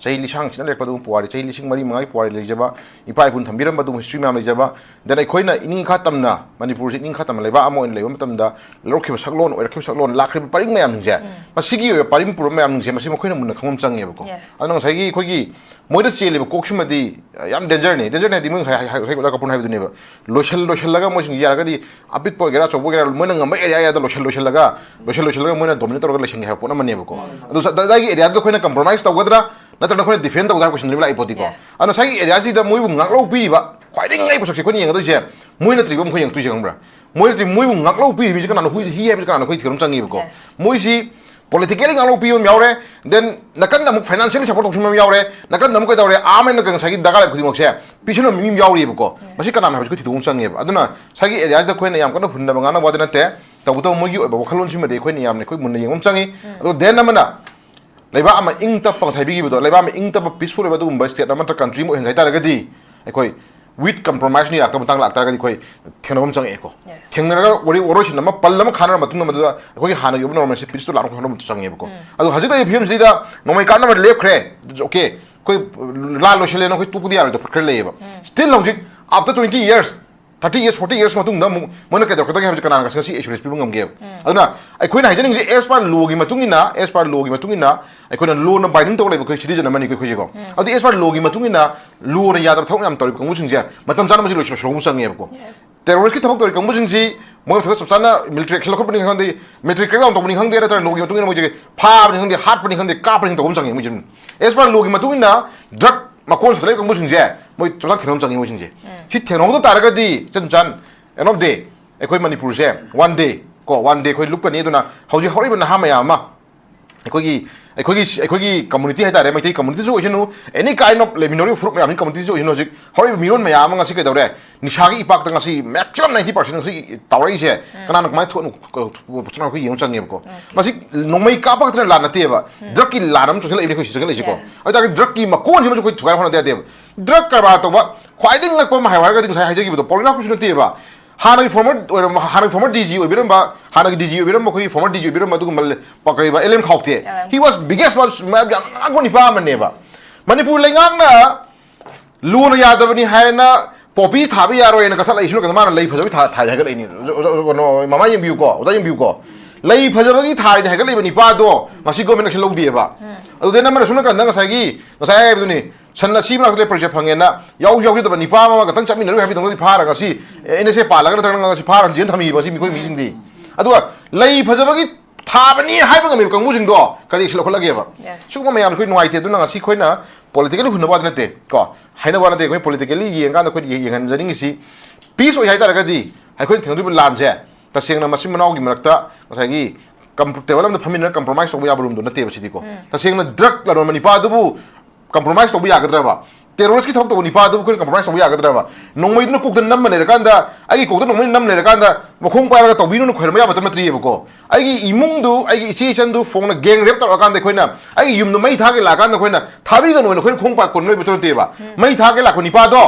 ꯆꯍꯤ ꯂꯤꯁꯥꯡ ꯁꯤꯠꯅ ꯂꯩꯔꯛꯄ ꯑꯗꯨꯒꯨꯝꯕ ꯄꯨꯋꯥꯔꯤ, ꯆꯍꯤ ꯂꯤꯁꯤꯡ ꯃꯔꯤ ꯃꯉꯥꯒꯤ ꯄꯨꯋꯥꯔꯤ ꯂꯩꯖꯕ, ꯏꯄꯥ ꯏꯄꯨꯅ ꯊꯝꯕꯤꯔꯝꯕ ꯑꯗꯨꯒꯨꯝꯕ history ꯃꯌꯥꯝ ꯂꯩꯖꯕ, then ꯑꯩꯈꯣꯏꯅ ꯏꯅꯤꯡ ꯏꯈꯥ ꯇꯝꯅ, ꯃꯅꯤꯄꯨꯔꯁꯤ ꯏꯅꯤꯡ ꯏꯈꯥ ꯇꯝꯅ ꯂꯩꯕꯥꯛ ꯑꯃ ꯑꯣꯏꯅ ꯂꯩꯕ ꯃꯇꯝꯗ ꯂꯧꯔꯛꯈꯤꯕ ꯁꯛꯂꯣꯟ, ꯑꯣꯏꯔꯛꯈꯤꯕ ꯁꯛꯂꯣꯟ, ꯂꯥꯛꯈ꯭ꯔꯤꯕ ꯄꯔꯤꯡ ꯃꯌꯥꯝꯁꯤꯡꯁꯦ, ꯎꯝ꯫ ꯃꯁꯤꯒꯤ ꯑꯣꯏꯕ ꯄꯔꯤꯡ ꯄꯨꯔꯝ ꯃꯌꯥꯝꯁꯤꯡꯁꯦ, ꯃꯁꯤ ꯃꯈꯣꯏꯅ ꯃꯨꯟꯅ ꯈꯪꯕ ꯑꯃ ꯆꯪꯉꯦꯕꯀꯣ꯫ Yes꯫ ꯑꯗꯨꯅ ꯉꯁꯥꯏꯒꯤ ꯑꯩꯈꯣꯏꯒꯤ ꯃꯣꯏꯗ ꯆꯦꯜꯂꯤꯕ ꯀꯣꯛꯁꯤꯃꯗꯤ ꯌꯥꯝ dangerꯅꯤ꯫ Dangerꯅꯤ ꯍꯥꯏꯗꯤ ꯃꯣꯏ ꯉꯁꯥꯏ, ꯉꯁꯥꯏ ꯑꯣꯖꯥ ꯀꯄꯨꯔꯅ ꯍꯥꯏꯕꯗꯨꯅꯦꯕ, ꯂꯣꯏꯁꯤꯜ-, ꯂꯣꯏꯁꯤꯜꯂꯒ ꯃꯣꯏꯁꯤꯡ ꯌꯥꯔꯒꯗꯤ ꯑꯄꯤꯛꯄ ꯑꯣꯏꯒꯦꯔꯥ ꯑꯆꯧꯕ ꯑꯣꯏꯒꯦꯔꯥ ꯃꯣꯏꯅ ꯉꯝꯕ area areaꯗ ꯂꯣꯏꯁꯤꯜ-, ꯂꯣꯏꯁꯤꯜꯂꯒ, ꯂꯣꯏꯁꯤꯜ-, ꯂꯣꯏꯁꯤꯜꯂꯒ ꯃꯣꯏꯅ dominate ꯇꯧꯔꯒ ꯂꯩꯁꯤꯟꯒꯦ ꯍꯥꯏꯕ ꯄꯣꯠ ꯑꯃꯅꯦꯕꯀꯣ꯫ ꯎꯝ꯫ ꯑꯗꯨ ꯁ-, ꯑꯗꯥꯏꯒꯤ areaꯗ ꯑꯩꯈꯣꯏꯅ compromise ꯇꯧꯒꯗ꯭ꯔꯥ, ꯅꯠꯇ꯭ꯔꯒ ꯑꯩꯈꯣꯏꯅ defend ꯇꯧꯒꯗ꯭ꯔꯥ ꯍꯥꯏꯕ question ꯑꯃ ꯂꯥꯛꯏ ꯄꯣꯠꯇꯤꯀꯣ꯫ Yes꯫ ꯑꯗꯨꯅ ꯉꯁꯥꯏꯒꯤ areaꯁꯤꯗ ꯃꯣꯏꯕꯨ ꯉꯥꯛꯂꯧ ꯄꯤꯔꯤꯕ ꯈ꯭ꯋꯥꯏꯗꯒꯤ ꯉꯛꯏ ꯄꯣꯠꯁꯛꯁꯦ ꯑꯩꯈꯣꯏꯅ ꯌꯦꯡꯒꯗꯣꯏꯁꯦ, ꯃꯣꯏ ꯅꯠꯇ꯭ꯔꯤꯕ ꯑꯃ ꯑꯩꯈꯣꯏ ꯌꯦꯡꯉꯛꯇꯣꯏꯁꯦ ꯈꯪꯕ꯭ꯔꯥ? ꯃꯣꯏ ꯅꯠꯇ꯭ꯔꯤ, ꯃꯣꯏꯕꯨ ꯉꯥꯛꯂꯧ ꯄꯤꯔꯤꯕ ꯃꯤꯁꯦ ꯀꯅꯥꯅꯣ? ꯍꯨꯏꯁꯦ, ꯍꯤ ꯍꯥꯏꯕꯁꯦ ꯀꯅꯥꯅꯣ? ꯑꯩꯈꯣꯏ ꯊꯤꯒꯠꯄ ꯑꯃ ꯆꯪꯉꯦꯕꯀꯣ꯫ Yes꯫ ꯃꯣꯏꯁꯤ politically ꯉꯥꯛꯂꯧ ꯄꯤꯕ ꯑꯃ ꯌꯥꯎꯔꯦ, then ꯅꯥꯀꯟꯗ ꯑꯃꯨꯛ financially support ꯇꯧꯁꯤꯟꯕ ꯑꯃ ꯌꯥꯎꯔꯦ, ꯅꯥꯀꯟꯗ ꯑꯃꯨꯛ ꯀꯩꯗꯧꯔꯦ, ꯑꯥ ꯑꯃꯅ ꯉꯁꯥꯏꯒꯤ ꯗꯔꯀꯥꯔ ꯂꯩꯕ ꯈꯨꯗꯤꯡꯃꯛꯁꯦ ꯄꯤꯁꯤꯟꯕ ꯃꯤ ꯑꯃ ꯌꯥꯎꯔꯤꯕꯀꯣ꯫ ꯎꯝ꯫ ꯃꯁꯤ ꯀꯅꯥꯅꯣ ꯍꯥꯏꯕꯁꯤ ꯑꯩꯈꯣꯏ ꯊꯤꯗꯣꯛꯄ ꯑꯃ ꯆꯪꯉꯦꯕ꯫ ꯑꯗꯨꯅ ꯉꯁꯥꯏꯒꯤ areaꯁꯤꯗ ꯑꯩꯈꯣꯏꯅ ꯌꯥꯝ ꯀꯟꯅ ꯍꯨꯟꯅꯕ ꯉꯥꯡꯅꯕ ꯋꯥꯗꯤ ꯅꯠꯇꯦ, ꯇꯧꯕꯇꯕꯨ ꯃꯣꯏꯒꯤ ꯑꯣꯏꯕ ꯋꯥꯈꯜꯂꯣꯟꯁꯤꯃꯗꯤ ꯑꯩꯈꯣꯏꯅ ꯌꯥꯝꯅ ꯑꯩꯈꯣꯏ ꯃꯨꯟꯅ ꯌꯦꯡꯕ ꯑꯃ ꯆꯪꯉꯤ꯫ ꯎꯝ꯫ ꯑꯗꯣ then ꯑꯃꯅ ꯂꯩꯕꯥꯛ ꯑꯃ ꯏꯪ ꯇꯞꯄ ꯉꯁꯥꯏ ꯍꯥꯏꯕꯤꯈꯤꯕꯗꯣ, ꯂꯩꯕꯥꯛ ꯑꯃ ꯏꯪ ꯇꯞꯄ peaceful ꯑꯣꯏꯕ ꯑꯗꯨꯒꯨꯝꯕ state ꯑꯃ ꯅꯠꯇ꯭ꯔꯒ country ꯑꯃ ꯑꯣꯏꯍꯟꯒꯦ ꯍꯥꯏ ꯇꯥꯔꯒꯗꯤ, ꯑꯩꯈꯣꯏ with compromise ꯅ ꯌꯥꯔꯛꯇꯕ ꯃꯇꯥꯡ ꯂꯥꯛꯇꯥꯔꯒꯗꯤ ꯑꯩꯈꯣꯏ ꯊꯦꯡꯅꯕ ꯑꯃ ꯆꯪꯉꯛꯑꯦꯀꯣ꯫ Yes꯫ ꯊꯦꯡꯅꯔꯒ ꯋꯥꯔꯤ ꯋꯥꯔꯣꯏꯁꯤꯟ ꯑꯃ ꯄꯜ ꯑꯃ ꯈꯥꯟꯅꯔ ꯃꯇꯨꯡꯗ ꯃꯗꯨꯗ ꯑꯩꯈꯣꯏꯒꯤ ꯍꯥꯟꯅꯒꯤ ꯑꯣꯏꯕ normalꯁꯦ peace ꯇꯨ ꯂꯥꯛꯅꯕ ꯍꯣꯠꯅꯕ ꯑꯃ ꯆꯪꯉꯦꯕꯀꯣ꯫ ꯎꯝ꯫ ꯑꯗꯣ ꯍꯧꯖꯤꯛ ꯂꯩꯔꯤꯕ ꯐꯤꯕꯝꯁꯤꯗ ꯅꯣꯡꯃꯩ ꯀꯥꯞꯅꯕ ꯂꯦꯞꯈ꯭ꯔꯦ, okay, ꯑꯩꯈꯣꯏ ꯂꯥꯟ ꯂꯣꯏꯁꯤꯜꯂꯦꯅ ꯑꯩꯈꯣꯏ ꯇꯣꯛꯄꯗꯤ ꯌꯥꯔꯣꯏꯗꯕ ꯈꯔ ꯂꯩꯌꯦꯕ꯫ ꯎꯝ꯫ Still ꯍꯧꯖꯤꯛ after twenty years, thirty years, forty years ꯃꯇꯨꯡꯗ ꯑꯃꯨꯛ ꯃꯣꯏꯅ ꯀꯩꯗꯧꯔꯛꯀꯗꯒꯦ ꯍꯥꯏꯕꯁꯤ ꯀꯅꯥꯅ ꯉꯁꯤ, ꯉꯁꯤ assurance ꯄꯤꯕ ꯉꯝꯒꯦꯕ? ꯎꯝ꯫ ꯑꯗꯨꯅ ꯑꯩꯈꯣꯏꯅ ꯍꯥꯏꯖꯅꯤꯡꯉꯤꯁꯦ, as per lawꯒꯤ ꯃꯇꯨꯡ ꯏꯟꯅ, as per lawꯒꯤ ꯃꯇꯨꯡ ꯏꯟꯅ ꯑꯩꯈꯣꯏꯅ lawꯅ binding ꯇꯧꯔ ꯂꯩꯕ ꯑꯩꯈꯣꯏ citizen ꯑꯃꯅꯤ ꯑꯩꯈꯣꯏꯁꯦꯀꯣ꯫ ꯎꯝ꯫ ꯑꯗꯨꯗꯤ as per lawꯒꯤ ꯃꯇꯨꯡ ꯏꯟꯅ lawꯅ ꯌꯥꯗꯕ ꯊꯕꯛ ꯃꯌꯥꯝ ꯇꯧꯔꯤꯕ ꯀꯥꯡꯕꯨꯁꯤꯡꯁꯦ ꯃꯇꯝ ꯆꯥꯅ ꯃꯁꯤ ꯂꯣꯏꯁꯤꯜ-, ꯂꯣꯏꯁꯤꯜꯍꯧꯕ ꯆꯪꯉꯦꯕꯀꯣ꯫ Yes꯫ Terroristꯀꯤ ꯊꯕꯛ ꯇꯧꯔꯤ ꯀꯥꯡꯕꯨꯁꯤꯡꯁꯤ ꯃꯣꯏ ꯃꯊꯛꯇ ꯆꯞ ꯆꯥꯅ military action ꯂꯧꯈꯠꯄꯅꯤ ꯈꯪꯗꯦ, military crackdown ꯇꯧꯕꯅꯤ ꯈꯪꯗꯦ, ꯅꯠꯇ꯭ꯔꯒ lawꯒꯤ ꯃꯇꯨꯡ ꯏꯟꯅ ꯃꯣꯏꯁꯦ ꯐꯥꯕꯅꯤ ꯈꯪꯗꯦ, ꯍꯥꯠꯄꯅꯤ ꯈꯪꯗꯦ, ꯀꯥꯞꯄꯅꯤ ꯈꯪꯗꯦ ꯇꯧꯕ ꯑꯃ ꯆꯪꯉꯦ ꯃꯣꯏꯁꯦ꯫ As per lawꯒꯤ ꯃꯇꯨꯡ ꯏꯟꯅ drug ꯃꯀꯣꯟ ꯁꯤꯗ ꯂꯩꯕ ꯀꯥꯡꯕꯨꯁꯤꯡꯁꯦ ꯃꯣꯏ ꯆꯞ ꯆꯥꯅ ꯊꯦꯡꯅꯕ ꯑꯃ ꯆꯪꯉꯦ ꯃꯣꯏꯁꯤꯡꯁꯦ꯫ ꯎꯝ꯫ ꯁꯤ ꯊꯦꯡꯅꯍꯧꯗ ꯇꯥꯔꯒꯗꯤ ꯏꯆꯟ ꯆꯥꯟ, end of day, ꯑꯩꯈꯣꯏ ꯃꯅꯤꯄꯨꯔꯁꯦ one day ꯀꯣ, ꯋꯥꯟ ꯗꯦ ꯑꯩꯈꯣꯏ ꯂꯨꯞꯀꯅꯤ꯫ ꯑꯗꯨꯅ ꯍꯧꯖꯤꯛ ꯍꯧꯔꯛꯏꯕ ꯅꯍꯥ ꯃꯌꯥꯝ ꯑꯃ, ꯑꯩꯈꯣꯏꯒꯤ ꯑꯩꯈꯣꯏꯒꯤ ꯑꯩꯈꯣꯏꯒꯤ ꯀꯝꯃꯨꯅꯤꯇꯤ ꯍꯥꯏꯇꯥꯔꯦ, ꯃꯩꯇꯩ ꯀꯝꯃꯨꯅꯤꯇꯤꯁꯨ ꯑꯣꯏꯁꯅꯨ, ꯑꯦꯅꯤ ꯀꯥꯏꯟ ꯑꯣꯐ ꯂꯩꯃꯤꯟꯅꯔꯤꯕ ꯐꯨꯔꯨꯞ ꯃꯌꯥꯝꯒꯤ ꯀꯝꯃꯨꯅꯤꯇꯤꯁꯨ ꯑꯣꯏꯁꯅꯨ, ꯍꯧꯖꯤꯛ ꯍꯧꯔꯛꯏꯕ ꯃꯤꯔꯣꯟ ꯃꯌꯥꯝ ꯑꯃ ꯉꯁꯤ ꯀꯩꯗꯧꯔꯦ? ꯅꯤꯁꯥꯒꯤ ꯏꯄꯥꯛꯇ ꯉꯁꯤ ꯃꯦꯛꯁꯤꯃꯝ ꯅꯥꯏꯟꯇꯤ ꯄꯔꯁꯦꯟ ꯉꯁꯤ ꯇꯥꯎꯔꯛꯏꯁꯦ꯫ ꯀꯅꯥꯅ ꯀꯃꯥꯏꯅ ꯊꯣꯛꯅꯣ? ꯆꯠꯅ ꯑꯩꯈꯣꯏ ꯌꯦꯡꯕ ꯆꯪꯉꯦꯕꯀꯣ꯫ ꯃꯁꯤ ꯅꯣꯡꯃꯩ ꯀꯥꯞꯄ ꯈꯛꯇꯅ ꯂꯥꯟ ꯅꯠꯇꯦꯕ꯫ ꯗ꯭ꯔꯛꯀꯤ ꯂꯥꯟ ꯑꯃ ꯆꯪꯁꯤꯜꯂꯛꯏꯅꯦ ꯑꯩꯈꯣꯏ ꯁꯤ ꯆꯪꯁꯤꯜꯂꯛꯏꯁꯤꯀꯣ꯫ Yes. ꯑꯗꯨ ꯇꯥꯔꯗꯤ ꯗ꯭ꯔꯛꯀꯤ ꯃꯀꯣꯟꯁꯤꯃꯁꯨ ꯑꯩꯈꯣꯏ ꯊꯨꯒꯥꯏ ꯍꯣꯠꯅꯗ ꯌꯥꯗꯦꯕ꯫ ꯗ꯭ꯔꯛ ꯀꯔꯕꯥꯔ ꯇꯧꯕ ꯈ꯭ꯋꯥꯏꯗꯒꯤ ꯉꯛꯄ ꯑꯃ ꯍꯥꯏꯌꯨ ꯍꯥꯏꯔꯒꯗꯤ ꯉꯁꯥꯏ ꯍꯥꯏꯖꯈꯤꯕꯗꯣ ꯄꯣꯂꯤꯅꯥ ꯀꯨꯁꯨ ꯅꯠꯇꯦꯕ꯫ ꯍꯥꯟꯅꯒꯤ ꯐꯣꯔꯃꯔ ꯑꯣꯏꯔꯝꯕ, ꯍꯥꯟꯅꯒꯤ ꯐꯣꯔꯃꯔ ꯗꯤ ꯖꯤ ꯑꯣꯏꯕꯤꯔꯝꯕ, ꯍꯥꯟꯅꯒꯤ ꯗꯤ ꯖꯤ ꯑꯣꯏꯕꯤꯔꯝꯕ, ꯑꯩꯈꯣꯏꯒꯤ ꯐꯣꯔꯃꯔ ꯗꯤ ꯖꯤ ꯑꯣꯏꯕꯤꯔꯝꯕ ꯑꯗꯨꯒꯨꯝꯕ ꯂ-, ꯄ-, ꯀꯔꯤꯕ, ꯑꯦꯜ ꯑꯦꯝ ꯈꯥꯎꯇꯦ꯫ L M. He was biggest, ꯃꯥꯁꯨ ꯃꯌꯥꯝ ꯌꯥꯝ ꯉꯥꯡꯕ ꯅꯤꯄꯥ ꯑꯃꯅꯦꯕ꯫ ꯃꯅꯤꯄꯨꯔ ꯂꯩꯉꯥꯛꯅ ꯂꯨꯅ ꯌꯥꯗꯕꯅꯤ ꯍꯥꯏꯅ ꯄꯣꯄꯤ ꯊꯥꯕ ꯌꯥꯔꯣꯏꯅ ꯀꯛꯊꯠꯂꯛꯏꯁꯤꯅ ꯀꯩꯅꯣ? ꯃꯥꯅ ꯂꯩ ꯐꯖꯕꯒꯤ ꯊꯥ-, ꯊꯥꯔꯦ ꯍꯥꯏꯒꯠꯂꯛꯏꯅꯤ꯫ ꯑꯣꯖꯥ, ꯑꯣꯖꯥ, ꯀꯩꯅꯣ, ꯃꯃꯥ ꯌꯦꯡꯕꯤꯌꯨꯀꯣ, ꯑꯣꯖꯥ ꯌꯦꯡꯕꯤꯌꯨꯀꯣ꯫ ꯂꯩ ꯐꯖꯕꯒꯤ ꯊꯥꯔꯤꯅꯦ ꯍꯥꯏꯒꯠꯂꯛꯏꯕ ꯅꯤꯄꯥꯗꯣ ꯉꯁꯤ government action ꯂꯧꯗꯦꯕ꯫ ꯑꯗꯨꯗꯩ ꯅꯝꯕꯅ ꯁꯨꯝ ꯅꯥꯀꯟꯗ ꯉꯁꯥꯏꯒꯤ, ꯉꯁꯥꯏ ꯍꯥꯏꯕꯗꯨꯅꯤ, ꯁꯟ ꯑꯁꯤ ꯃꯅꯥꯛꯇ ꯂꯩ ꯄꯔꯤꯆꯠ ꯐꯪꯉꯦꯅ ꯌꯥꯎꯁꯨ ꯌꯥꯎꯖꯗꯕ ꯅꯤꯄꯥ ꯑꯃ ꯈꯛꯇꯪ ꯆꯠꯃꯤꯟꯅꯔꯨꯏ ꯍꯥꯏꯕꯒꯤꯗꯃꯛꯇꯗꯤ ꯐꯥꯔꯒ ꯉꯁꯤ, ꯑꯦ, ꯑꯦꯟ ꯑꯦꯁ ꯑꯦ ꯄꯥꯜꯂꯒ ꯅꯠꯇ꯭ꯔꯒꯅ ꯉꯁꯤ ꯐꯥꯔꯒ ꯖꯦꯜ ꯊꯝꯃꯤꯕ ꯉꯁꯤ ꯃꯤꯈꯣꯏ ꯃꯤꯁꯤꯡꯗꯤ꯫ ꯑꯗꯨꯒ ꯂꯩ ꯐꯖꯕꯒꯤ ꯊꯥꯕꯅꯤ ꯍꯥꯏꯕ ꯉꯝꯃꯤꯕ ꯀꯥꯡꯕꯨꯁꯤꯡꯗꯣ ꯀꯔꯤ action ꯂꯧꯈꯠꯂꯒꯦꯕ? Yes. ꯁꯤꯒꯨꯝꯕ ꯃꯌꯥꯝꯁꯦ ꯑꯩꯈꯣꯏ ꯅꯨꯡꯉꯥꯏꯇꯦ꯫ ꯑꯗꯨꯅ ꯉꯁꯤ ꯑꯩꯈꯣꯏꯅ politically ꯍꯨꯟꯅꯕ ꯋꯥꯗꯤ ꯅꯠꯇꯦ ꯀꯣ, ꯍꯥꯏꯅꯕ ꯋꯥ ꯅꯠꯇꯦ꯫ ꯑꯩꯈꯣꯏ politically ꯌꯦꯡꯉꯀꯥꯟꯗ ꯑꯩꯈꯣꯏꯅ ꯌꯦꯡꯍꯟꯖꯅꯤꯡꯉꯤꯁꯤ peace ꯑꯣꯏ ꯍꯥꯏꯇꯥꯔꯒꯗꯤ ꯑꯩꯈꯣꯏꯅ ꯊꯦꯡꯅꯗꯣꯔꯤꯕ ꯂꯥꯟꯁꯦ ꯇꯁꯦꯡꯅ ꯃꯆꯤꯟ ꯃꯅꯥꯎꯒꯤ ꯃꯔꯛꯇ ꯉꯁꯥꯏꯒꯤ ꯀꯝ-, table ꯑꯃꯗ ꯐꯝꯃꯤꯟꯅꯔꯒ compromise ꯇꯧꯕ ꯌꯥꯕ ꯔꯨꯝꯗꯣ ꯅꯠꯇꯦꯕ ꯁꯤꯗꯤꯀꯣ꯫ ꯇꯁꯦꯡꯅ drug ꯂꯂꯣꯟꯕ ꯅꯤꯄꯥ ꯑꯗꯨꯕꯨ compromise ꯇꯧꯕ ꯌꯥꯒꯗ꯭ꯔꯕ? Terrorist ꯀꯤ ꯊꯕꯛ ꯇꯧꯕ ꯅꯤꯄꯥ ꯑꯗꯨꯕꯨ ꯑꯩꯈꯣꯏꯅ compromise ꯇꯧꯕ ꯌꯥꯒꯗ꯭ꯔꯕ? ꯅꯣꯡꯃꯩꯗꯨꯅ ꯀꯣꯛꯇ ꯅꯝꯃ ꯂꯩꯔꯀꯥꯟꯗ, ꯑꯩꯒꯤ ꯀꯣꯛꯇ ꯅꯣꯡꯃꯩ ꯅꯝ ꯂꯩꯔꯀꯥꯟꯗ ꯃꯈꯣꯡ ꯄꯥꯏꯔꯒ ꯇꯧꯕꯤꯅꯨꯅ ꯈꯣꯏꯔꯝꯕ ꯌꯥꯕ ꯃꯇꯝ ꯅꯠꯇ꯭ꯔꯤꯑꯕꯀꯣ꯫ ꯑꯩꯒꯤ ꯏꯃꯨꯡꯗꯨ, ꯑꯩꯒꯤ ꯏꯆꯦ ꯏꯆꯟꯗꯨ ꯐꯣꯡꯅ gang rape ꯇꯧꯔꯀꯥꯟꯗ ꯑꯩꯈꯣꯏꯅ ꯑꯩꯒꯤ ꯌꯨꯝꯗꯨ ꯃꯩ ꯊꯥꯒꯦ ꯂꯥꯛꯑꯀꯥꯟꯗ ꯑꯩꯈꯣꯏꯅ ꯊꯥꯕꯤꯒꯅꯨ ꯍꯥꯏꯅ ꯑꯩꯈꯣꯏꯅ ꯈꯣꯡ ꯄꯥꯏ ꯀꯣꯟꯅꯕ ꯃꯇꯝ ꯅꯠꯇꯦꯕ꯫ ꯃꯩ ꯊꯥꯒꯦ ꯂꯥꯛꯄ ꯅꯤꯄꯥꯗꯣ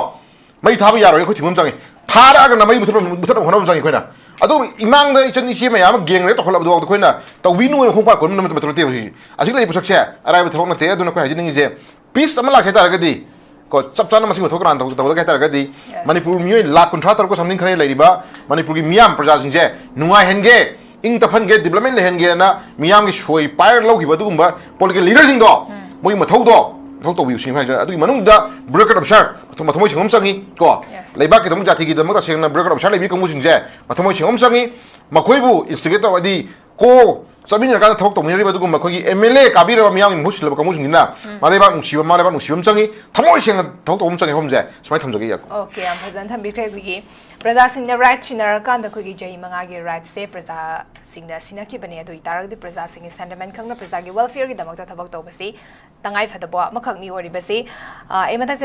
ꯃꯩ ꯊꯥꯕ ꯌꯥꯔꯣꯏꯅ ꯑꯩꯈꯣꯏ ꯊꯤꯡꯕ ꯑꯃ ꯆꯪꯉꯤ꯫ ꯊꯥꯔꯛꯑꯒꯅ ꯃꯩ ꯃꯨꯊꯠꯄ, ꯃꯨꯊꯠꯅꯕ ꯍꯣꯠꯅꯕ ꯆꯪꯉꯤ ꯑꯩꯈꯣꯏꯅ꯫ ꯑꯗꯨ ꯏꯃꯥꯡꯗ ꯏꯆꯟ ꯏꯆꯦ ꯃꯌꯥꯝ ꯑꯃ gang rape ꯇꯧꯈꯠꯂꯕꯗꯨꯐꯥꯎꯗ ꯑꯩꯈꯣꯏꯅ ꯇꯧꯕꯤꯅꯨ ꯍꯥꯏꯅ ꯈꯣꯡ ꯄꯥꯏ ꯀꯣꯟꯅꯕ ꯃꯇꯝ ꯅꯠꯇꯦꯕ ꯍꯧꯖꯤꯛ꯫ ꯑꯁꯤꯒꯤ ꯂꯩꯔꯤꯕ ꯄꯣꯠꯁꯛꯁꯦ ꯑꯔꯥꯏꯕ ꯊꯕꯛ ꯅꯠꯇꯦ꯫ ꯑꯗꯨꯅ ꯑꯩꯈꯣꯏꯅ ꯍꯥꯏꯖꯅꯤꯡꯉꯤꯁꯦ peace ꯑꯃ ꯂꯥꯛꯀꯦ ꯍꯥꯏ ꯇꯥꯔꯒꯗꯤ ꯀꯣ, ꯆꯞ ꯆꯥꯅ ꯃꯁꯤꯒꯤ ꯃꯊꯧ ꯀꯅꯥꯅ ꯇꯧ-, ꯇꯧꯒꯗꯒꯦ ꯍꯥꯏ ꯇꯥꯔꯒꯗꯤ Yes. ꯃꯅꯤꯄꯨꯔ ꯃꯤꯑꯣꯏ ꯂꯥꯈ ꯀꯨꯟꯊ꯭ꯔꯥ ꯇꯔꯨꯛꯀ something ꯈꯔ ꯂꯩꯔꯤꯕ ꯃꯅꯤꯄꯨꯔꯒꯤ ꯃꯤꯌꯥꯝ ꯄ꯭ꯔꯖꯥꯁꯤꯡꯁꯦ ꯅꯨꯡꯉꯥꯏꯍꯟꯒꯦ, ꯏꯪ ꯇꯞꯍꯟꯒꯦ, development ꯂꯩꯍꯟꯒꯦꯅ ꯃꯤꯌꯥꯝꯒꯤ ꯁꯣꯏ ꯄꯥꯏꯔꯒ ꯂꯧꯈꯤꯕ ꯑꯗꯨꯒꯨꯝꯕ political leader ꯁꯤꯡꯗꯣ ꯃꯣꯏꯒꯤ ꯃꯊꯧꯗꯣ, ꯃꯊꯧ ꯇꯧꯕꯤꯌꯨ ꯁꯤꯅꯤ ꯍꯥꯏꯁꯦ꯫ ꯑꯗꯨꯒꯤ ꯃꯅꯨꯡꯗ bureaucrat officer ꯃꯊꯧ-, ꯃꯊꯃꯣꯏ ꯁꯦꯡꯕ ꯑꯃ ꯆꯪꯉꯤ ꯀꯣ꯫ Yes. ꯂꯩꯕꯥꯛꯀꯤꯗꯃꯛ, ꯖꯥꯇꯤꯒꯤꯗꯃꯛ ꯇꯁꯦꯡꯅ bureaucrat officer ꯂꯩꯕꯤ ꯀꯥꯡꯕꯨꯁꯤꯡꯁꯦ ꯃꯊꯃꯣꯏ ꯁꯦꯡꯕ ꯑꯃ ꯆꯪꯉꯤ꯫ ꯃꯈꯣꯏꯕꯨ instigate ꯇꯧꯔꯗꯤ co ꯆꯠꯃꯤꯟꯅꯔꯀꯥꯟꯗ ꯊꯕꯛ ꯇꯧꯃꯤꯟꯅꯔꯤꯕ ꯑꯗꯨꯒꯨꯝꯕ ꯑꯩꯈꯣꯏꯒꯤ ꯑꯦꯝ ꯑꯦꯜ ꯑꯦ ꯀꯥꯕꯤꯔꯕ ꯃꯤꯌꯥꯝꯒꯤ ꯃꯍꯨꯠ ꯁꯤꯜꯂꯕ ꯀꯥꯡꯕꯨꯁꯤꯡꯁꯤꯅ ꯃꯔꯩꯕꯥꯛ ꯅꯨꯡꯁꯤꯕ, ꯃꯔꯩꯕꯥꯛ ꯅꯨꯡꯁꯤꯕ ꯑꯃ ꯆꯪꯉꯤ, ꯊꯃꯣꯏ ꯁꯦꯡꯅ ꯊꯕꯛ ꯇꯧꯕ ꯑꯃ ꯆꯪꯉꯤ ꯃꯐꯝꯁꯦ꯫ ꯁꯨꯃꯥꯏꯅ ꯊꯝꯖꯒꯦ, ꯌꯥꯀꯣ꯫ ꯑꯣꯀꯦ, ꯌꯥꯝ ꯐꯖꯅ ꯊꯝꯕꯤꯈ꯭ꯔꯦ꯫ ꯑꯩꯈꯣꯏꯒꯤ ꯄ꯭ꯔꯖꯥꯁꯤꯡꯅ ꯔꯥꯏꯠ ꯁꯤꯟꯅꯔꯀꯥꯟꯗ ꯑꯩꯈꯣꯏꯒꯤ ꯆꯍꯤ ꯃꯉꯥꯒꯤ ꯔꯥꯏꯠꯁꯦ ꯄ꯭ꯔꯖꯥꯁꯤꯡꯅ ꯁꯤꯟꯅꯈꯤꯕꯅꯦ꯫ ꯑꯗꯨ ꯑꯣꯏꯇꯥꯔꯒꯗꯤ ꯄ꯭ꯔꯖꯥꯁꯤꯡꯒꯤ ꯁꯦꯟꯇꯤꯃꯦꯟ ꯈꯪꯅ ꯄ꯭ꯔꯖꯥꯒꯤ ꯋꯦꯜꯐꯤꯌꯔꯒꯤꯗꯃꯛꯇ ꯊꯕꯛ ꯇꯧꯕꯁꯤ ꯇꯉꯥꯏ ꯐꯗꯕ ꯑꯃꯈꯛꯅꯤ ꯑꯣꯏꯔꯤꯕꯁꯤ꯫ ꯑ, ꯑꯩ ꯃꯊꯪꯁꯦ